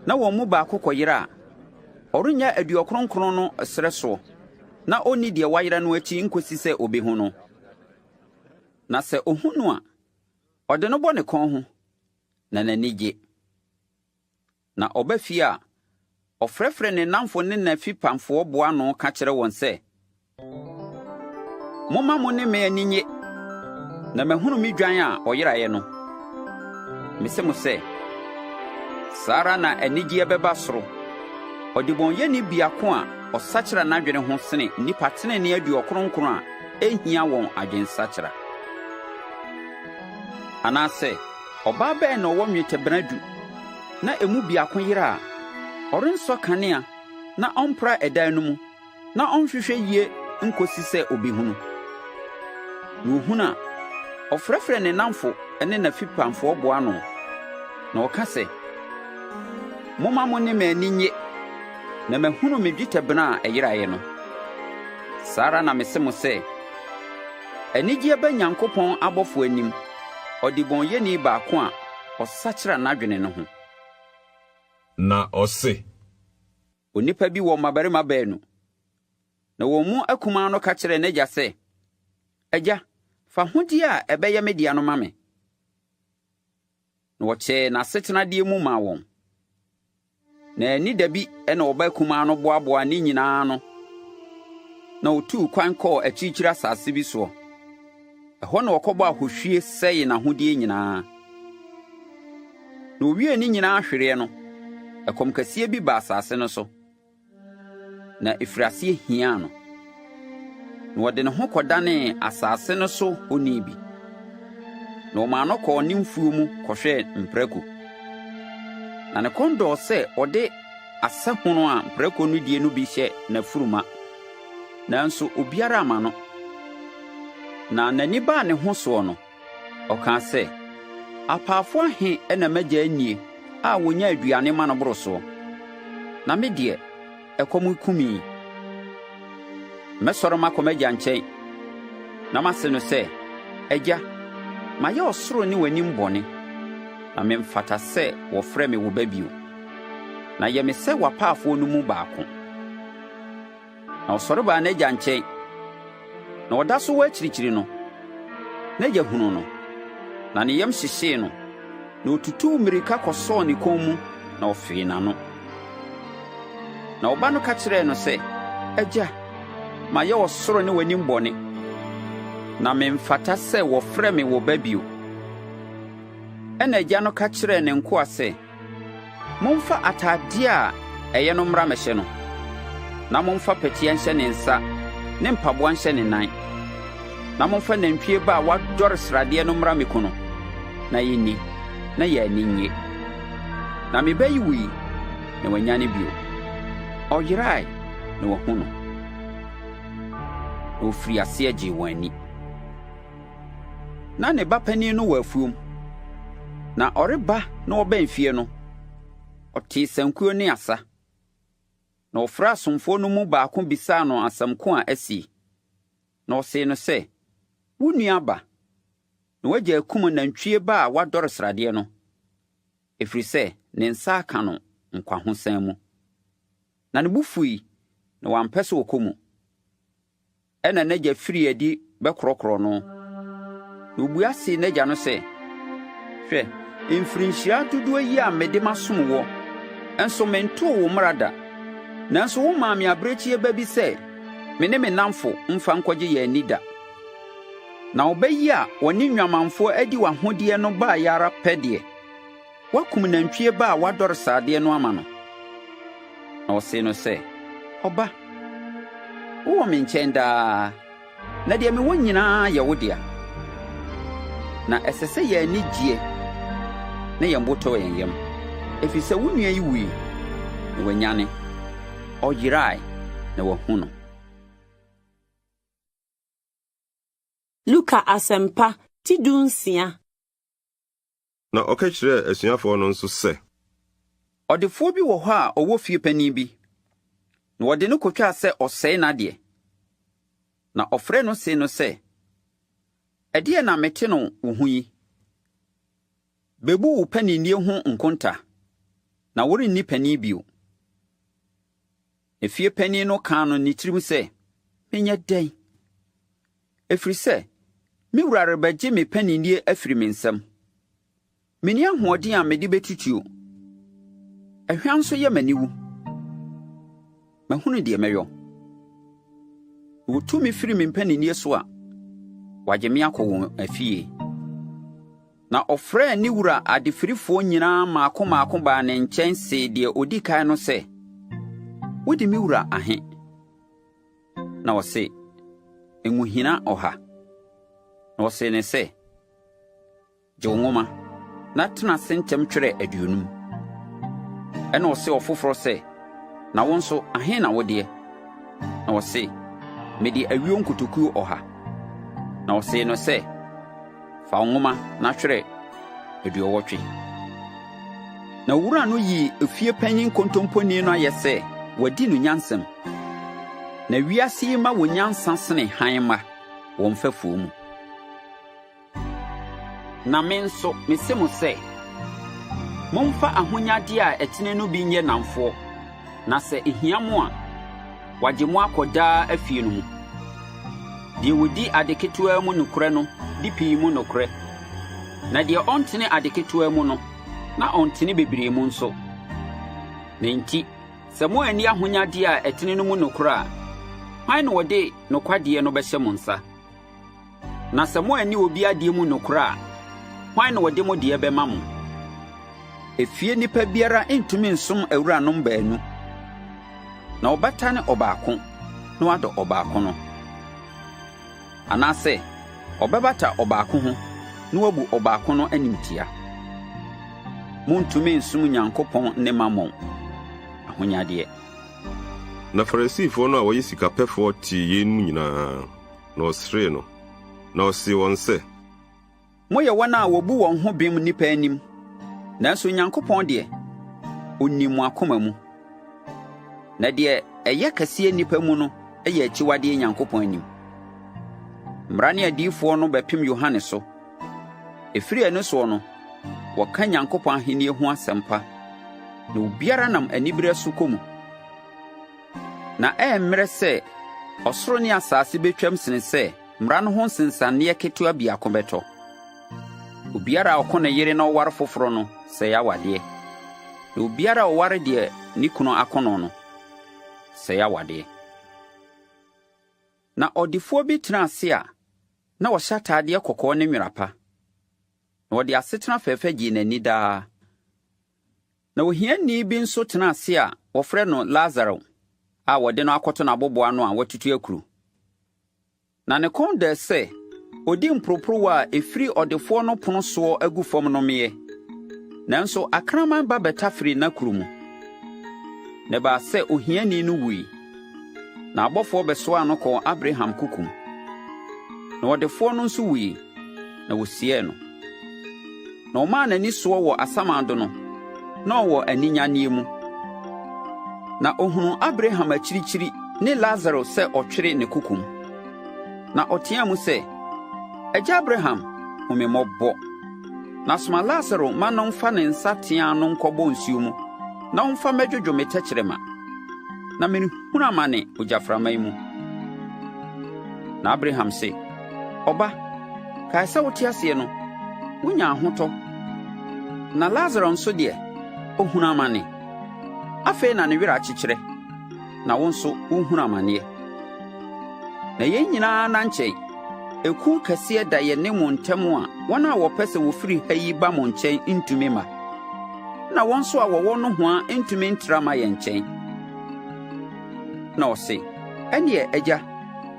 na wɔn mu baako kɔyera a, ɔrennya aduɔkron nkron no serɛ soɔ na ɔnni deɛ wayera no akyi nkɔsi sɛ ɔbɛhu no? Na sɛ ɔhu no a, ɔde no bɔ ne kɔn ho na n'ani gye. Na ɔba fie a, ɔfrɛfrɛ ne nnamfo ne n'afipamfoɔ boa ano ka kyerɛ wɔn sɛ, 'Momma mo ne me ani nnye, na mahunu me dwan a ɔyeraeɛ no.' Mise mo sɛ, saa ara na anigyeɛ bɛba soro, ɔdebɔneyɛni biako a ɔsakyera n'adwene ho sene nnipa tenenee aduɔkron nkron a enhia wɔn adwensakyera. Anaasɛ ɔbaa bɛn na ɔwɔ nnwetɛbena du, na emu biako yera a, ɔrensɔ kanea na ɔmpra ɛdan no mu na ɔnhwehwɛ yie nkosi sɛ obehunu? Na ohunu a, ɔfrɛfrɛ ne nnamfo ne n'afipamfoɔ boa ano, na ɔka sɛ, 'Momma mo ne me ani nnye, na mahunu me dwetɛbena a ɛyeraeɛ no.' Saa ara na mise mo sɛ, Anigyeɛ ba Nyankopɔn abɔfoɔ anim, ɔdebɔneyɛni baako a ɔsakyera n'adwene no ho. Na ɔse. Onipa bi wɔ mmabarima baanu. Na wɔn mu akumaa no ka kyerɛɛ n'agya sɛ, 'Agya, fa ahodeɛ a ɛbɛyɛ me dea no ma me. Na wɔkyɛɛ n'asetenadeɛ mu maa wɔn. Na anni da bi na ɔba kumaa no boaboaa ne nyinaa ano, na ɔtuu kwan kɔɔ akyirikyiri asase bi soɔ. Ɛhɔ na ɔkɔbɔɔ ahohwie sɛee n'ahodeɛ nyinaa. Na ɔwiee ne nyinaa hwereɛ no, ɛkɔm kɛseɛ bi baa asase no so. na ɛfirii aseɛ hiaa no, na ɔde ne ho kɔdanee asase no so honi bi, na ɔmaa no kɔɔ ne mfuo mu kɔhwɛɛ mprako. Na ne kɔn dɔɔ sɛ ɔde asɛhono a mprako no die no bi hyɛ n'afuru ma, nanso obiara amma no. Na n'ani baa ne ho soɔ no, Ɔkaa sɛ, Apaafo ahe na m'agya nnie a wɔnya aduane ma no boro soɔ? Na me deɛ, ɛkɔm reku me yi. Mɛsɔre makɔ m'agya nkyɛn, na mase no sɛ, Agya, mayɛ ɔsoro ne w'anim bɔne, na memfata sɛ wɔfrɛ me wo ba bio. Na yɛ me sɛ w'apaafoɔ no mu baako. Na ɔsɔre baa n'agya nkyɛn. Na ɔda so wɔ akyirikyiri no, n'agya hunuu no, na ne yam hyehyee no, na otutuu mmirika kɔsɔɔ ne kɔn mu, na ɔfee n'ano. Na ɔba no ka kyerɛɛ no sɛ, Agya, mayɛ ɔsoro ne w'anim bɔne, na memfata sɛ wɔfrɛ me wo ba bio. Ɛnna agya no ka kyerɛɛ ne nkoa sɛ, Momfa atadeɛ a ɛyɛ no mmra mmɛhyɛ no, na momfa pɛtea nhyɛ ne nsa ne mpaboa nhyɛ ne nan, na momfa nantwie ba a wadɔre sradeɛ no mmra mmɛku no, na yɛnni, na yɛn ani nnye. Na me ba yi wui, na wanyane bio. Ɔyerae, na wɔahu no. Na wɔfirii aseɛ gyee wɔn ani. Na ne ba panin no wɔ afuom, na ɔreba na ɔbɛn fie no, ɔtee sankuo ne asa. Na ɔfrɛɛ asomfoɔ no mu baako bisaa no asɛm ko a asi. Na ɔsee no sɛ, Wo nua aba, na w'agya akum nantwie ba a wadɔre sradeɛ no, ɛfiri sɛ ne nsa aka no nkwahosan mu. Na ne bo fui, na wampɛ sɛ ɔkɔ mu. Ɛnna n'agya firii adi bɛkorɔkorɔɔ no. Na ɔbua see n'agya no sɛ, Hwɛ, mfirinhyia dodoɔ yi a mede masom woɔ, nso mentoo wo mmara da, nanso womaa me abirekyie ba bi sɛ me ne me nnamfo mfa nkɔgye yɛn ani da. Na wo ba yi a ɔne nnwamanfoɔ adi w'ahodeɛ no baeɛ ara pɛ deɛ, Woakum nantwie ba a wadɔre sradeɛ no ama no. Na ɔsee no sɛ, Ɔba, wowɔ me nkyɛn daa, na deɛ mewɔ nyinaa yɛ wo dea. Na ɛsɛ sɛ yɛn ani gyeɛ na yɛn bo tɔ yɛn yam, ɛfiri sɛ wo nua yi wui, na wanyane, ɔyerae, na wɔahu no. Luka Asɛmpa ti dunsia. Na ɔka kyerɛɛ asuafoɔ no nso sɛ. Ɔdefoɔ bi wɔ hɔ a ɔwɔ fie panin bi, na wɔde no kotwaa sɛ ɔsɛe n'adeɛ. Na ɔfrɛɛ no see no sɛ, Ɛdeɛn na mete no wo ho yi? Bebu wo paninnie ho nkonta, na worenni panin bio. Efie panin no kaa no ne tirim sɛ, 'Menyɛ dɛn? Ɛfiri sɛ, me wura rebɛgye me paninnie afiri me nsam. Menni ahoɔden a mede bɛtutuo. Ɛhwa nso yɛ m'aniwu. Mahunu deɛ mɛyɔ. Na wɔtu me firi me mpaninnie so a, wɔagye me akɔ wɔn afie. Na ɔfrɛɛ ne wura adefirifoɔ nyinaa mmaako mmaako baa ne nkyɛn see deɛ ɔdi kan no sɛ, Wode me wura ahe? Na ɔse, Nwohina ɔha. Na ɔsee no sɛ, Gye wo nwoma, na tena ase ntɛm twerɛ aduonum. Ɛnna ɔsee ɔfoforɔ sɛ, Na wo nso, ahe na wodeɛ? Na ɔse, Mede ayuo nkotokuo ɔha. Na ɔsee no sɛ, Fa wo nwoma na twerɛ aduɔwɔtwe. Na owura no yii efie panyin kontomponi no ayɛ sɛ wadi no nyansam. Na wiase yi mma wɔ nyansa sene hann mma wɔ mfɛfoɔ mu. Na me nso, mise mo sɛ, momfa ahonyadeɛ a ɛtene no bi nyɛ nnamfoɔ, na sɛ ehia mo a, wɔagye mo akɔ daa afie no mu. Deɛ ɔdi ade ketewaa mu nokorɛ no di pii mu nokorɛ, na deɛ ɔntene ade ketewaa mu no, na ɔntene bebree mu nso. Na enti, sɛ moanni ahonyadeɛ a ɛtene no mu nokorɛ a, hwan na ɔde nokwadeɛ no bɛhyɛ mo nsa? Na sɛ moanni obi adeɛ mu nokorɛ a, hwan na ɔde mo deɛ bɛma mo? Efie nipa biara ntumi nsom awuranom baanu, na ɔbɛtane ɔbaako na wadɔ ɔbaako no, anaasɛ ɔbɛbata ɔbaako ho na wabu ɔbaako no animtia. Montumi nsom Nyankopɔn ne Mammon, ahonyadeɛ. Na Farisifoɔ no a wɔyɛ sikapɛfoɔ tee yeinom nyinaa. Na wɔseree no, na ɔsee wɔn sɛ. Moyɛ wɔn a wɔbu wɔn ho bem nnipa anim, nanso Onyankopɔn deɛ, ɔnim mo akoma mu. Na deɛ ɛyɛ kɛseɛ nnipa mu no yɛ akyiwadeɛ Nyankopɔn anim. Mmara ne adiyifoɔ no bɛpem Yohane so. Ɛfiri ɛno soɔ no, wɔka Nyankopɔn ahennie ho asɛmpa, na obiara nam anibereɛ so kɔ mu. Na ɛremmrɛ sɛ ɔsoro ne asase betwam sene sɛ mmara no ho nsensaneɛ ketewa biako bɛtɔ. Obiara a ɔko ne yere na ɔware foforo no sɛe awadeɛ, na obiara a ɔware deɛ ne kunu ako no no sɛe awadeɛ. Na ɔdefoɔ bi tenaa ase a na ɔhyɛ ataadeɛ kɔkɔɔ ne nwera pa, na ɔde asetena fɛfɛ gyee n'ani daa. Na ohiani bi nso tenaa ase a wɔfrɛ no Lasaro a wɔde no akɔto n'aboboano a watutu akuru. Na ne kɔn dɔe sɛ odi mporoporowa a efiri ɔdefoɔ no pono soɔ agu fam no meɛ, nanso akraman ba bɛtaferee n'akuru mu. Na ɛbaa sɛ ohiani no wui, na abɔfoɔ bɛsoaa no kɔɔ Abraham kokom. Na ɔdefoɔ no nso wui, na wɔsiee no. Na ɔmaa n'ani soɔ wɔ asamando no, na ɔwɔ aninyanneɛ mu. Na ɔhunuu Abraham akyirikyiri ne Lasaro sɛ ɔtwere ne kokom. Na ɔteaa mu sɛ, 'Agya Abraham, hu me mmɔbɔ! Na soma Lasaro ma no mfa ne nsateaa no nkɔbɔ nsuo mu, na ɔmfa mmɛdwodwo me tɛkyerɛma, na merehunu amane ogyaframa yi mu. Na Abraham se, Ɔba, kae sɛ wote aseɛ no, wonyaa ahotɔ, na Lasaro nso deɛ, ɔhunu amane. Afei na ne werɛ akyekyerɛ, na wo nso worehunu amaneɛ. Na yɛn nyinaa nna nkyɛn. Eku kɛseɛ da yɛne mo ntam a wɔn a wɔpɛ sɛ wɔfiri ha yi ba mo nkyɛn ntumi mma, na wɔn nso a wɔwɔ nohoa ntumi ntra mma yɛn nkyɛn. Na ɔse, Ɛnneɛ, Agya,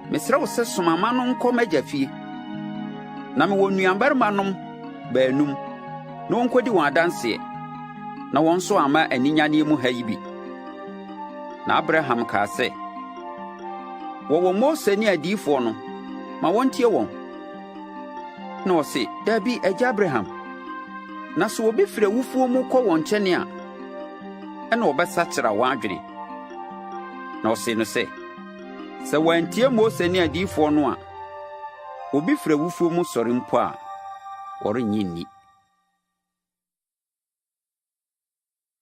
Mesrɛ wo sɛ soma ma no nkɔ m'agya fie, na mewɔ nuabarimanom baanum, na wɔnkɔdi wɔn adanseɛ, na wɔn nso amma aninyanneɛ mu ha yi bi. Na Abraham kaa sɛ, Wɔwɔ Mose ne adiyifoɔ no, ma wɔntie wɔn. Na ɔse, Dabi, agya Abraham. Na sɛ obi firi awufoɔ mu kɔ wɔn nkyɛne a, ɛnna wɔbɛsakyera wɔn adwene. Na ɔsee no sɛ, Sɛ wɔantie Mose ne adiyifoɔ no a, obi firi awufoɔ mu sɔre mpo a, wɔrennye nni.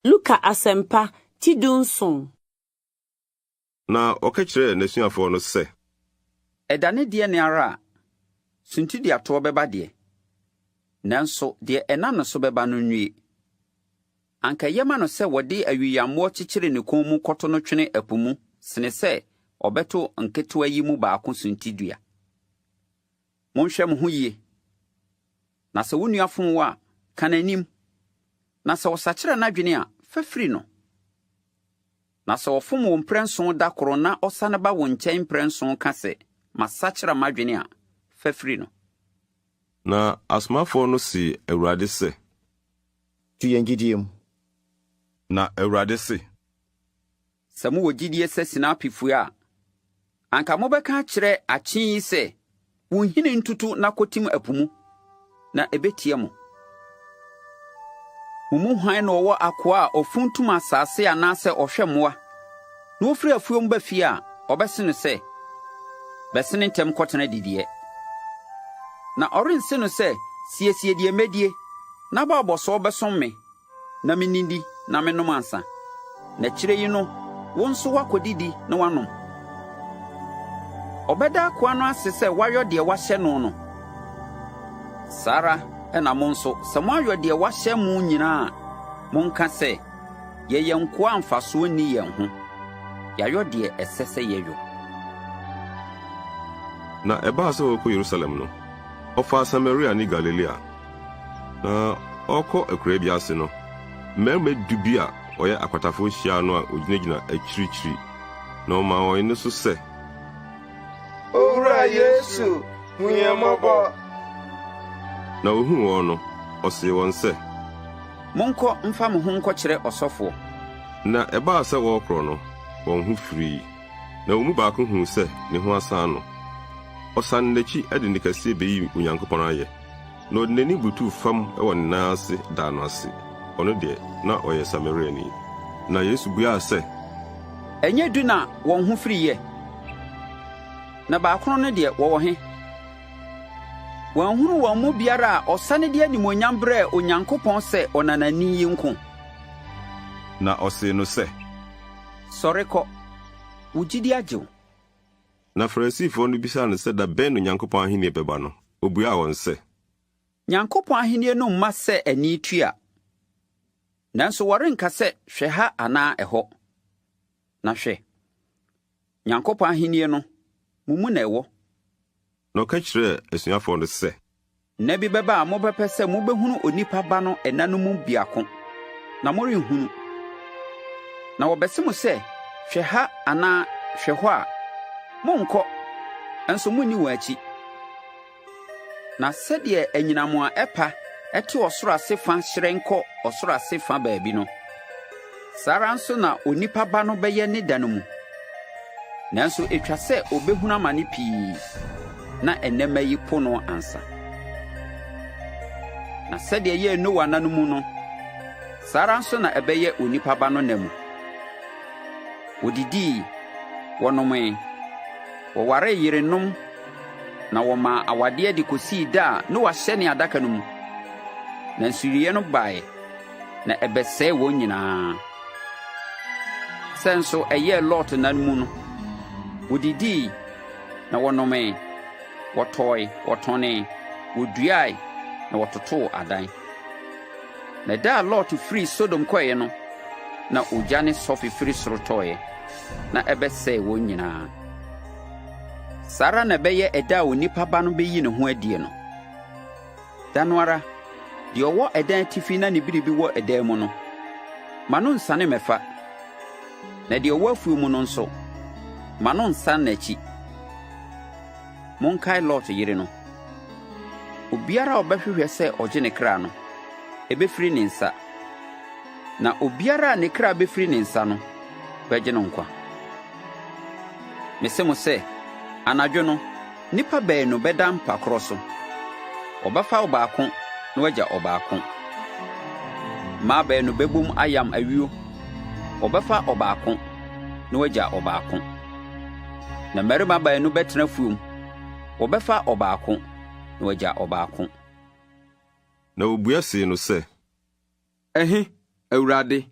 Luka Asɛmpa, ti 17. Na ɔka kyerɛɛ n'asuafoɔ no sɛ. Ɛda ne deɛ ne ara a, suntiduatoɔ bɛba deɛ, nanso deɛ ɛnam ne so bɛba no nnue! Anka ɛyɛ ma no sɛ wɔde awiyammoɔ kyekyere ne kɔn mu kɔto no twene ɛpo mu sene sɛ ɔbɛto nketewa yi mu baako suntidua. Monhwɛ mo ho yie, na sɛ wo nua fom wo a, ka n'anim, na sɛ ɔsakyera n'adwene a, fa firi no. Na sɛ ɔfom wo mprɛnson da koro na ɔsane ba wo nkyɛn mprɛnson ka sɛ, 'Masakyera m'adwene' a, fa firi no. Na asomafoɔ no see Awurade sɛ. To yɛn gyidie mu. Na Awurade se. Sɛ mowɔ gyidie sɛ sinapi fua a, anka mobɛka akyerɛ akye yi sɛ, 'Wo nhini ntutu na kɔtim ɛpo mu, na ɛbɛtie mo. Mo mu hwan na ɔwɔ akoa a ɔfuntum asase anaasɛ ɔhwɛ mmoa, na ɔfiri afuom ba fie a, ɔbɛse no sɛ, 'Bɛsene ntɛm kɔtena adidiiɛ'? Na ɔrense no sɛ, 'Siesie deɛ mɛdie, na bɔ abɔsoɔ bɛsom me, na minnidi na mennom ansa, na akyire yi no wo nso woakɔdidi na woanom. Ɔbɛda akoa no ase sɛ wayɔ deɛ wahyɛ no no. Saa ara na mo nso, sɛ moayɔ deɛ wahyɛ mo nyinaa a, monka sɛ, 'Yɛyɛ nkoa a mfasoɔ nni yɛn ho. Yɛayɔ deɛ ɛsɛ sɛ yɛyɔ. Na ɛbaa sɛ ɔrekɔ Yerusalem no, ɔfaa Samaria ne Galilea. Na ɔrekɔ akuraa bi ase no, mmarima du bi a wɔyɛ akwatafo hyiaa no a wogyinagyina akyirikyiri, na ɔmaa wɔn nne so sɛ. Owura Yesu, hu yɛn mmɔbɔ! Na ohuu wɔn no, ɔsee wɔn sɛ. Monkɔ mfa mo ho nkɔkyerɛ ɔsɔfoɔ. Na ɛbaa sɛ wɔrekorɔ no, wɔn ho firii, na wɔn mu baako huu sɛ ne ho asan no. Ɔsan n'akyi de nne kɛseɛ beyii Onyankopɔn ayɛ. Na ɔde n'anim butuw fam wɔ ne nan ase daa no ase. Ɔno deɛ, na ɔyɛ Samariani. Na Yesu buaa sɛ. Ɛnyɛ du na wɔn ho firiiɛ? Na baakron no deɛ, wɔwɔ he? Wɔanhunu wɔn mu biara a ɔsane de animuonyam brɛɛ Onyankopɔn sɛ ɔnanani yi nko? Na ɔsee no sɛ. Sɔre kɔ, wo gyidi agye wo. Na Farisifoɔ no bisaa no sɛ da bɛn na Onyankopɔn ahennie bɛba no, ɔbuaa wɔn sɛ. Nyankopɔn ahennie no mma sɛ ani tua. Nanso wɔrenka sɛ, 'Hwɛ ha anaa ɛhɔ! Na hwɛ! Nyankopɔn ahennie no, mo mu na ɛwɔ. Na ɔka kyerɛɛ asuafoɔ no sɛ. Nna bi bɛba a mobɛpɛ sɛ mobɛhunu Onipa Ba no nna no mu biako, na morenhunu. Na wɔbɛse mo sɛ, 'Hwɛ ha' anaa 'Hwɛ hɔ' a, monnkɔ, nso monnni wɔn akyi. Na sɛdeɛ anyinam a ɛpa te ɔsoro ase fa hyerɛn kɔ ɔsoro ase fa baabi no, saa ara nso na Onipa Ba no bɛyɛ ne da no mu. Nanso etwa sɛ obehunu amane pii na ɛnnɛ mma yi po no ansa. Na sɛdeɛ ɛyɛɛ Noa nna no mu no, saa ara nso na ɛbɛyɛ Onipa Ba no nna mu. Wɔdidii, wɔnomee, wɔwaree yerenom na wɔmaa awadeɛ de kɔsii da a Noa hyɛnee adaka no mu. Na nsuyire no baeɛ, na ɛbɛsɛee wɔn nyinaa. Sɛ nso ɛyɛɛ Lot nna no mu no, wodidii na wɔnomee, wɔtɔe, wɔtɔnee, woduae na wɔtotoo adan. Na da a Lot firii Sodom kɔeɛ no, na ogya ne sɔfe firi soro tɔeɛ, na ɛbɛsɛee wɔn nyinaa. Saa ara na ɛbɛyɛ ɛda a Onipa Ba no beyi ne ho adie no. Da no ara, deɛ ɔwɔ ɛdan atifi na ne biribi wɔ ɛdan mu no, ma no nsiane mmɛfa, na deɛ ɔwɔ afuo mu no nso, ma no nnsane n'akyi. Monkae Lot yere no. Obiara a ɔbɛhwehwɛ sɛ ɔgye ne kra no, ɛbɛfiri ne nsa, na obiara a ne kra bɛfiri ne nsa no, bɛgye no nkwa. Mese mo sɛ, anadwo no, Nnipa baanu bɛda mpa korɔ so. Wɔbɛfa ɔbaako na wɔagya ɔbaako. Mmaa baanu bɛbom ayam ayuo. Wɔbɛfa ɔbaako, na wɔagya ɔbaako. Na mmarima baanu bɛtena afuom. Wɔbɛfa ɔbaako, na wɔagya ɔbaako. Na wɔbua see no sɛ. Ɛhe, Awurade?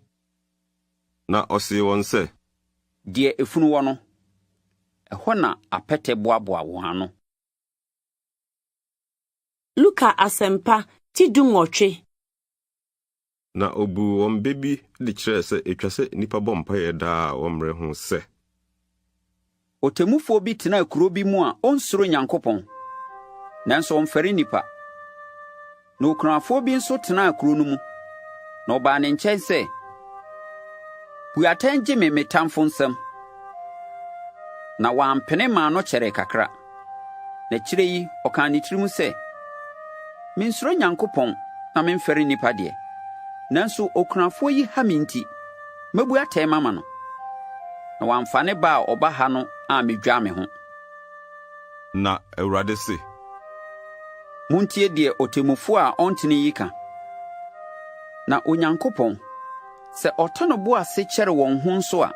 Na ɔsee wɔn sɛ. Deɛ efunu wɔ no, ɛhɔ na apɛtɛ boaboa wɔn ano. Luka Asɛmpa ti dunwɔtwe. Na obuu wɔn bɛ bi de kyerɛɛ sɛ etwa sɛ nnipa bɔ mpae daa a wɔmmrɛ ho sɛ. Ɔtemmufoɔ bi tenaa kuro bi mu a ɔnsuro Nyankopɔn, nanso ɔmfɛre nnipa. Na okunafoɔ bi nso tenaa kuro no mu, na ɔbaa ne nkyɛn sɛ, Bu atɛn gye me me tamfo nsam. Na wampene maa no kyɛree kakra. Na akyire yi ɔkaa ne tirim sɛ, Mensuro Nyankopɔn na memfɛre nnipa deɛ, nanso okunafoɔ yi ha me nti, mɛbu atɛn mama no, na wamfa ne ba a ɔba ha no ammedwa me ho. Na Awurade se. Montie deɛ ɔtemmufoɔ a ɔntene yi ka. Na Onyankopɔn, Sɛ ɔtɔ ne bo ase kyɛre wɔn ho nso a,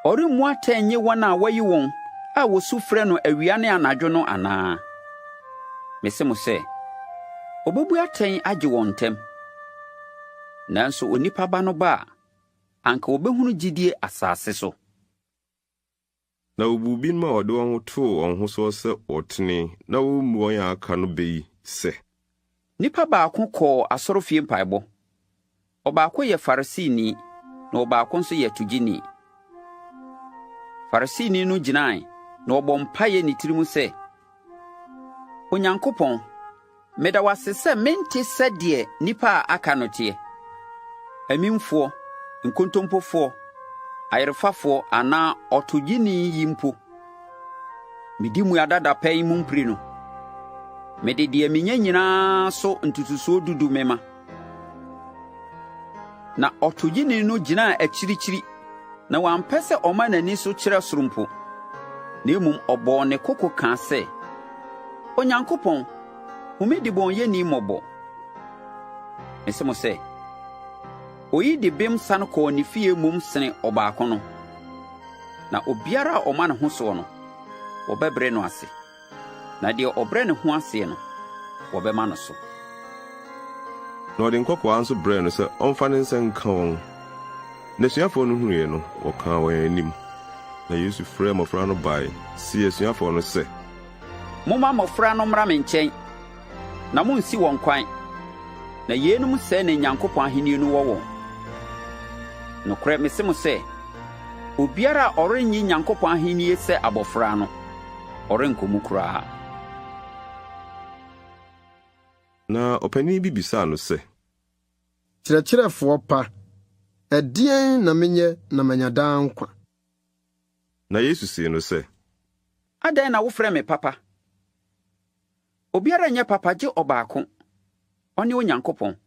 ɔremmu atɛn nnye wɔn a wayi wɔn a wosu frɛ no awia ne anadwo no anaa? Mise mo sɛ, obebu atɛn agye wɔn ntɛm. Nanso Onipa Ba no ba a, anka obehunu gyidie asase so? Na wobuu binom a wɔde wɔn ho too wɔn ho soɔ sɛ wɔtene na wommu wɔn a aka no bɛ yi sɛ. Nipa baako kɔɔ asɔrefie mpaebɔ. Ɔbaako yɛ Farisini na ɔbaako nso yɛ togyeni. Farisini no gyinae na ɔbɔɔ mpaeɛ ne tirim sɛ, Onyankopɔn, meda wo ase sɛ mente sɛ deɛ nnipa a aka no teɛ, amimfoɔ, nkontompofoɔ, ayerefafoɔ anaa ɔtogyeni yi mpo. Medi mmuada dapɛn mu mprenu. Mede deɛ menya nyinaa so ntotosoɔ dudu mema. Na ɔtogyeni no gyinaa akyirikyiri na wampɛ sɛ ɔma n'ani so kyerɛ soro mpo, na mmom ɔbɔɔ ne koko kaa sɛ, Onyankopɔn, hu me debɔneyɛni mmɔbɔ! Mise mo sɛ, oyi de bem sane kɔɔ ne fie mmom sene ɔbaako no. Na obiara a ɔma ne ho soɔ no, wɔbɛbrɛ no ase. Na deɛ ɔbrɛ ne ho aseɛ no, wɔbɛma no so. Na wɔde nkɔkoaa nso brɛɛ no sɛ ɔmfa ne nsa nka wɔn. N'asuafoɔ no hunuiɛ no, wɔkaa wɔn anim. Na Yesu frɛɛ mmɔfra no bae, see asuafoɔ no sɛ. Momma mmɔfra no mmra me nkyɛn, na monnsi wɔn kwan, na yeinom sɛɛ na Nyankopɔn ahennie no wɔ wɔn. Nokorɛ mese mo sɛ, obiara a ɔrennye Nyankopɔn ahennie sɛ abɔfra no, ɔrenkɔ mu koraa. Na ɔpanin bi bisaa no sɛ. Kyerɛkyerɛfoɔ pa, ɛdeɛn na menyɛ na manya daa nkwa? Na Yesu see no sɛ. Adɛn na wofrɛ me papa? Obiara nyɛ papa gye ɔbaako, ɔne Onyankopɔn.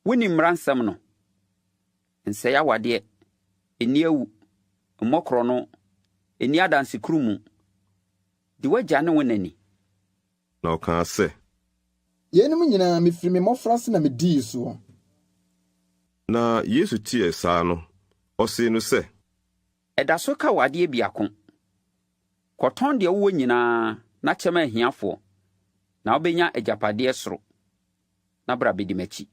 Wonim mmara nsɛm no? Nsɛe awadeɛ, nni awu, mmɔ korɔno, nni adansekurumu, di w'agya ne wo na ni. Na ɔkaa sɛ. Yeinom nyinaa, mefiri me mmɔfraase na medii soɔ. Na Yesu teɛ saa no, ɔsee no sɛ. Ɛda so ka wo adeɛ biako. Kɔtɔn deɛ wowɔ nyinaa na kyɛ ma ahiafoɔ, na wobɛnya agyapadeɛ soro, na bra bɛdi m'akyi.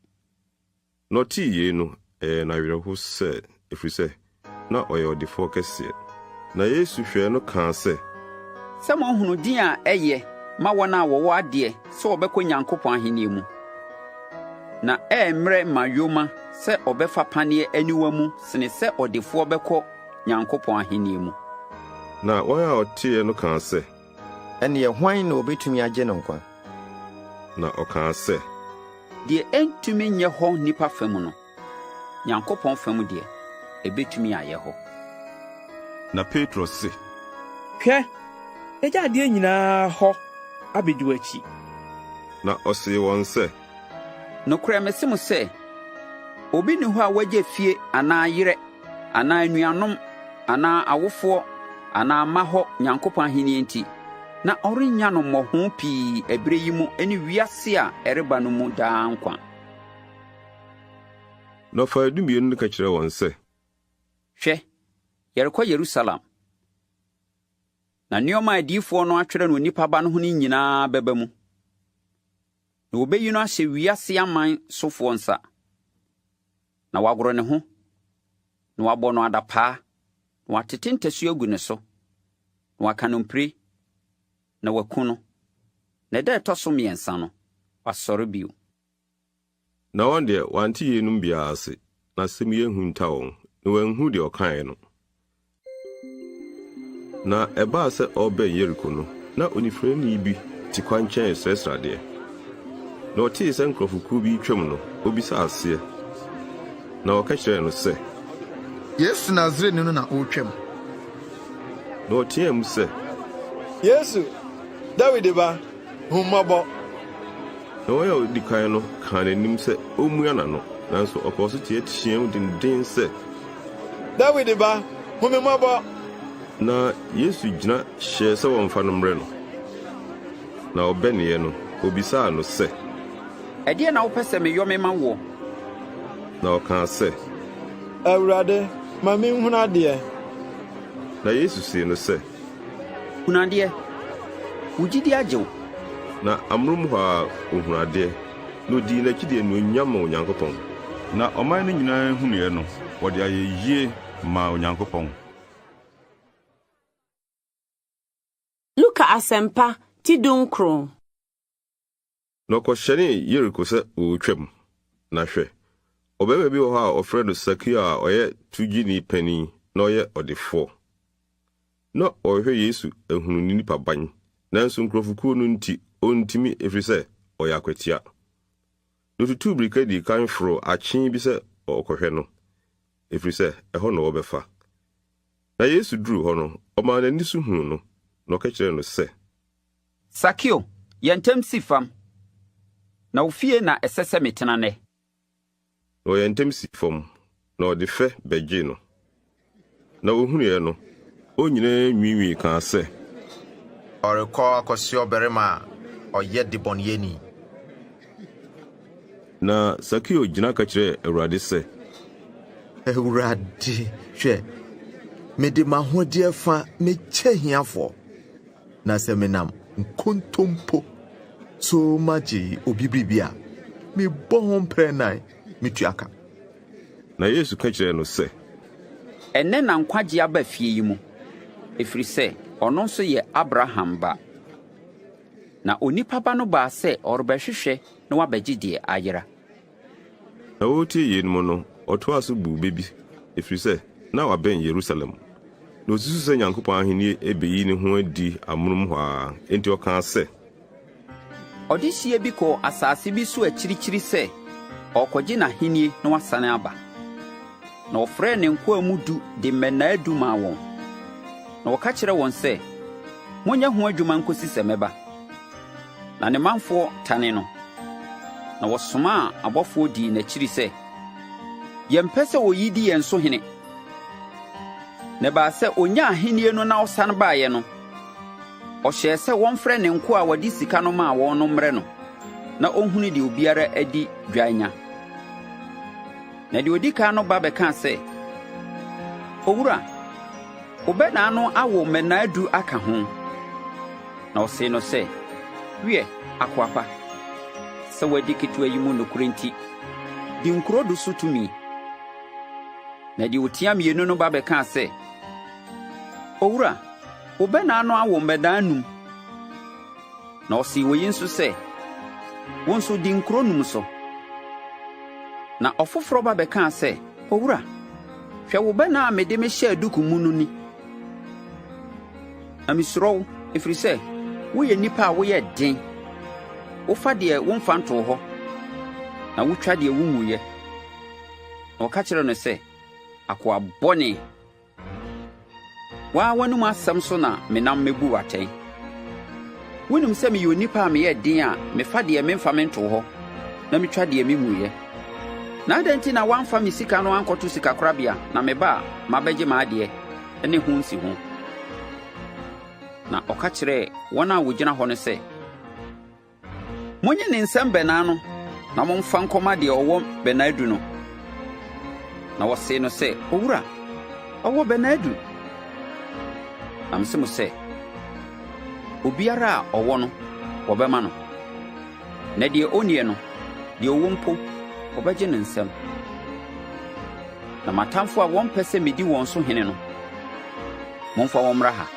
Na ɔtee yei no, ɛyɛɛ no awerɛho sɛ, ɛfiri sɛ, na ɔyɛ ɔdefoɔ kɛseɛ. Na Yesu hwɛɛ no kaa sɛ. Sɛ moahunu din a ɛyɛ ma wɔn a wɔwɔ adeɛ sɛ wɔbɛkɔ Nyankopɔn ahennie mu. Na ɛyɛ mmerɛ ma yoma sɛ ɔbɛfa paneɛ aniwa mu sene sɛ ɔdefoɔ bɛkɔ Nyankopɔn ahennie mu. Na wɔn a wɔteeɛ no kaa sɛ. Ɛnneɛ hwan na ɔbɛtumi agye no nkwa? Na ɔkaa sɛ. Deɛ ɛntumi nyɛ hɔ nnipa fa mu no, Nyankopɔn fa mu deɛ, ɛbɛtumi ayɛ hɔ. Na Petro se. Hwɛ, yɛagya adeɛ nyinaa hɔ abɛdi w'akyi. Na ɔsee wɔn sɛ. Nokorɛ mese mo sɛ, obi nni hɔ a wagya fie anaa yerɛ anaa anuanom anaa awofoɔ anaa mma hɔ Nyankopɔn ahennie nti, na ɔrennya no mmɔho pii ɛberɛ yi mu ne wiase a ɛreba no mu daa nkwa. Na ɔfaa dumien no ka kyerɛɛ wɔn sɛ. Hwɛ, yɛrekɔ Yerusalem, na nneɛma a adiyifoɔ no atwerɛ no Onipa Ba no ho no nyinaa bɛba mu. Na wɔbɛyi no ahyɛ wiase aman sofoɔ nsa, na wɔagoro ne ho, na wɔabɔ no adapaa, na wɔatete ntasuo agu ne so, na wɔaka no mpire, na wɔaku no. Na ɛda a ɛtɔ so mmiɛnsa no, wasɔre bio. Na wɔn deɛ, wɔante yeinom biara ase, na asɛm yi ahunta wɔn, na wɔanhu deɛ ɔkaeɛ no. Na ɛbaa sɛ ɔrebɛn Yeriko no, na onifirani bi te kwankyɛn resrɛsrɛ adeɛ. Na ɔtee sɛ nkurɔfokuo bi retwam no, ɔbisaa aseɛ. Na wɔka kyerɛɛ no sɛ. Yesu Nasareni no na ɔretwam. Na ɔteɛɛ mu sɛ. Yesu, Dawid Ba, hu mmɔbɔ! Na wɔn a wodi kan no kaa n'anim sɛ ommua n'ano, nanso ɔkɔɔ so teɛteɛɛm dennen sɛ. Dawid Ba, hu me mmɔbɔ! Na Yesu gyina hyɛɛ sɛ wɔmfa no mmrɛ no. Na ɔbɛneeɛ no, obisaa no sɛ. Ɛdeɛn na wopɛ sɛ meyɔ mema woɔ? Na ɔkaa sɛ. Awurade, ma minhunu adeɛ. Na Yesu see no sɛ. Hunu adeɛ, wo gyidie agye wo. Na amonom hɔ ara ɔhunuu adeɛ, na ɔdii n'akyi de anuonyam maa Onyankopɔn. Na ɔman no nyinaa hunuiɛ no, wɔde ayɛyie maa Onyankopɔn. Luka Asɛmpa ti dunkron. Na ɔkɔhyɛnee Yeriko sɛ ɔretwam. Na hwɛ, ɔbarima bi wɔ hɔ a wɔfrɛ no Sakeo a ɔyɛ togyeni panin na ɔyɛ ɔdefoɔ. Na ɔrehwɛ Yesu ahunu ne nipaban, nanso nkurɔfokuo no nti, ɔntumi, ɛfiri sɛ ɔyɛ akwatia. Na ɔtutuu mmirika dii kan foroo akyee bi sɛ ɔrekɔhwɛ no, ɛfiri sɛ ɛhɔ na ɔrebɛfa. Na Yesu duruu hɔ no, ɔmaa n'ani so huu no, na ɔka kyerɛɛ no sɛ. Sakeo, yɛ ntɛm si fam, na wo fie na ɛsɛ sɛ metena nnɛ. Na ɔyɛɛ ntɛm sii fam, na ɔde fɛ bɛgyee no. Na wɔhunuiɛ no, wɔn nyinaa nwiinwii kaa sɛ. Ɔrekɔ akɔsoɛ ɔbarima a ɔyɛ debɔneyɛni. Na Sakeo gyina ka kyerɛɛ Awurade sɛ. Awurade, hwɛ, mede m'ahodeɛ fa mekyɛ ahiafoɔ. Na sɛ menam nkontompo so magye obi biribi a, mebɔ ho mprɛ nnan metua ka. Na Yesu ka kyerɛɛ no sɛ. Ɛnnɛ na nkwagye aba fie yi mu, ɛfiri sɛ ɔno nso yɛ Abraham ba. Na Onipa Ba no baa sɛ ɔrebɛhwehwɛ na wabɛgye deɛ ayera. Na ɔretie yeinom no, ɔtoaa so buu bɛ bi, ɛfiri sɛ na wabɛn Yerusalem, na ɔsusu sɛ Nyankopɔn ahennie rebɛyi ne ho adi amonom hɔ ara. Enti ɔkaa sɛ. Ɔdehyeɛ bi kɔɔ asase bi so akyirikyiri sɛ ɔrekɔgye n'ahennie na wasane aba. Na ɔfrɛɛ ne nkoa mu du de mmɛnnaa du maa wɔn, na ɔka kyerɛɛ wɔn sɛ, 'Monyɛ ho adwuma nkɔsi sɛ mɛba. Na ne manfoɔ tane no, na wɔsomaa abɔfoɔ dii n'akyiri sɛ, 'Yɛmpɛ sɛ oyi di yɛn so hene. Na ɛbaa sɛ ɔnyaa ahennie no na ɔsane baeɛ no, ɔhyɛɛ sɛ wɔmfrɛ ne nkoa a wɔde sika no maa wɔn no mmrɛ no, na ɔnhunu deɛ obiara adi dwa anya. Na deɛ ɔdi kan no ba bɛkaa sɛ, 'Owura, wo bɛnnaa no awo mmɛnnaa du aka ho. Na ɔsee no sɛ, Wiɛ, akoa pa, sɛ woadi ketewa yi mu nokorɛ nti, di nkuro du so tumi. Na deɛ ɔtia mmienu no ba bɛkaa sɛ, Owura, wo bɛnnaa no awo mmɛnnaa num. Na ɔsee oyi nso sɛ, Wo nso di nkuro num so. Na ɔfoforɔ ba bɛkaa sɛ, Owura, hwɛ wo bɛnnaa a mede mehyɛɛ duku mu no ni. Na mesuro wo, ɛfiri sɛ woyɛ nnipa a woyɛ den. Wofa deɛ womfa ntoo hɔ, na wotwa deɛ wonguiɛ. Na ɔka kyerɛɛ no sɛ, Akoa bɔne! Wo ara w'anom asɛm so na menam mɛbu wo atɛn. Wonim sɛ meyɛ onipa a meyɛ den a mefa deɛ memfa mentoo hɔ, na metwa deɛ menguiɛ. Na adɛn nti na woamfa me sika no ankɔto sikakorabea na meba a mabɛgye m'adeɛ? ne ho nsiho. Na ɔka kyerɛɛ wɔn a wɔgyina hɔ no sɛ, Monnye ne nsam bɛnnaa no na momfa nkɔma deɛ ɔwɔ bɛnnaa du no. Na wɔsee no sɛ, Owura, ɔwɔ bɛnna adu. Na mise mo sɛ, obiara a ɔwɔ no, wɔbɛma no, na deɛ ɔnnie no, deɛ ɔwɔ mpo, wɔbɛgye ne nsam. Na m'atamfo a wɔmpɛ sɛ medi wɔn so hene no, momfa wɔn mmra ha,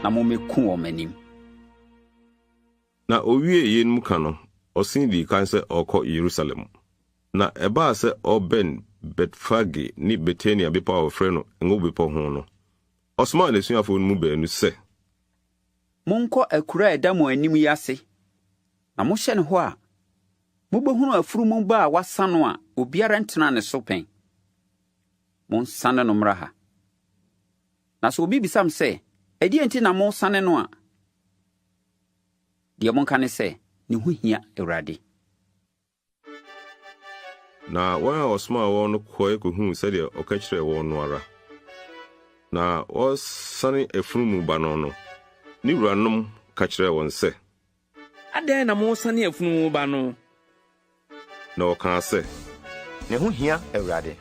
na mommeku wɔn m'anim. Na owiee yeinom ka no, ɔsen dii kan sɛ ɔrekɔ Yerusalem. Na ɛbaa sɛ ɔrebɛn Betfage ne Betania bepɔ a wɔfrɛ no Ngo Bepɔ ho no, ɔsomaa n'asuafoɔ no mu baanu sɛ. Monkɔ akuraa a ɛda mo anim yi ase, na mohyɛne hɔ a, mobɛhunu afunumu ba a wɔasa no a obiara ntenaa ne so pɛn. Monsane no mmra ha. Na sɛ obi bisa mo sɛ, 'Ɛdeɛn nti na moresane no a? Deɛ monka ne sɛ, 'Ne ho hia Awurade. Na wɔn a ɔsomaa wɔn no kɔe kohuu sɛdeɛ ɔka kyerɛɛ wɔn no ara. Na wɔresane afunumu ba no no, ne wuranom ka kyerɛɛ wɔn sɛ. Adɛn na moresane afunumu ba no? Na ɔkaa sɛ. Ne ho hia Awurade.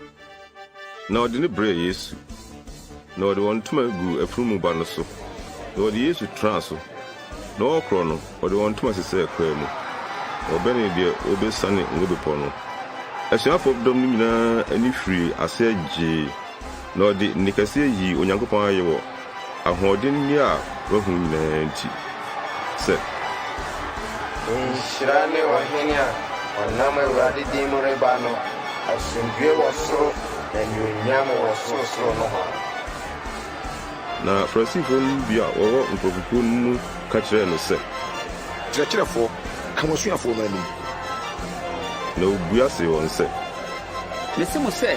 Na ɔde no brɛɛ Yesu. Na wɔde wɔn ntoma guu afunumu ba no so, na wɔde Yesu tenaa so. Na wɔrekorɔ no, wɔde wɔn ntoma sesɛɛ kwan mu. Na wɔbɛnee deɛ wɔrebɛsiane Ngo Bepɔ no, asuafoɔ dɔm no nyinaa ani firii aseɛ gyee, na wɔde nne kɛseɛ yii Onyankopɔn ayɛ wɔ ahoɔdenne a wɔahu nyinaa nti, sɛ. Nhyira ne ɔhene a ɔnam Awurade din mu reba no, asomdwoe wɔ soro na anuonyam wɔ sorosoro nohoa. Na Farisifo no mu bi a wɔwɔ nkurɔfokuo no mu ka kyerɛɛ no sɛ. Kyerɛkyerɛfoɔ, ka w'asuafoɔ no anim. Na ɔbua see wɔn sɛ. Mese mo sɛ,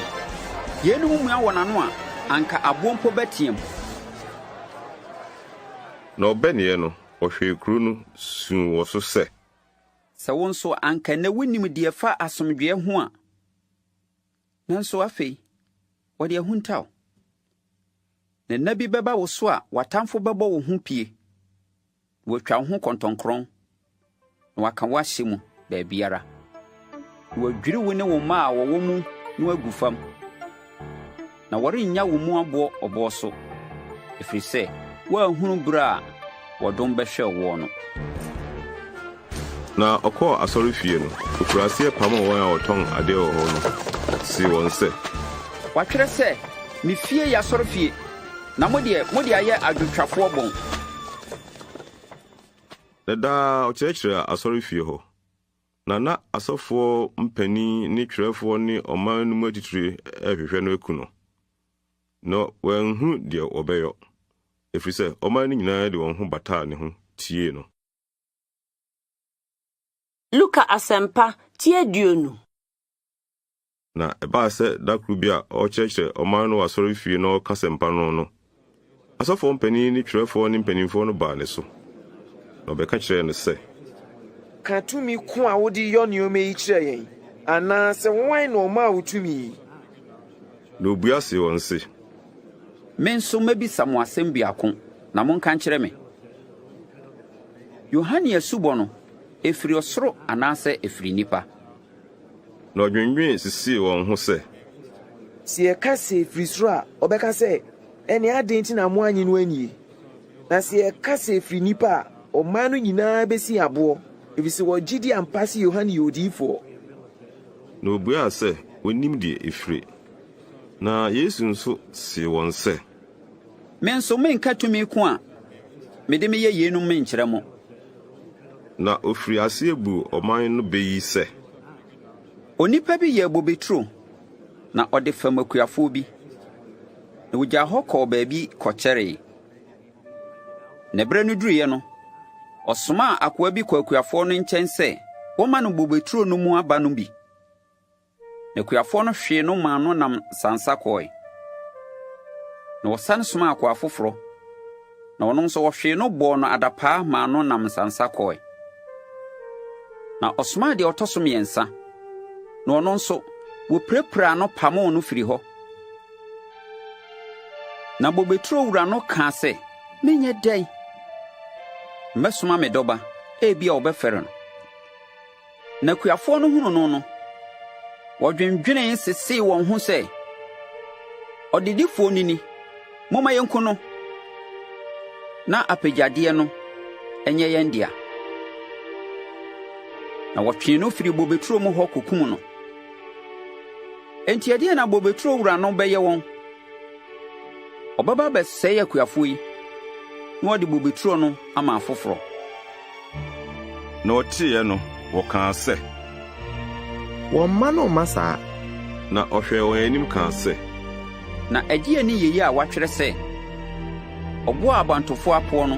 yeinom mua wɔn ano a, anka aboɔ mpo bɛteam. Na ɔbɛneeɛ no, ɔhwɛɛ kuro no suu wɔ so sɛ. Sɛ wo nso, anka nnɛ wonim deɛ ɛfa asomdwoeɛ ho a, nanso afei wɔde ahunta wo. Na nna bi bɛba wo so a w'atamfo bɛbɔ wo ho pie, na wɔatwa wo ho kɔntɔnkrɔn, na wɔaka wo ahyɛ mu baabiara, na wɔadwiri wo ne wo mma a wɔwɔ mu no agu fam, na wɔrennya wo mu aboɔ ɔboɔ so, ɛfiri sɛ woanhunu berɛ a wɔdom bɛhwɛɛ woɔ no. Na ɔkɔɔ asɔrefie no, ɔfirii aseɛ pamoo wɔn a wɔtɔn adeɛ wɔ hɔ no, see wɔn sɛ. Wɔatwerɛ sɛ, 'Me fie yɛ asɔrefie, na mo deɛ, mode ayɛ adwotwafoɔ bɔn. Na daa ɔkyerɛkyerɛɛ asɔrefie hɔ. Na na asɔfoɔ mpanin ne twerɛfoɔ ne ɔman no mu atitire rehwehwɛ no aku no. Na wɔanhunu deɛ wɔbɛyɔ, ɛfiri sɛ ɔman no nyinaa de wɔn ho bataa ne ho tiee no. Luka Asɛmpa, ti aduonu. Na ɛbaa sɛ da koro bi a ɔrekyerɛkyerɛ ɔman no wɔ asɔrefie na ɔreka asɛmpa no no, asɔfoɔ mpanin ne twerɛfoɔ ne mpanimfoɔ no baa ne so, na wɔbɛka kyerɛɛ no sɛ. Ka tumi ko a wode yɔ nneɛma yi kyerɛ yɛn, anaasɛ hwan na ɔmaa wo tumi yi? Na obua see wɔn se. Me nso mɛbisa mo asɛm biako, na monka nkyerɛ me. Yohane asubɔ no, ɛfiri ɔsoro anaasɛ ɛfiri nnipa? Na ɔdwennwen sisii wɔn ho sɛ. Sɛ yɛka sɛ ɛfiri soro a, ɔbɛka sɛ, 'Ɛnneɛ adɛn nti na moannye no annie? Na sɛ yɛka sɛ ɛfiri nnipa a, ɔman no nyinaa bɛsi yɛn aboɔ, ɛfiri sɛ wɔgye di ampa sɛ Yohane yɛ odiyifoɔ. Na wɔbuaa sɛ, Wɔnnim deɛ ɛfire. Na Yesu nso see wɔn sɛ. Me nso menka tumi ko a mede meyɛ yeinom menkyerɛ mo. Na ɔfirii aseɛ buu ɔman no bɛ yi sɛ. Onipa bi yɛɛ bobeturo, na ɔde fɛm akuafoɔ bi, na ɔgyaa hɔ kɔɔ baabi kɔkyɛree. Na berɛ no duruiɛ no, ɔsomaa akoa bi kɔɔ akuafoɔ no nkyɛn sɛ wɔmma no bobeturo no mu aba no bi. Na akuafoɔ no hwee no maa no nam nsansa kɔɔe. Na wɔsane somaa akoa foforɔ, na ɔno nso wɔhwee no bɔɔ no adapaa maa no nam nsansa kɔɔe. Na ɔsomaa deɛ ɔtɔ so mmiɛnsa, na ɔno nso wɔpirapiraa no pamoo no firi hɔ. Na bobeturo wura no kaa sɛ, 'Menyɛ dɛn? Mɛsoma me dɔba, ebia wɔbɛfɛre no. Na akuafoɔ no hunuu no no, Wɔdwendwenee sesee wɔn ho sɛ, Ɔdedifoɔ no ni, momma yɛnku no, na apɛgyadeɛ no nyɛ yɛn dea. Na wɔtwee no firii bobeturo mu hɔ kɔkum no. Enti ɛdeɛn na bobeturo wura no bɛyɛ wɔn? Ɔbɛba abɛsɛe akuafoɔ yi, na ɔde bobeturo no ama afoforɔ. Na wɔteeɛ no, wɔkaa sɛ. Wɔmma no mma saa! Na ɔhwɛɛ wɔn anim kaa sɛ. Na ɛdeɛn ne yei a wɔatwerɛ sɛ, 'Ɔboɔ a abantofoɔ apoɔ no,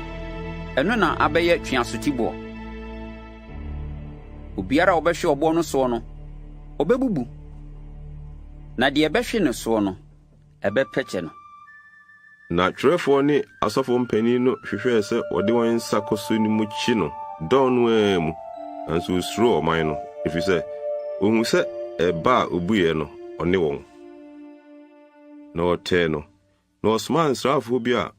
ɛno na abɛyɛ tweasotiboɔ'? Obiara a ɔbɛhwe ɔboɔ no soɔ no, ɔbɛbubu, na deɛ ɛbɛhwe ne soɔ no, ɛbɛpɛkyɛ no. Na twerɛfoɔ ne asɔfoɔ mpanin no hwehwɛɛ sɛ wɔde wɔn nsa kɔsɔ ne mu kye no dɔn no ara mu, nanso wɔsuroo ɔman no, ɛfiri sɛ, wɔhuu sɛ ɛbɛ a ɔbuiɛ no, ɔne wɔn. Na wɔtɛɛ no, na wɔsomaa nsraafoɔ bi a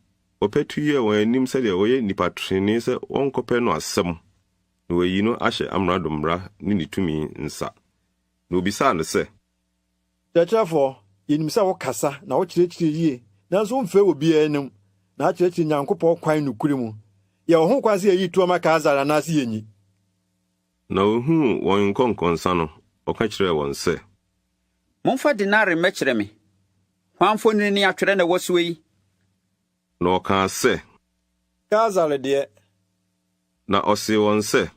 wɔpatu yɛɛ wɔn anim sɛdeɛ wɔyɛ nnipa trenee sɛ wɔnkɔpɛ no asɛm, na wɔayi no ahyɛ amrado mmara ne ne tumi nsa. Na wɔbisaa no sɛ. Kyerɛkyerɛfoɔ, yɛnim sɛ wokasa na wokyerɛkyerɛ yie, nanso womfɛe obiara anim, na akyerɛkyerɛ Nyankopɔn kwan nokorɛ mu. Yɛwɔ ho kwan sɛ yɛyi toɔ ma Kaesare anaase yɛnyi? Na ohuu wɔn nkɔnkɔnsa no, ɔka kyerɛɛ wɔn sɛ. Momfa denare mmɛkyerɛ me. Hwan mfonini ne atwerɛ na ɛwɔ soɔ yi? Na ɔkaa sɛ. Kaesare deɛ. Na ɔsee wɔn sɛ.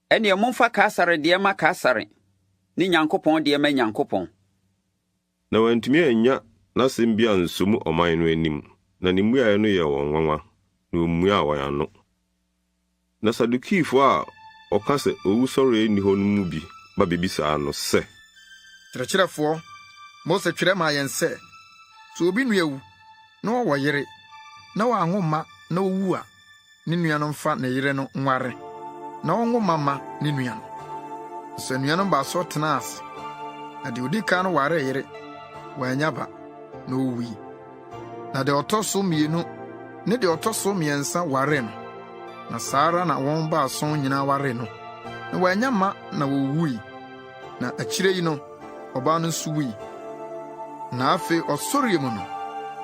Ɛnneɛ momfa Kaesare deɛ mma Kaesare, ne Nyankopɔn deɛ mma Nyankopɔn. Na wɔantumi annya n'asɛm bi ansɔ mu ɔman no anim, na ne mmuaeɛ no yɛɛ wɔn nwanwa, na wɔmmuaa wɔn ano. Na Sadukifo a wɔka sɛ owusɔre nni hɔ no mu bi ba bebisaa no sɛ. Kyerɛkyerɛfoɔ, Mose twerɛ maa yɛn sɛ, sɛ obi nua wu, na ɔwɔ yere, na wanwo mma na owu a, ne nua no mfa ne yere no nware, na ɔnwo mma mma ne nua no. Nso anuanom baason tenaa ase, na deɛ odi kan no waree yere, wannya ba, na owui. Na deɛ ɔtɔ so mmienu ne deɛ ɔtɔ so mmiɛnsa waree no, na saa ara na wɔn baason nyinaa waree no, na wɔannya mma na wowuwui. Na akyire yi no, ɔbaa no nso wui. Na afei ɔsɔreɛ mu no,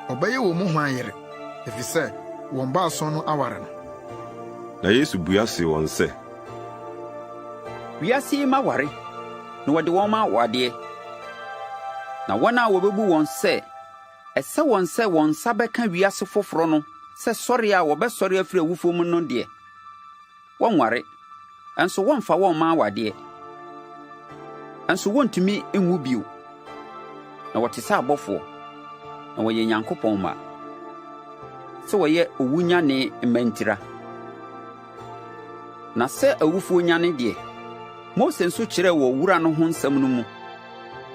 ɔbɛyɛ wɔn mu hwan yere? Efisɛ wɔn baason no aware no. Na Yesu bua see wɔn sɛ. Wiase yi mma ware, na wɔde wɔn ma awadeɛ, na wɔn a wɔbɛbu wɔn sɛ ɛsɛ wɔn sɛ wɔn nsa bɛka wiase foforɔ no sɛ sɔre a wɔbɛsɔre afiri awufoɔ mu no deɛ, wɔnware, nso wɔmfa wɔn mma awadeɛ, nso wɔntumi nwu bio, na wɔte sɛ abɔfoɔ, na wɔyɛ Nyankopɔn mma, sɛ wɔyɛ owunyane mma ntira. Na sɛ awufoɔ nyane deɛ, Mose nso kyerɛɛ wɔ wura no ho nsɛm no mu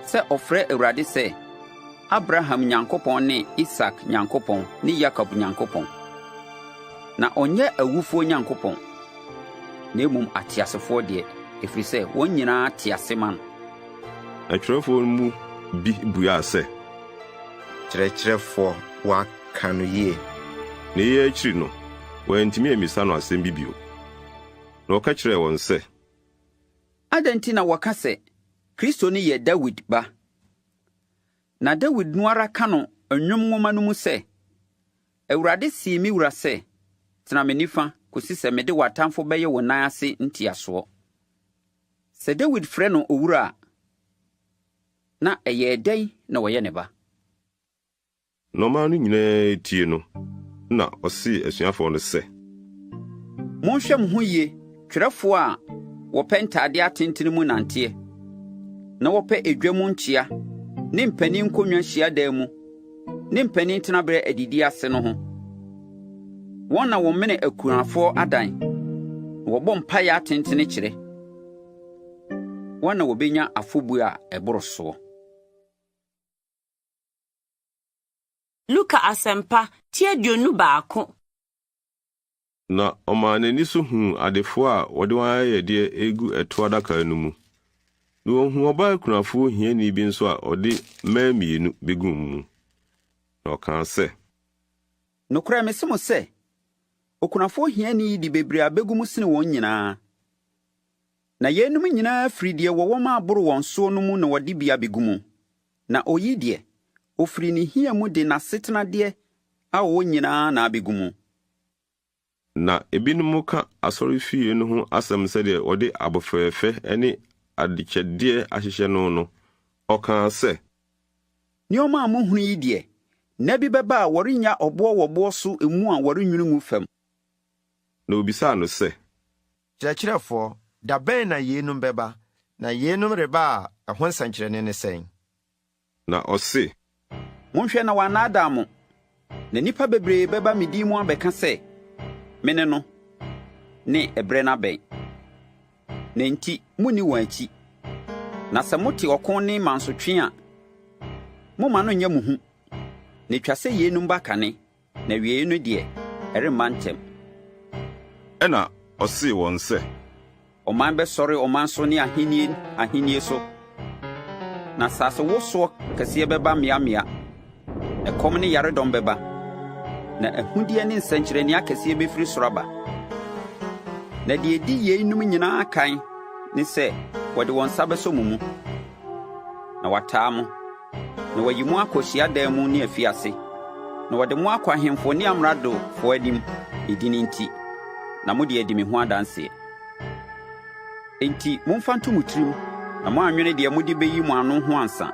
sɛ ɔfrɛ Awurade sɛ Abraham Nyankopɔn ne Isak Nyankopɔn ne Yakob Nyankopɔn. Na ɔnyɛ awufoɔ Nyankopɔn, na mmom ateasefoɔ deɛ, ɛfiri sɛ wɔn nyinaa te ase ma no. Atwerɛfoɔ no mu bi buaa sɛ. Kyerɛkyerɛfoɔ, woaka no yie. Na eyi akyiri no, wɔantumi ammisa no asɛm bi bio. Na ɔka kyerɛɛ wɔn sɛ. Adɛn nti na wɔka sɛ Kristo no yɛ Dawid ba? Na Dawid no ara ka no Nnwom nwoma no mu sɛ, 'Awurade see me wura sɛ, Tena me nifa kosi sɛ mede w'atamfo bɛyɛ wo nan ase ntiasoɔ. Sɛ Dawid frɛ no Owura a, na ɛyɛɛ dɛn na ɔyɛ ne ba? Na ɔman no nyinaa retie no, na ɔsee asuafoɔ no sɛ. Monhwɛ mo ho yie twerɛfoɔ a wɔpɛ ntadeɛ atentene mu nanteɛ, na wɔpɛ edwa mu nkyea ne mpanin nkonnwa hyiadan mu ne mpanin tenaberɛ adidie ase no ho. Wɔn na wɔmene akunafoɔ adan, na wɔbɔ mpaeɛ atentene kyerɛ. Wɔn na wɔbɛnya afɔbuo a ɛboro soɔ. Luka Asɛmpa, ti 21. Na ɔmaa n'ani so huu adefoɔ a wɔde wɔn ayɛyɛdeɛ regu ɛtoɔ adaka no mu, na ɔhuu ɔbaa kunafoɔ hiani bi nso a ɔde mmɛn mmienu bɛguu mu. Na ɔkaa sɛ. Nokorɛ mese mo sɛ, okunafoɔ hiani yi de bebree abɛgu mu sene wɔn nyinaa. Na yeinom nyinaa firi deɛ wɔwɔ ma aboro wɔn soɔ no mu na wɔde bi abɛgu mu. Na oyi deɛ, ɔfiri ne hia mu de n'asetenadeɛ a ɔwɔ nyinaa na abɛgu mu. Na ebinom ka asɔrefie no ho asɛm sɛdeɛ wɔde abo fɛɛfɛ ne adekyɛdeɛ ahyehyɛ no no, ɔkaa sɛ. Nneɛma a mohunu yi deɛ, nna bi bɛba a wɔrennya ɔboɔ wɔ boɔ so mu a wɔrennwiri ngu fam. Na wɔbisaa no sɛ. Kyerɛkyerɛfoɔ, da bɛn na yeinom bɛba, na yeinom reba a, ɛho nsɛnkyerɛnne ne sɛn? Na ɔse. Monhwɛ na wɔannaadaa mo, na nnipa bebree bɛba me din mu abɛka sɛ, 'Mene no, ne 'Ɛberɛ no abɛn. Na enti munni wɔn akyi. Na sɛ mote ɔko ne mansotwe a, momma no nnyɛ mo hu, na etwa sɛ yeinom ba kane, na awiei no deɛ, ɛremma ntɛm. Ɛnna ɔsee wɔn sɛ. Ɔman bɛsɔre ɔman so ne ahennie ahennie so, na asasewosoɔ kɛseɛ bɛba mmeammea, ɛkɔm ne yaredɔm bɛba, na ahudeɛ ne nsɛnkyerɛnneɛ akɛseɛ bɛfiri soro aba. Na deɛ ɛdi yeinom nyinaa kan ne sɛ wɔde wɔn nsa bɛsɔ mo mu, na wɔataa mo. na wɔayi mo akɔ hyiadan mu ne afiase, na wɔde mo akɔ ahemfo ne amradofoɔ anim, me din nti, na mode adi me ho adanseɛ. Enti momfa nto mo tirim na moannwene deɛ mode bɛyi mo ano ho ansa.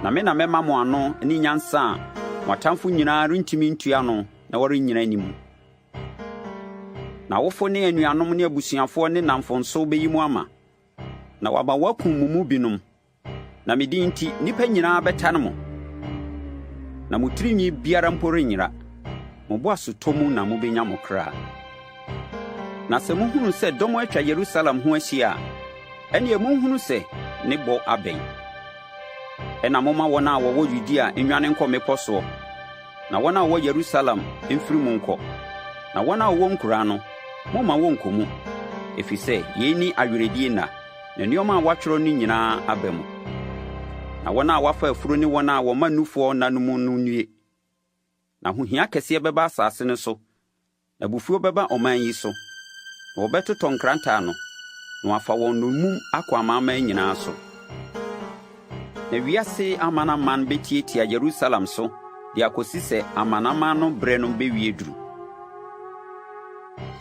Na me na mɛma mo ano ne nyansa a mo atamfo nyinaa rentumi ntua ano na wɔrennyina anim. Na awofo ne anuanom ne abusuafoɔ ne nnamfo nso bɛyi mo ama, na wɔama wɔakum mo mu binom. Na me din nti, nnipa nyinaa bɛtan mo. Na mo tirinwi biara mpo renyera. Mo boasetɔ mu na mubenya mo kra. Na sɛ muhunu sɛ dɔm atwa Yerusalem ho ahyia a, ɛnneɛ munhunu sɛ ne bɔ abɛn. Ɛnna momma wɔn a wɔwɔ Yudea nnwane nkɔ mmepɔ soɔ, na wɔn a wɔwɔ Yerusalem mfiri mu nkɔ, na wɔn a wɔwɔ nkuraa no, momma wɔnnkɔ mu, ɛfiri sɛ yei ne awerɛdie nna. Na nneɛma a wɔatwerɛ no nyinaa aba mu. Na wɔn a wɔafa afuro ne wɔn a wɔma nufoɔ nna no mu no nnue! Na ahohia kɛseɛ bɛba asase no so, na abufuo bɛba ɔman yi so, na wɔbɛtotɔ nkrantɛ ano, na wɔafa wɔn nnommum akɔ amanaman nyinaa so. Na wiase amanaman bɛtiatia Yerusalem so de akɔsi sɛ amanaman no berɛ no bɛwie duru.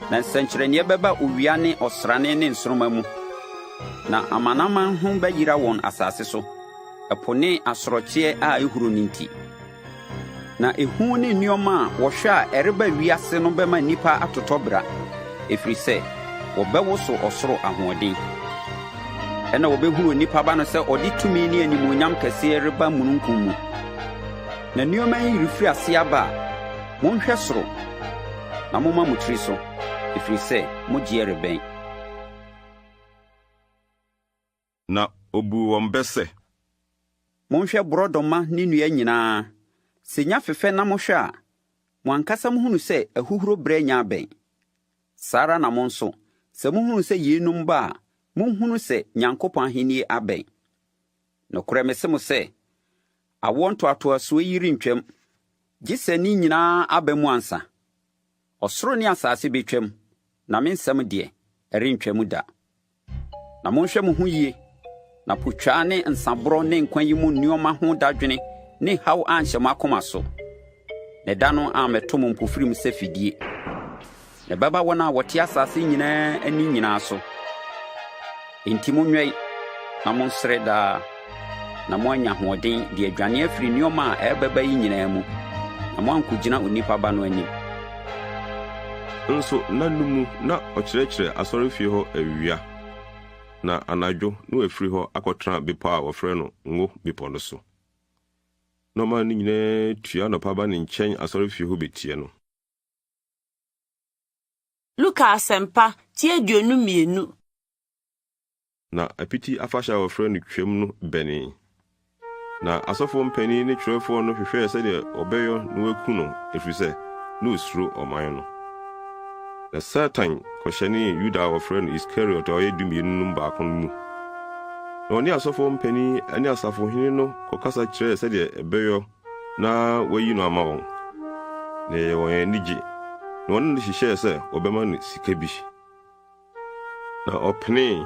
Na nsɛnkyerɛnneɛ bɛba owia ne ɔsrane ne nsoromma mu, na amanaman ho bɛyera wɔn asase so, ɛpo ne asorɔkyeɛ a ɛhuro no nti. Na ehu ne nneɛma a wɔhwɛ a ɛreba wiase no bɛma nnipa atotɔ bera, ɛfiri sɛ wɔbɛwoso ɔsoro ahoɔden. Ɛnna wɔbɛhunu Onipa Ba no sɛ ɔde tumi ne animuonyam kɛseɛ reba mununkum mu. Na nneɛma yi refiri ase aba a, monhwɛ soro na momma mo tiri so, ɛfiri sɛ mo gyeɛ rebɛn. Na obuu wɔn bɛ sɛ. Monhwɛ borɔdɔma ne nnua nyinaa. Sɛ ɛnya fefɛ na mohwɛ a, mo ankasa mohunu sɛ ahuhuro berɛ anya abɛn. Saa ara na mo nso, sɛ mohunu sɛ yeinom ba a, monhunu sɛ Nyankopɔn ahennie abɛn. Nokorɛ mese mo sɛ, awoɔ ntoatoasoɔ yi rentwam, gye sɛ ne nyinaa aba mu ansa. Ɔsoro ne asase bɛtwam, na me nsɛm deɛ, ɛrentwam da. Na monhwɛ mo ho yie, na potwaa ne nsaborɔ ne nkwa yi mu nneɛma ho dadwene ne haw anhyɛ mo akoma so, na ɛda no ammɛto mo mpofirim sɛ fidie. Na ɛbɛba wɔn a wɔte asase nyinaa ani nyinaa so. Enti monwɛn na monsrɛ daa, na moanya ahoɔden de adwane afiri nneɛma a ɛrebɛba yi nyinaa mu, na moankogyina Onipa Ba no anim. Nso nna no mu na ɔkyerɛkyerɛ asɔrefie hɔ awia, na anadwo na wafiri hɔ akɔtena bepɔ a wɔfrɛ no Ngo Bepɔ no so. Na ɔman no nyinaa tua anɔpa ba ne nkyɛn asɔrefie hɔ betie no. Luka Asɛmpa, ti 22. Na Apiti Afahyɛ a wɔfrɛ no Twam no bɛnee. Na asɔfoɔ mpanin ne twerɛfoɔ no hwehwɛɛ sɛdeɛ wɔbɛyɔ na wɔaku no, ɛfiri sɛ, na wɔsuro ɔman no. Na Satan kɔhyɛnee Yuda a wɔfrɛ no Iskariot a ɔyɛ dumienu no mu baako no mu. Na ɔne asɔfoɔ mpanin ne asafohene no kɔkasa kyerɛɛ sɛdeɛ ɛbɛyɔ na wɔayi no ama wɔn. Na ɛyɛɛ wɔn anigye, na wɔne no hyehyɛɛ sɛ wɔbɛma no sika bi. Na ɔpenee,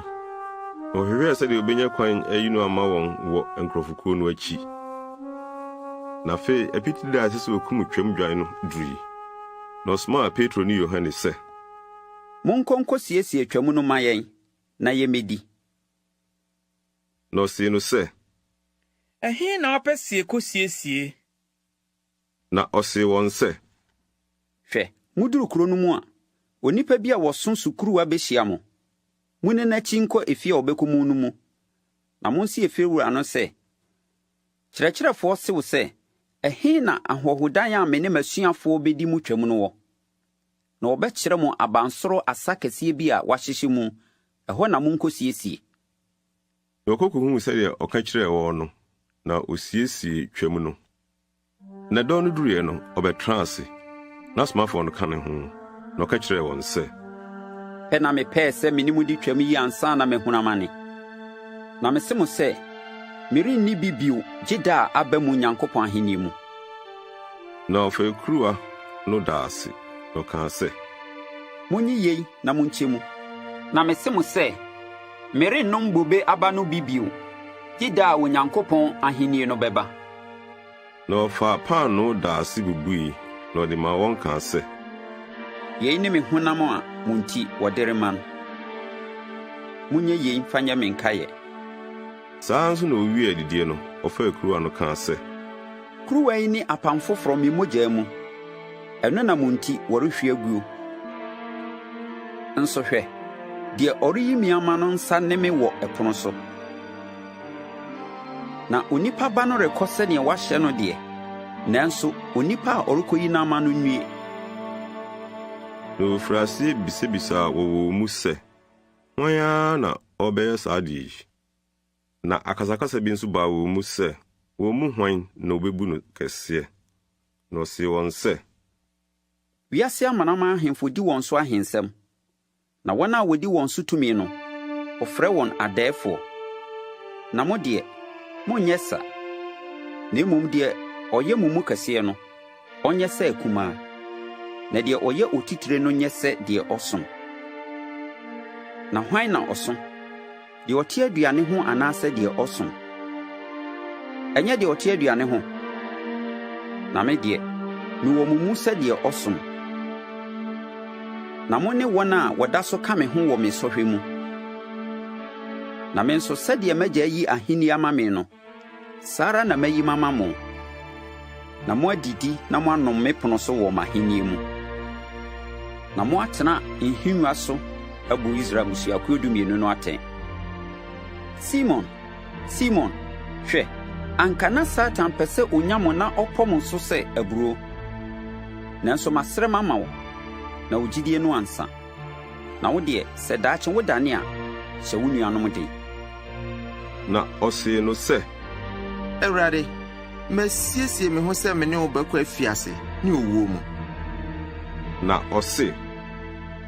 na ɔhwehwɛɛ sɛdeɛ obenya kwan ayi no ama wɔn wɔ nkurɔfokuo no akyi. Na afei apiti da a ɛsɛ sɛ wɔkum Twam dwan no durui, na ɔsomaa Petro ne Yohane sɛ. Monkɔ nkɔsiesie Twam no mma yɛn, na yemmedi. Na ɔsee no sɛ. Ɛhe na wopɛ sɛ yekosiesie? Na ɔsee wɔn sɛ. Hwɛ, muduru kuro no mu a, onipa bi a wɔso sukuruwa behyia mo. Munni n'akyi nkɔ efie a ɔbɛkɔ mu no mu, na monse efiewura no sɛ, 'Kyerɛkyerɛfoɔ se wo sɛ, Ɛhe na ahɔhodan a me ne m'asuafoɔ bedi mu twam no wɔ? Na wɔbɛkyerɛ mo abansoro asa kɛseɛ bi a wɔahyehyɛ mu, ɛhɔ na monkosiesie. Na wɔkɔ kohuu sɛdeɛ ɔka kyerɛɛ wɔn no, na wɔsiesiee Twam no. Na dɔn no duruiɛ no, ɔbɛtraa ase. N'asomafoɔ no ka ne ho, na ɔka kyerɛɛ wɔn sɛ. Pɛ na mepɛɛ sɛ me ne mo di Twam yi ansa na mahunu amane. Na mese mo sɛ, merenni bi bio gye da a aba mu Nyankopɔn ahennie mu. Na ɔfaa kuruwa no daa ase, na ɔkaa sɛ. Monnye yei na monkyɛ mu. Na mese mo sɛ, merennom bobe aba no bi bio, gye da a Onyankopɔn ahennie no bɛba. Na ɔfaa paanoo daa ase bubui, na ɔde maa wɔn kaa sɛ. Yei ne me honam a mo nti wɔde rema no. Monyɛ yei mfa nyɛ me nkaeɛ. Saa ara nso na owiee adidie no, ɔfaa kuruwa no kaa sɛ. Kuruwa yi ne apam foforɔ me mogya mu. Ɛno na mo nti wɔrehwie aguo. Nso hwɛ, deɛ ɔreyi me ama no nsa ne me wɔ ɛpono so. Na Onipa Ba no rekɔ sɛdeɛ wɔahyɛ no deɛ, nanso onipa a ɔrekɔyi no ama no nnue! Na wɔfirii aseɛ bisabisaa wɔ wɔn mu sɛ, Hwan ara na ɔrebɛyɛ saa adeɛ yi? Na akasakasa bi nso baa wɔn mu sɛ, wɔn mu hwan na ɔbɛbu no kɛseɛ? Na ɔsee wɔn sɛ. Wiase amanaman ahemfo di wɔn so ahensɛm, Na wɔn a wɔdi wɔn so tumi no, wɔfrɛ wɔn adɛɛfoɔ. Na mo deɛ, monnyɛ sa, na mmom deɛ ɔyɛ mo mu kɛseɛ no, ɔnyɛ sɛ akumaa, na deɛ ɔyɛ otitire no nyɛ sɛ deɛ ɔsom. Na hwan na ɔso? Deɛ ɔte aduane ho anaasɛ deɛ ɔsom? Ɛnyɛ deɛ ɔte aduane ho? Na me deɛ, mewɔ mo mu sɛ deɛ ɔsom. Na mo ne wɔn a wɔda so ka me ho wɔ me sɔhwɛ mu. Na me nso, sɛdeɛ m'Agya ayi ahennie ama me no, Saa ara na mayi mama mo, na moadidi na moanom me pono so wɔ m'ahenni mu, na moatena nhengua so abu Israel mmusuakuo dumienu no atɛn. Simon, Simon, hwɛ, anka na Satan pɛ sɛ onya mo na ɔpɔ mo so sɛ aburoo. Nanso masrɛ mama wo, na wo gyidie no ansa. Na wo deɛ, sɛ daakye wodane a, hyɛ wo nuanom den. Na ɔsee no sɛ. Awurade, masiesie me ho sɛ me ne wo bɛkɔ afiase ne owuo mu. Na ɔse.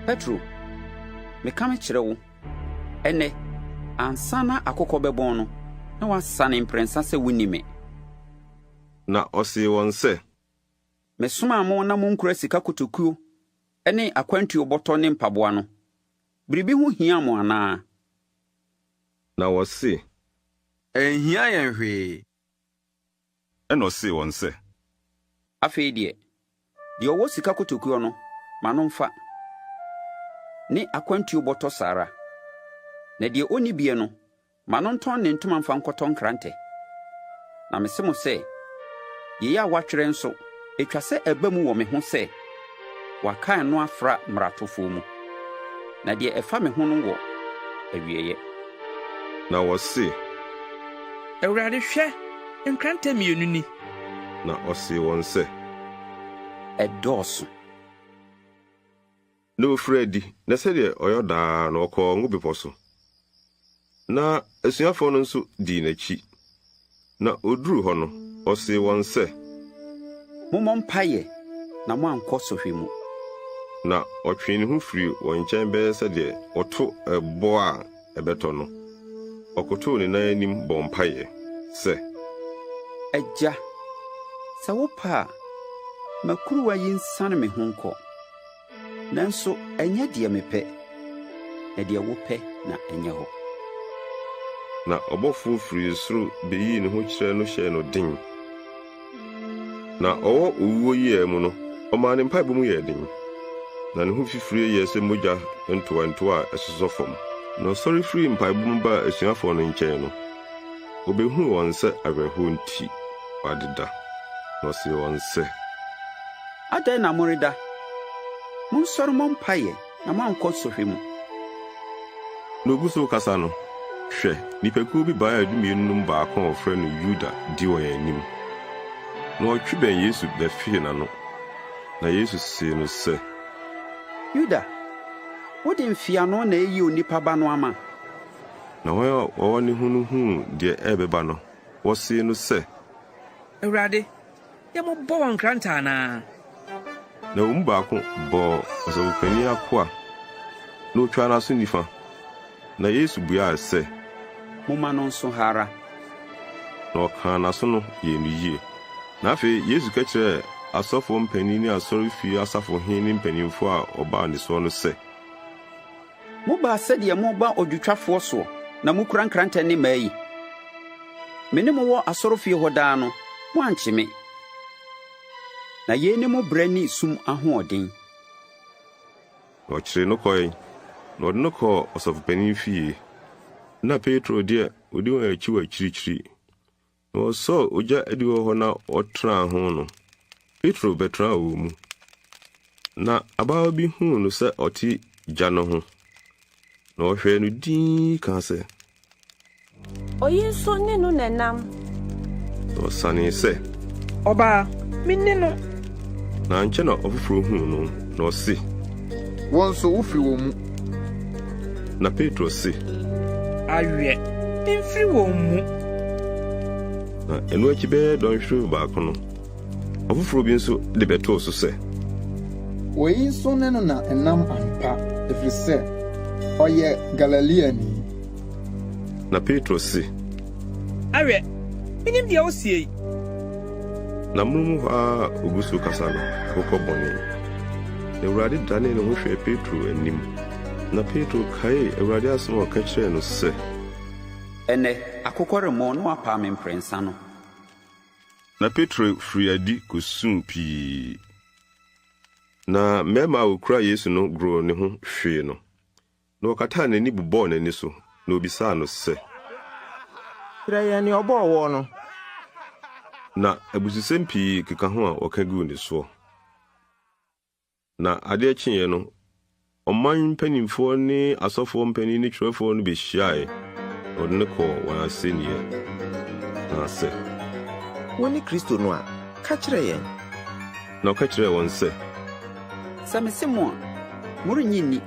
Petro, meka mekyerɛ wo, ɛnnɛ, ansa na akokɔ bɛbɔn no, na woasane mprɛnsa sɛ wunni me. Na ɔsee wɔn sɛ. Mesomaa mo na monkura sika kotokuo ne akwantuo bɔtɔ ne mpaboa no, biribi ho hiaa mo anaa? Na wɔse. Anhia yɛn hwee. Ɛnna ɔsee wɔn sɛ. Afei deɛ, deɛ ɔwɔ sika kotokuo no, ma no mfa, ne akwantuo bɔtɔ saa ara, na deɛ ɔnni bie no, Ma no ntɔn ne ntoma mfa nkɔtɔ nkrantɛ. Na mese mo sɛ, yei a wɔatwerɛ nso, ɛtwa sɛ ɛba mu wɔ me ho sɛ, 'Wɔakan no afra mmaratofoɔ mu. Na deɛ ɛfa me ho no wɔ awieeɛ. Na wɔse. Awurade, hwɛ, nkrantɛ mmienu ni. Na ɔsee wɔn sɛ. Ɛdɔɔso. Na ɔfirii adi, na sɛdeɛ ɔyɔ daa no, ɔkɔɔ Ngo Bepɔ so. Na asuafoɔ no nso dii n'akyi. Na ɔduruu hɔ no, ɔsee wɔn sɛ. Mommɔ mpaeɛ na moankɔ sɔhwɛ mu. Na ɔtwee ne ho firii wɔn nkyɛn bɛyɛ sɛ deɛ ɔto ɛboɔ a ɛbɛtɔ no, ɔkotoo ne nan anim bɔɔ mpaeɛ sɛ. Agya, sɛ wopɛ a, ma kuruwa yi nsiane me ho nkɔ. Nanso ɛnyɛ deɛ mepɛ, na deɛ wopɛ na ɛnyɛ hɔ. Na ɔbɔfoɔ firii soro beyii ne ho kyerɛɛ no hyɛɛ no den. Na ɔwɔ owuo yea mu no, ɔmaa ne mpaebɔ mu yɛɛ den, na ne ho fifire yɛɛ sɛ mogya ntowantowa a ɛsosɔ fam. Na ɔsɔre firii mpaebɔ mu baa asuafoɔ no nkyɛn no, obehuu wɔn sɛ awerɛhoɔ nti wɔadeda, na ɔsee wɔn sɛ. Adɛn na moreda? Monsɔre mmɔ mpaeɛ na moankɔ sɔhwɛ mu. Na ogu so rekasa no, hwɛ, nnipakuo bi bae a Dumienu no mu baako a wɔfrɛ no Yuda di wɔn anim. Na ɔtwe bɛn Yesu bɛfee n'ano. Na Yesu see no sɛ. Yuda, wode mfeano na ɛreyi Onipa Ba no ama? Na wɔn a wɔwɔ ne ho no huu deɛ ɛrebɛba no, wɔsee no sɛ. Awurade, Yɛmmobɔ wɔn nkrantɛ anaa? Na wɔn mu baako bɔɔ ɔsɔfopanin akoa, na otwaa n'aso nifa. Na Yesu buaa sɛ. Momma no nso ha ara. Na ɔkaa n'aso no yɛɛ no yie. Na afei Yesu ka kyerɛɛ asɔfoɔ mpanin ne asɔrefie asafohene ne mpanimfoɔ a wɔbaa ne soɔ no sɛ. Mobaa sɛdeɛ moreba odwotwafoɔ soɔ na mokura nkrantɛ ne mmaa yi? Me ne mo wɔ asɔrefie hɔ daa no, moankye me. Na yei ne mo berɛ ne sum ahoɔden. Na ɔkyeree no kɔe, na ɔde no kɔɔ ɔsɔfopanin fie. Na Petro deɛ, ɔdi wɔn akyi wɔ akyirikyiri. Na wɔsɔɔ ogya adiwo hɔ na wɔtenaa ho no, Petro bɛtenaa wɔn mu. Na abaawa bi huu no sɛ ɔte gya no ho, na ɔhwɛɛ no dinn kaa sɛ. Oyi nso ne no na ɛnam. Na ɔsanee sɛ. Ɔbaa, minni no. Na ankyɛ na ɔfoforo huu no, na ɔse. Wo nso wofiri wɔn mu. Na Petro se. Awiɛ, mimfiri wɔn mu. Na ɛno akyi bɛyɛ dɔnhwerew baako no, ɔfoforo bi nso de bɛtoo so sɛ. Oyi nso ne no na ɛnam ampa, ɛfiri sɛ, ɔyɛ Galileani. Na Petro se. Awiɛ, minnim deɛ ose yi. Na amonom hɔ ara a ogu so rekasa no, akokɔ bɔnee. Na Awurade danee ne ho hwɛɛ Petro anim, na Petro kaee Awurade asɛm a ɔka kyerɛɛ no sɛ. Ɛnnɛ, akokɔ remmɔn na woapaa me mprɛnsa no. Na Petro firii adi kosuu pii. Na mmarima a wokura Yesu no goroo ne ho hwee no. Na wɔkataa n'ani bobɔɔ n'ani so, na wɔbisaa no sɛ. Kyerɛ yɛn nea ɔbɔɔ woɔ no. Na abususɛm pii keka ho a wɔka guu ne soɔ. Na adeɛ kyeeɛ no, ɔman mpanimfoɔ ne asɔfoɔ mpanin ne twerɛfoɔ no bɛhyiaeɛ, na wɔde no kɔɔ wɔn asɛnniiɛ, kaa sɛ. Wone Kristo no a, ka kyerɛ yɛn. Na ɔka kyerɛɛ wɔn sɛ. Sɛ mese mo a, morennye nni.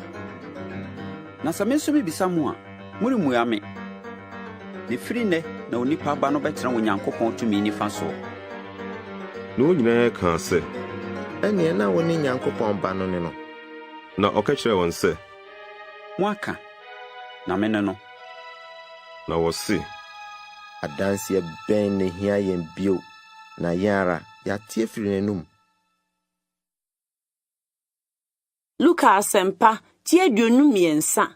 Na sɛ me nso mebisa mo a, moremmua me. Na ɛfiri nnɛ na Onipa Ba no bɛtena Onyankopɔn tumi nifa soɔ. Na wɔn nyinaa kaa sɛ. Ɛnneɛ na wone Nyankopɔn Ba no ne no? Na ɔka kyerɛɛ wɔn sɛ. Moaka, na mene no. Na wɔse. Adanseɛ bɛn na ɛhia yɛn bio, na yɛn ara, yɛate afiri n'anom? Luka Asɛmpa, ti 23.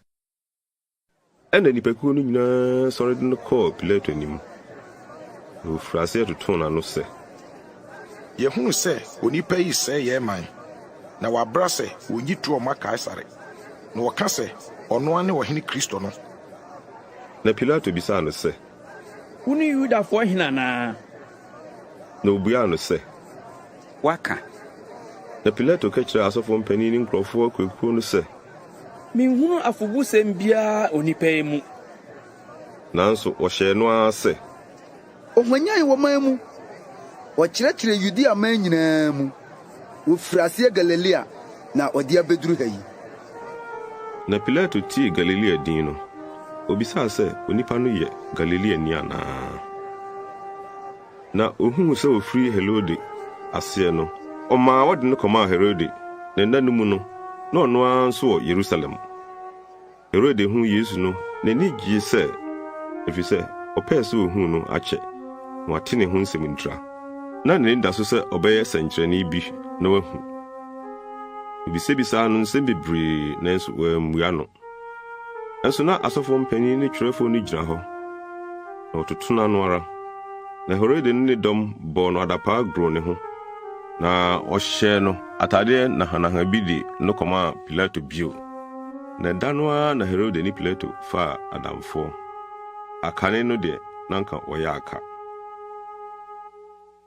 Ɛnna nnipakuo no nyinaa sɔre de no kɔɔ Pilato anim, na wɔfirii aseɛ totoo n'ano sɛ. Yɛahunu sɛ onipa yi resɛe yɛn man, na wabra sɛ wonnye toɔ mma Kaesare, na ɔka sɛ ɔno ara ne ɔhene Kristo no. Na Pilato bisaa no sɛ. Wone Yudafoɔ hene anaa? Na ɔbuaa no sɛ. Woaka. Na Pilato ka kyerɛɛ asɔfoɔ mpanin ne nkurɔfoɔ akuakuo no sɛ. Menhunu afobusɛm biara onipa yi mu. Nanso wɔhyɛɛ no ara sɛ. Ɔhwanyan ɔman mu, ɔkyerɛkyerɛɛ Yudea man nyinaa mu, ɔfirii aseɛ Galilea na ɔde abɛduru ha yi. Na Pilato tee Galilea din no, obisaa sɛ onipa no yɛ Galileani anaa. Na ohuu sɛ ofiri Herode aseɛ no, ɔmaa wɔde no kɔmaa Herode, na nna no mu no, na ɔno ara nso wɔ Yerusalem. Herode huu Yesu no, n'ani gyee sɛ, ɛfiri sɛ ɔpɛɛ sɛ ohu no akyɛ, na wate ne ho nsɛm ntira. Na n'ani da so sɛ ɔbɛyɛ sɛnkyerɛnne bi na wahu. Obisabisaa no nsɛm bebree, nanso wammua no. Nso na asɔfoɔ mpanin ne twerɛfoɔ no gyina hɔ, na wɔtoto n'ano ara. Na Herode ne ne dɔm bɔɔ no adapaa goroo ne ho, na wɔhyɛɛ no atadeɛ nahanaha bi de no kɔmaa Pilato bio. Na da no ara na Herode ne Pilato faa adamfoɔ. Akane no deɛ, na anka wɔyɛ aka.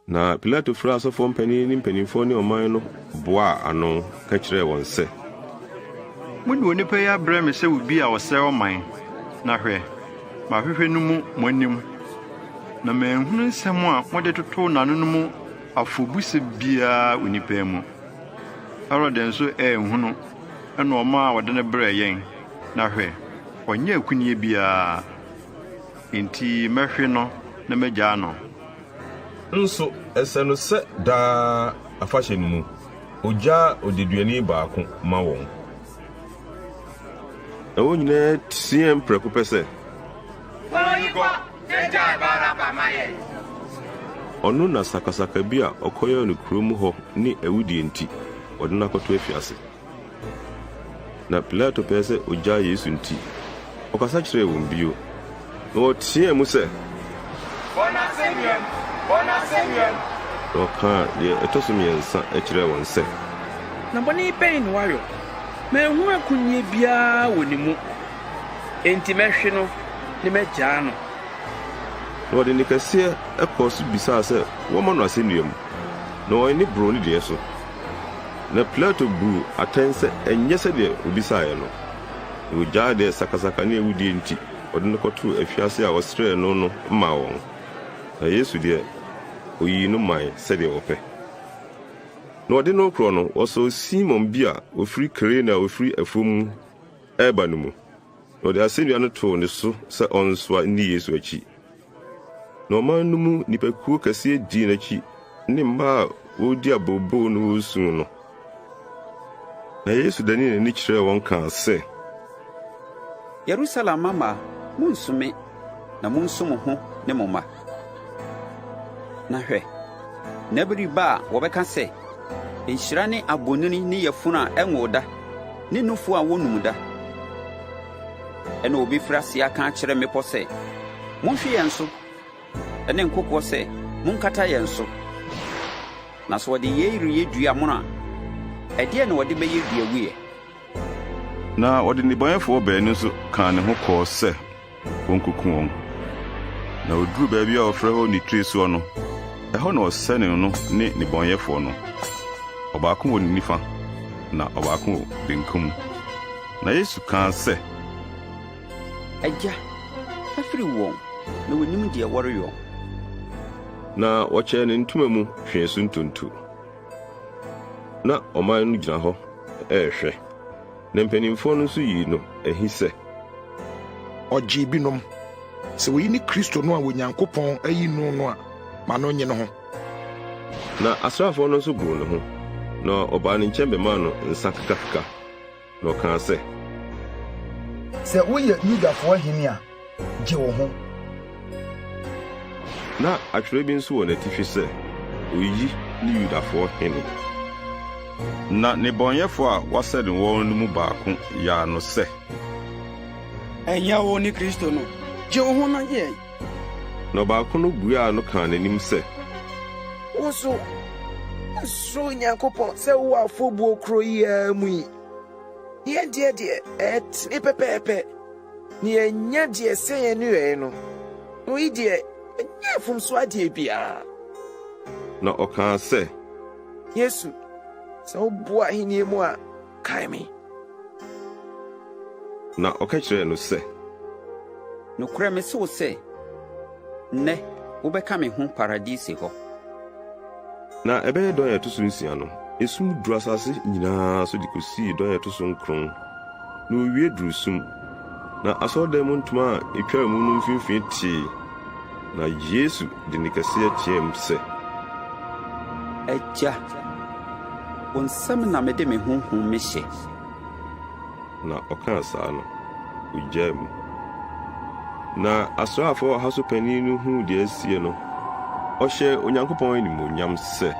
Na Pilato frɛɛ asɔfoɔ mpanin ne mpanimfoɔ ne ɔman no boaa ano ka kyerɛɛ wɔn sɛ. Mode onipa yi abrɛ me sɛ obi a ɔsɛe ɔman, na hwɛ, mahwehwɛ no mu mo anim, na manhunu nsɛm a mode totoo n'ano no mu afobusɛm biara onipa yi mu. Herode nso anhunu, ɛnna ɔmaa wɔde no brɛɛ yɛn, na hwɛ, ɔnyɛɛ akunneɛ biara. Enti mɛhwe no na magyaa no. Nso ɛsɛ no sɛ daa afahyɛ no mu, ogyaa odeduani baako ma wɔn. Na wɔn nyinaa teɛɛm prɛko pɛ sɛ. Oyi kɔ, na gyae Baraba ma yɛn! Ɔno na sakasaka bi a ɔkɔyɛɛ no kurom hɔ ne awudie nti, wɔde no akɔto afiase. Na Pilato pɛɛ sɛ ogyaa Yesu nti, ɔkasa kyerɛɛ wɔn bio. Na wɔteɛɛ mu sɛ. Bɔ no asɛnnuam! Bɔ no asɛnnuam! Na ɔkaa deɛ ɛtɔ so mmiɛnsa kyerɛɛ wɔn sɛ. Na bɔne bɛn na wayɔ? Manhu akonnie biara wɔ ne mu, enti mɛhwe no na magyaa no. Na wɔde nne kɛseɛ kɔɔ so bisaa sɛ wɔmmɔ no asɛnnua mu, na wɔn ani boroo ne deɛ so. Na Pilato buu atɛn sɛ ɛnyɛ sɛdeɛ wɔbisaeɛ no, na wɔgyaa deɛ sakasaka ne awudie nti wɔde no kɔtoo afiase a wɔsrɛɛ no no maa wɔn. Na Yesu deɛ, ɔyii no mae sɛdeɛ wɔpɛ. Na wɔde no rekorɔ no, wɔsɔɔ Simon bi a ɔfiri Kirene a ɔfiri afuo mu reba no mu, na wɔde asɛnnua no too ne so sɛ ɔnsoa nni Yesu akyi. Na ɔman no mu nnipakuo kɛseɛ dii n'akyi ne mmaa a wɔredi abooboo ne wɔresu no. Na Yesu danee n'ani kyerɛɛ wɔn kaa sɛ. Yerusalem mmammaa, monnsu me, na munsu mo ho ne mo mma. Na hwɛ, nna bi reba a wɔbɛka sɛ, 'Nhyira ne abonini ne yafunu a ɛnwoo da ne nufu a wonnum da. Ɛnna wɔbɛfiri aseɛ aka akyerɛ mmepɔ sɛ, 'Monhwe yɛn so! ne nkokoɔ sɛ, 'Monkata yɛn so! Na sɛ wɔde yei reyɛ dua mono a, ɛdeɛn na wɔde bɛyɛ dua wuiɛ? Na wɔde nnebɔneyɛfoɔ baanu nso kaa ne ho kɔɔ sɛ wɔnkɔku wɔn. Na wɔduruu baabi a wɔfrɛ hɔ Nitire Soɔ no, ɛhɔ na wɔsɛnee no ne nnebɔneyɛfoɔ no, ɔbaako wɔ ne nifa, na ɔbaako wɔ benkum. Na Yesu kaa sɛ. Agya, fa firi wɔn, na wɔnnim deɛ wɔreyɔ. Na wɔkyɛɛ ne ntoma mu hwee so ntonto. Na ɔman no gyina hɔ rehwɛ, na mpanimfoɔ no nso yii no ahi sɛ. Ɔgyee binom. Sɛ oyi ne Kristo no a Onyankopɔn ayi no no a, ma no nnye ne ho. Na asraafoɔ no nso goroo ne ho, na wɔbaa ne nkyɛn bɛmaa no nsa kekakeka. Na ɔkaa sɛ. Sɛ woyɛ Yudafoɔ hene a, gye wo ho. Na atwerɛ bi nso wɔ n'atifi sɛ, Oyi ne Yudafoɔ hene. Na nnebɔneyɛfoɔ a wɔasɛne wɔn no mu baako yaa no sɛ. Ɛnyɛ wo ne Kristo no? Gye wo ho na gye yɛn. Na ɔbaako no buaa no kaa n'anim sɛ. Wo nso, wonsuro Onyankopɔn sɛ wowɔ afɔbuo korɔ yi ara mu yi? Yɛn deɛ deɛ, ɛtene pɛpɛɛpɛ, na yɛanya deɛ ɛsɛ yɛn nneyɔeɛ no, na oyi deɛ, ɔnyɛɛ mfomsoɔ adeɛ biara. Na ɔkaa sɛ. Yesu, sɛ woboa ahennie mu a, kae me. Na ɔka kyerɛɛ no sɛ. Nokorɛ mese wo sɛ, nnɛ wobɛka me ho Paradise hɔ. Na ɛbɛyɛ dɔn a ɛto so nsia no, esum duruu asase nyinaa so de kosii dɔn a ɛto so nkron, na owie duruu sum. Na asɔredan mu ntoma a etwaa mu no mfimfini tee, na Yesu de nne kɛseɛ teɛɛm sɛ. Agya, wo nsam na mede me honhom mehyɛ. Na ɔkaa saa no, ogyaa mu. Na asraafoɔ ɔha so panin no huu deɛ asie no, ɔhyɛɛ Onyankopɔn animuonyam sɛ.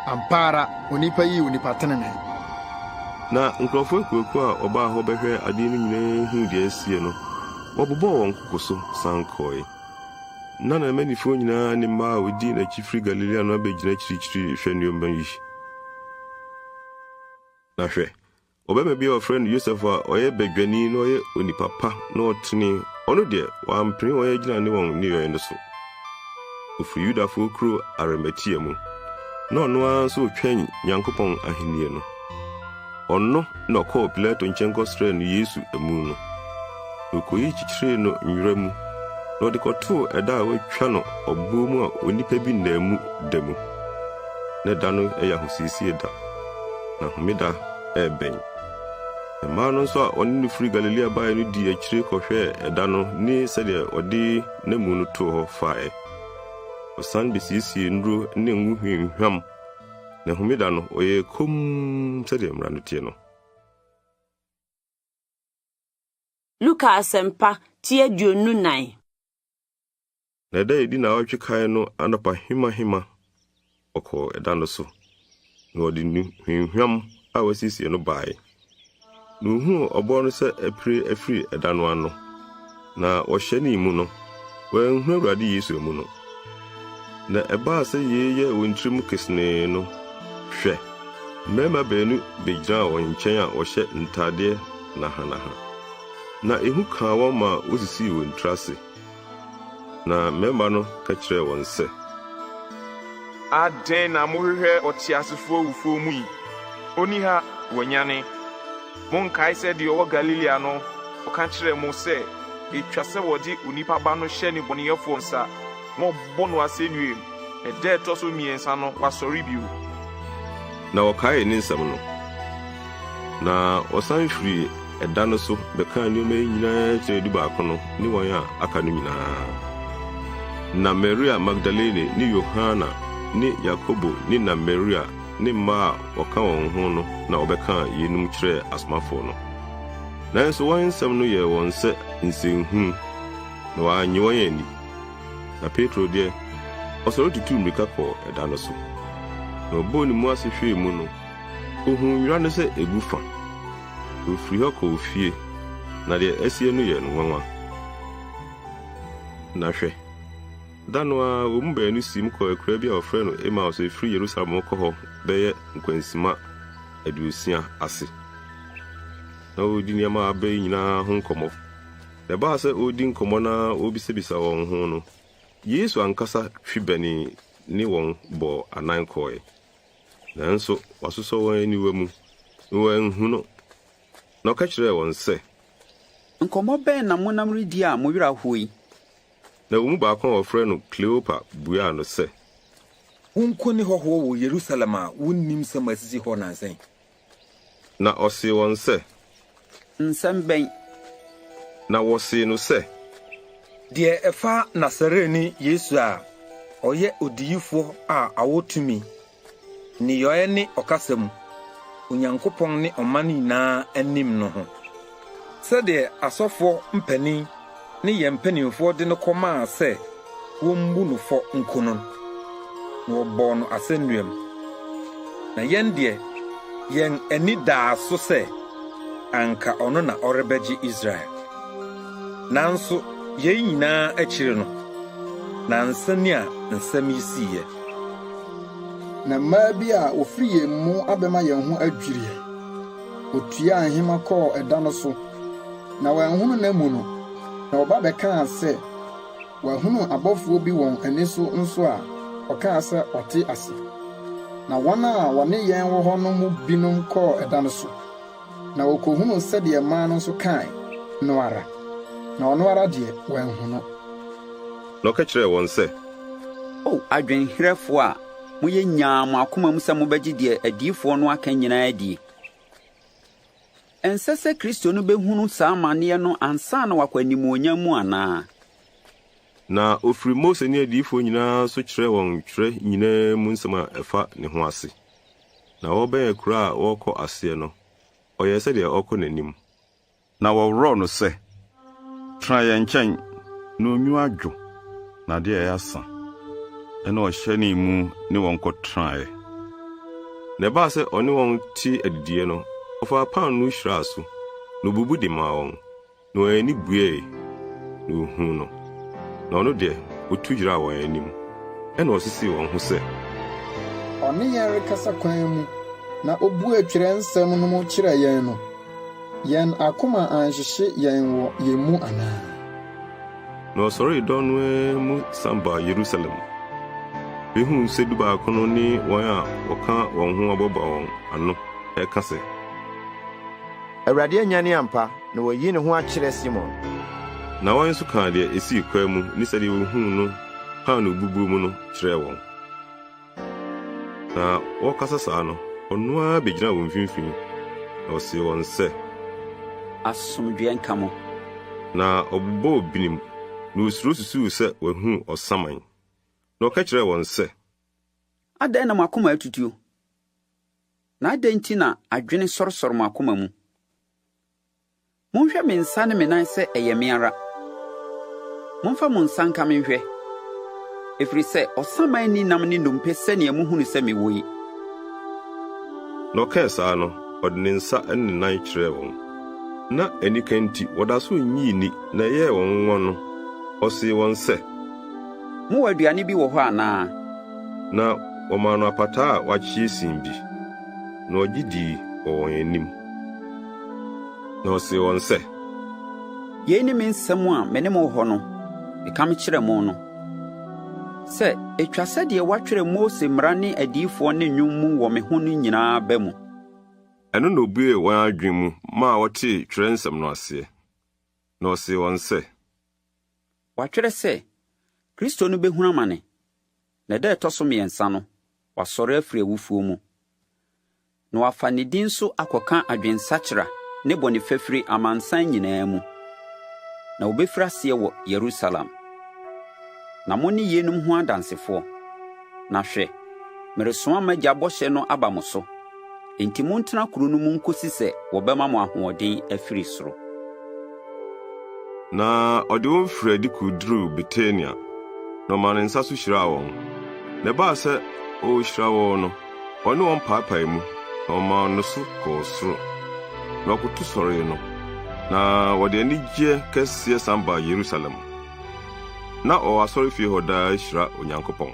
Ampa ara, onipa yi yɛ onipa tenenee. Na nkurɔfoɔ akuakuo a wɔbaa hɔ bɛhwɛɛ adeɛ no nyinaa huu deɛ asie no, wɔbobɔɔ wɔn koko so san kɔe. Na n'amannifoɔ nyinaa ne mmaa a wɔdii n'akyi firi Galilea no abɛgyina akyirikyiri rehwɛ nneɛma yi. Na hwɛ, ɔbarima bi a wɔfrɛ no Yosef a ɔyɛ badwani na ɔyɛ onipa pa na ɔtene, ɔno deɛ, wampene wɔn agyina ne wɔn nneyɔe no so. Ɔfiri Yudafoɔ kuro Arimatea mu, na ɔno ara nso retwɛn Nyankopɔn ahennie no. Ɔno na ɔkɔɔ Pilato nkyɛn kɔsrɛɛ no Yesu amu no. Na okoyi kyekyeree no nwera mu, na ɔde kɔtoo ɛda a wɔatwa no ɔboɔ mu a onipa bi nnaa mu da mu. Na da no yɛ ahosiesie da, na homeda rebɛn. Na mmaa no nso a wɔne no firi Galilea baeɛ no dii akyire kɔhwɛɛ ɛda no ne sɛdeɛ wɔde n'amu no too hɔ faeɛ. Wɔsan besiesiee nnuro ne ngo hwamhwam, na homeda no, wɔyɛɛ komm sɛdeɛ mmara no teɛ no. Luka Asɛmpa, ti 24. Na ɛda a edi nnaawɔtwe kan no anɔpa hemahema ɔkɔɔ ɛda no so, na ɔde nnuhwamhwam a wasiesie no bae. Na ohuu ɔbɔ no sɛ apire afiri ɛda no ano, na wɔhyɛnee mu no, wɔanhu Awurade Yesu amu no. Na ɛbaa sɛ yei yɛɛ wɔn tirim kesenee no, hwɛ, mmarima baanu begyinaa wɔn nkyɛn a wɔhyɛ ntadeɛ nahanaha. Na ehu kaa wɔn maa wosisii wɔn tiri ase. Na mmarima no ka kyerɛɛ wɔn sɛ. Adɛn na mohwehwɛ ɔteasefoɔ awufoɔ mu yi? Onni ha, wanyane. Monkae sɛ deɛ ɔwɔ Galilea no, ɔka kyerɛɛ mo sɛ, Etwa sɛ wɔde Onipa Ba no hyɛ nnebɔneyɛfoɔ nsa, na wɔbɔ no asɛnnuam, na da a ɛtɔ so mmiɛnsa no, wasɔre bio. Na wɔkaee ne nsɛm no. Na wɔsan firii ɛda no so bɛkaa nneɛma yi nyinaa kyerɛɛ dubaako no ne wɔn a aka no nyinaa. Na Maria Magdalene ne Yohana ne Yakobo ne na Maria ne mmaa a wɔka wɔn ho no na wɔbɛkaa yeinom kyerɛɛ asomafoɔ no. Nanso wɔn nsɛm no yɛɛ wɔn sɛ nsɛnhunu, na wɔannye wɔn anni. Na Petro deɛ, ɔsɔre tutuu mmirika kɔɔ ɛda no so. Na ɔbɔɔ ne mu ase hwɛɛ mu no, ohuu nwera no sɛ egu fa. Ofirii hɔ kɔɔ fie, na deɛ asie no yɛɛ no nwanwa. Na hwɛ, da no ara wɔn mu baanu siim kɔɔ akuraa bi a wɔfrɛ no Emaus a ɛfiri Yerusalem rekɔ hɔ bɛyɛ nkwansima 60 ase. Na wɔredi nneɛma a aba yi nyinaa ho nkɔmmɔ. Na ɛbaa sɛ wɔredi nkɔmmɔ na wɔrebisabisa wɔn ho no, Yesu ankasa twe bɛnee ne wɔn bɔɔ anan kɔe. Nanso wasosɔ wɔn aniwa mu, na wɔanhu no. Na ɔka kyerɛɛ wɔn sɛ. Nkɔmmɔ bɛn na monam redi a mo werɛ ahoɔ yi? Na wɔn mu baako a wɔfrɛ no Kleopa buaa no sɛ. Wo nko ne hɔhoɔ wɔ Yerusalem a wonnim nsɛm a asisi hɔ nnansa yi? Na ɔsee wɔn sɛ. Nsɛm bɛn? Na wɔsee no sɛ. Deɛ ɛfa Nasareni Yesu a ɔyɛ odiyifoɔ a ɔwɔ tumi, nneyɔeɛ ne ɔkasa mu, Onyankopɔn ne ɔman nyinaa anim no ho. Sɛdeɛ asɔfoɔ mpanin ne yɛn mpanimfoɔ de no kɔmaa sɛ wɔmmu no fɔ nku no, na wɔbɔɔ no asɛnnuam. Na yɛn deɛ, yɛn ani daa so sɛ anka ɔno na ɔrebɛgye Israel. Nanso yei nyinaa akyiri no, nnansa ni a nsɛm yi siiɛ. Na mmaa bi a wɔfiri yɛn mu abɛma yɛn ho adwiri yɛn. Wɔtuaa nhema kɔɔ ɛda no so, na wɔanhunu n'amu no, na wɔba bɛkaa sɛ, Wɔahunu abɔfoɔ bi wɔn ani so nso a wɔkaa sɛ ɔte ase. Na wɔn a wɔne yɛn wɔ hɔ no mu binom kɔɔ ɛda no so, na wɔkɔhunuu sɛdeɛ mmaa no nso kae no ara, na ɔno ara deɛ, wɔanhu no. Na ɔka kyerɛɛ wɔn sɛ. O adwenherɛfoɔ a moyɛ nyaa mo akoma mu sɛ mobɛgye deɛ adiyifoɔ no aka nyinaa adie! Ɛnsɛ sɛ Kristo no bɛhunu saa amaneɛ no ansa na wakɔ animuonyam mu anaa? Na ɔfiri Mose ne adiyifoɔ nyinaa so kyerɛɛ wɔn twerɛ nyinaa mu nsɛm a ɛfa ne ho ase. Na wɔrebɛn akuraa a wɔrekɔ aseɛ no, ɔyɛɛ sɛdeɛ ɔrekɔ n'anim. Na wɔworɔɔ no sɛ, Tena yɛn nkyɛn, na onwu adwo, na adeɛ reyɛ asa. Ɛnna ɔhyɛnee mu ne wɔn kɔtenaeɛ. Na ɛbaa sɛ ɔne wɔn te adidiiɛ no, Ɔfaa paanoo hyiraa so, na obubu de maa wɔn. Na wɔn ani buei, na wohuu no, na ɔno deɛ, otu yeraa wɔn anim. Ɛnna osisee wɔn ho sɛ. Ɔne yɛn rekasa kwan mu na obuee Twerɛnsɛm no mu kyerɛɛ yɛn no, yɛn akoma anhyehye yɛn wɔ yɛn mu anaa? Na ɔsɔree dɔn no ara mu san baa Yerusalem, behuu sɛ Dubaako no ne wɔn a wɔka wɔn ho aboaboa wɔn ano reka sɛ. Awurade anyane ampa, na wayi ne ho akyerɛ Simon. Na wɔn nso kaa deɛ esii kwan mu ne sɛdeɛ wɔhuu no paanoo bubuo mu no kyerɛɛ wɔn. Na wɔrekasa saa no, ɔno ara bɛgyinaa wɔn mfimfini, na ɔsee wɔn sɛ. Asomdwoeɛ nka mo. Na ɔbobɔɔ binim, na wɔsuro susuu sɛ wɔahunu ɔsaman. Na ɔka kyerɛɛ wɔn sɛ. Adɛn na mo akoma atutuo? Na adɛn nti na adwene sɔresɔre mo akoma mu? Monhwɛ me nsa ne me nan sɛ ɛyɛ me ara. Momfa mo nsa nka me nhwɛ, ɛfiri sɛ ɔsaman nni nam ne nnompe sɛdeɛ mohunu sɛ mewɔ yi. Na ɔkaa saa no, ɔde ne nsa ne ne nan kyerɛɛ wɔn. Na anika nti, wɔda so nnye nni, na ɛyɛɛ wɔn nwonwa no, ɔsee wɔn sɛ. Mowɔ aduane bi wɔ hɔ anaa? Na wɔmaa no apataa a wɔakye sin bi, na ɔgye dii wɔ wɔn anim. Na ɔsee wɔn sɛ. Yei ne me nsɛm a me ne mo wɔ hɔ no, meka mekyerɛɛ mo no, sɛ, ɛtwa sɛ deɛ wɔatwerɛ Mose mmara ne adiyifoɔ ne nnwom mu wɔ me ho no nyinaa ba mu. Ɛno na obuee wɔn adwene mu maa wɔtee Twerɛnsɛm no aseɛ. Na ɔsee wɔn sɛ. Wɔatwerɛ sɛ, Kristo no bɛhunu amane, na da a ɛtɔ so mmiɛnsa no, wasɔre afiri awufoɔ mu, na wɔafa ne din so akɔka adwensakyera ne bɔne fafire amansan nyinaa mu, na wɔbɛfiri aseɛ wɔ Yerusalem. Na mone yeinom ho adansefoɔ. Na hwɛ, meresoma m'Agya bɔhyɛ no aba mo so. Enti montena kuro no mu nkosi sɛ wɔbɛma mo ahoɔden afiri soro. Na ɔde wɔn firii adi koduruu Betania, na ɔmaa ne nsa so hyiraa wɔn. Na ɛbaa sɛ ɔrehyira wɔn no, ɔne wɔn paapaee mu, na ɔmaa no so kɔɔ soro. Na ɔkoto sɔree no, na wɔde anigyeɛ kɛseɛ san baa Yerusalem. Na ɔwɔ asɔrefie hɔ daa hyira Onyankopɔn.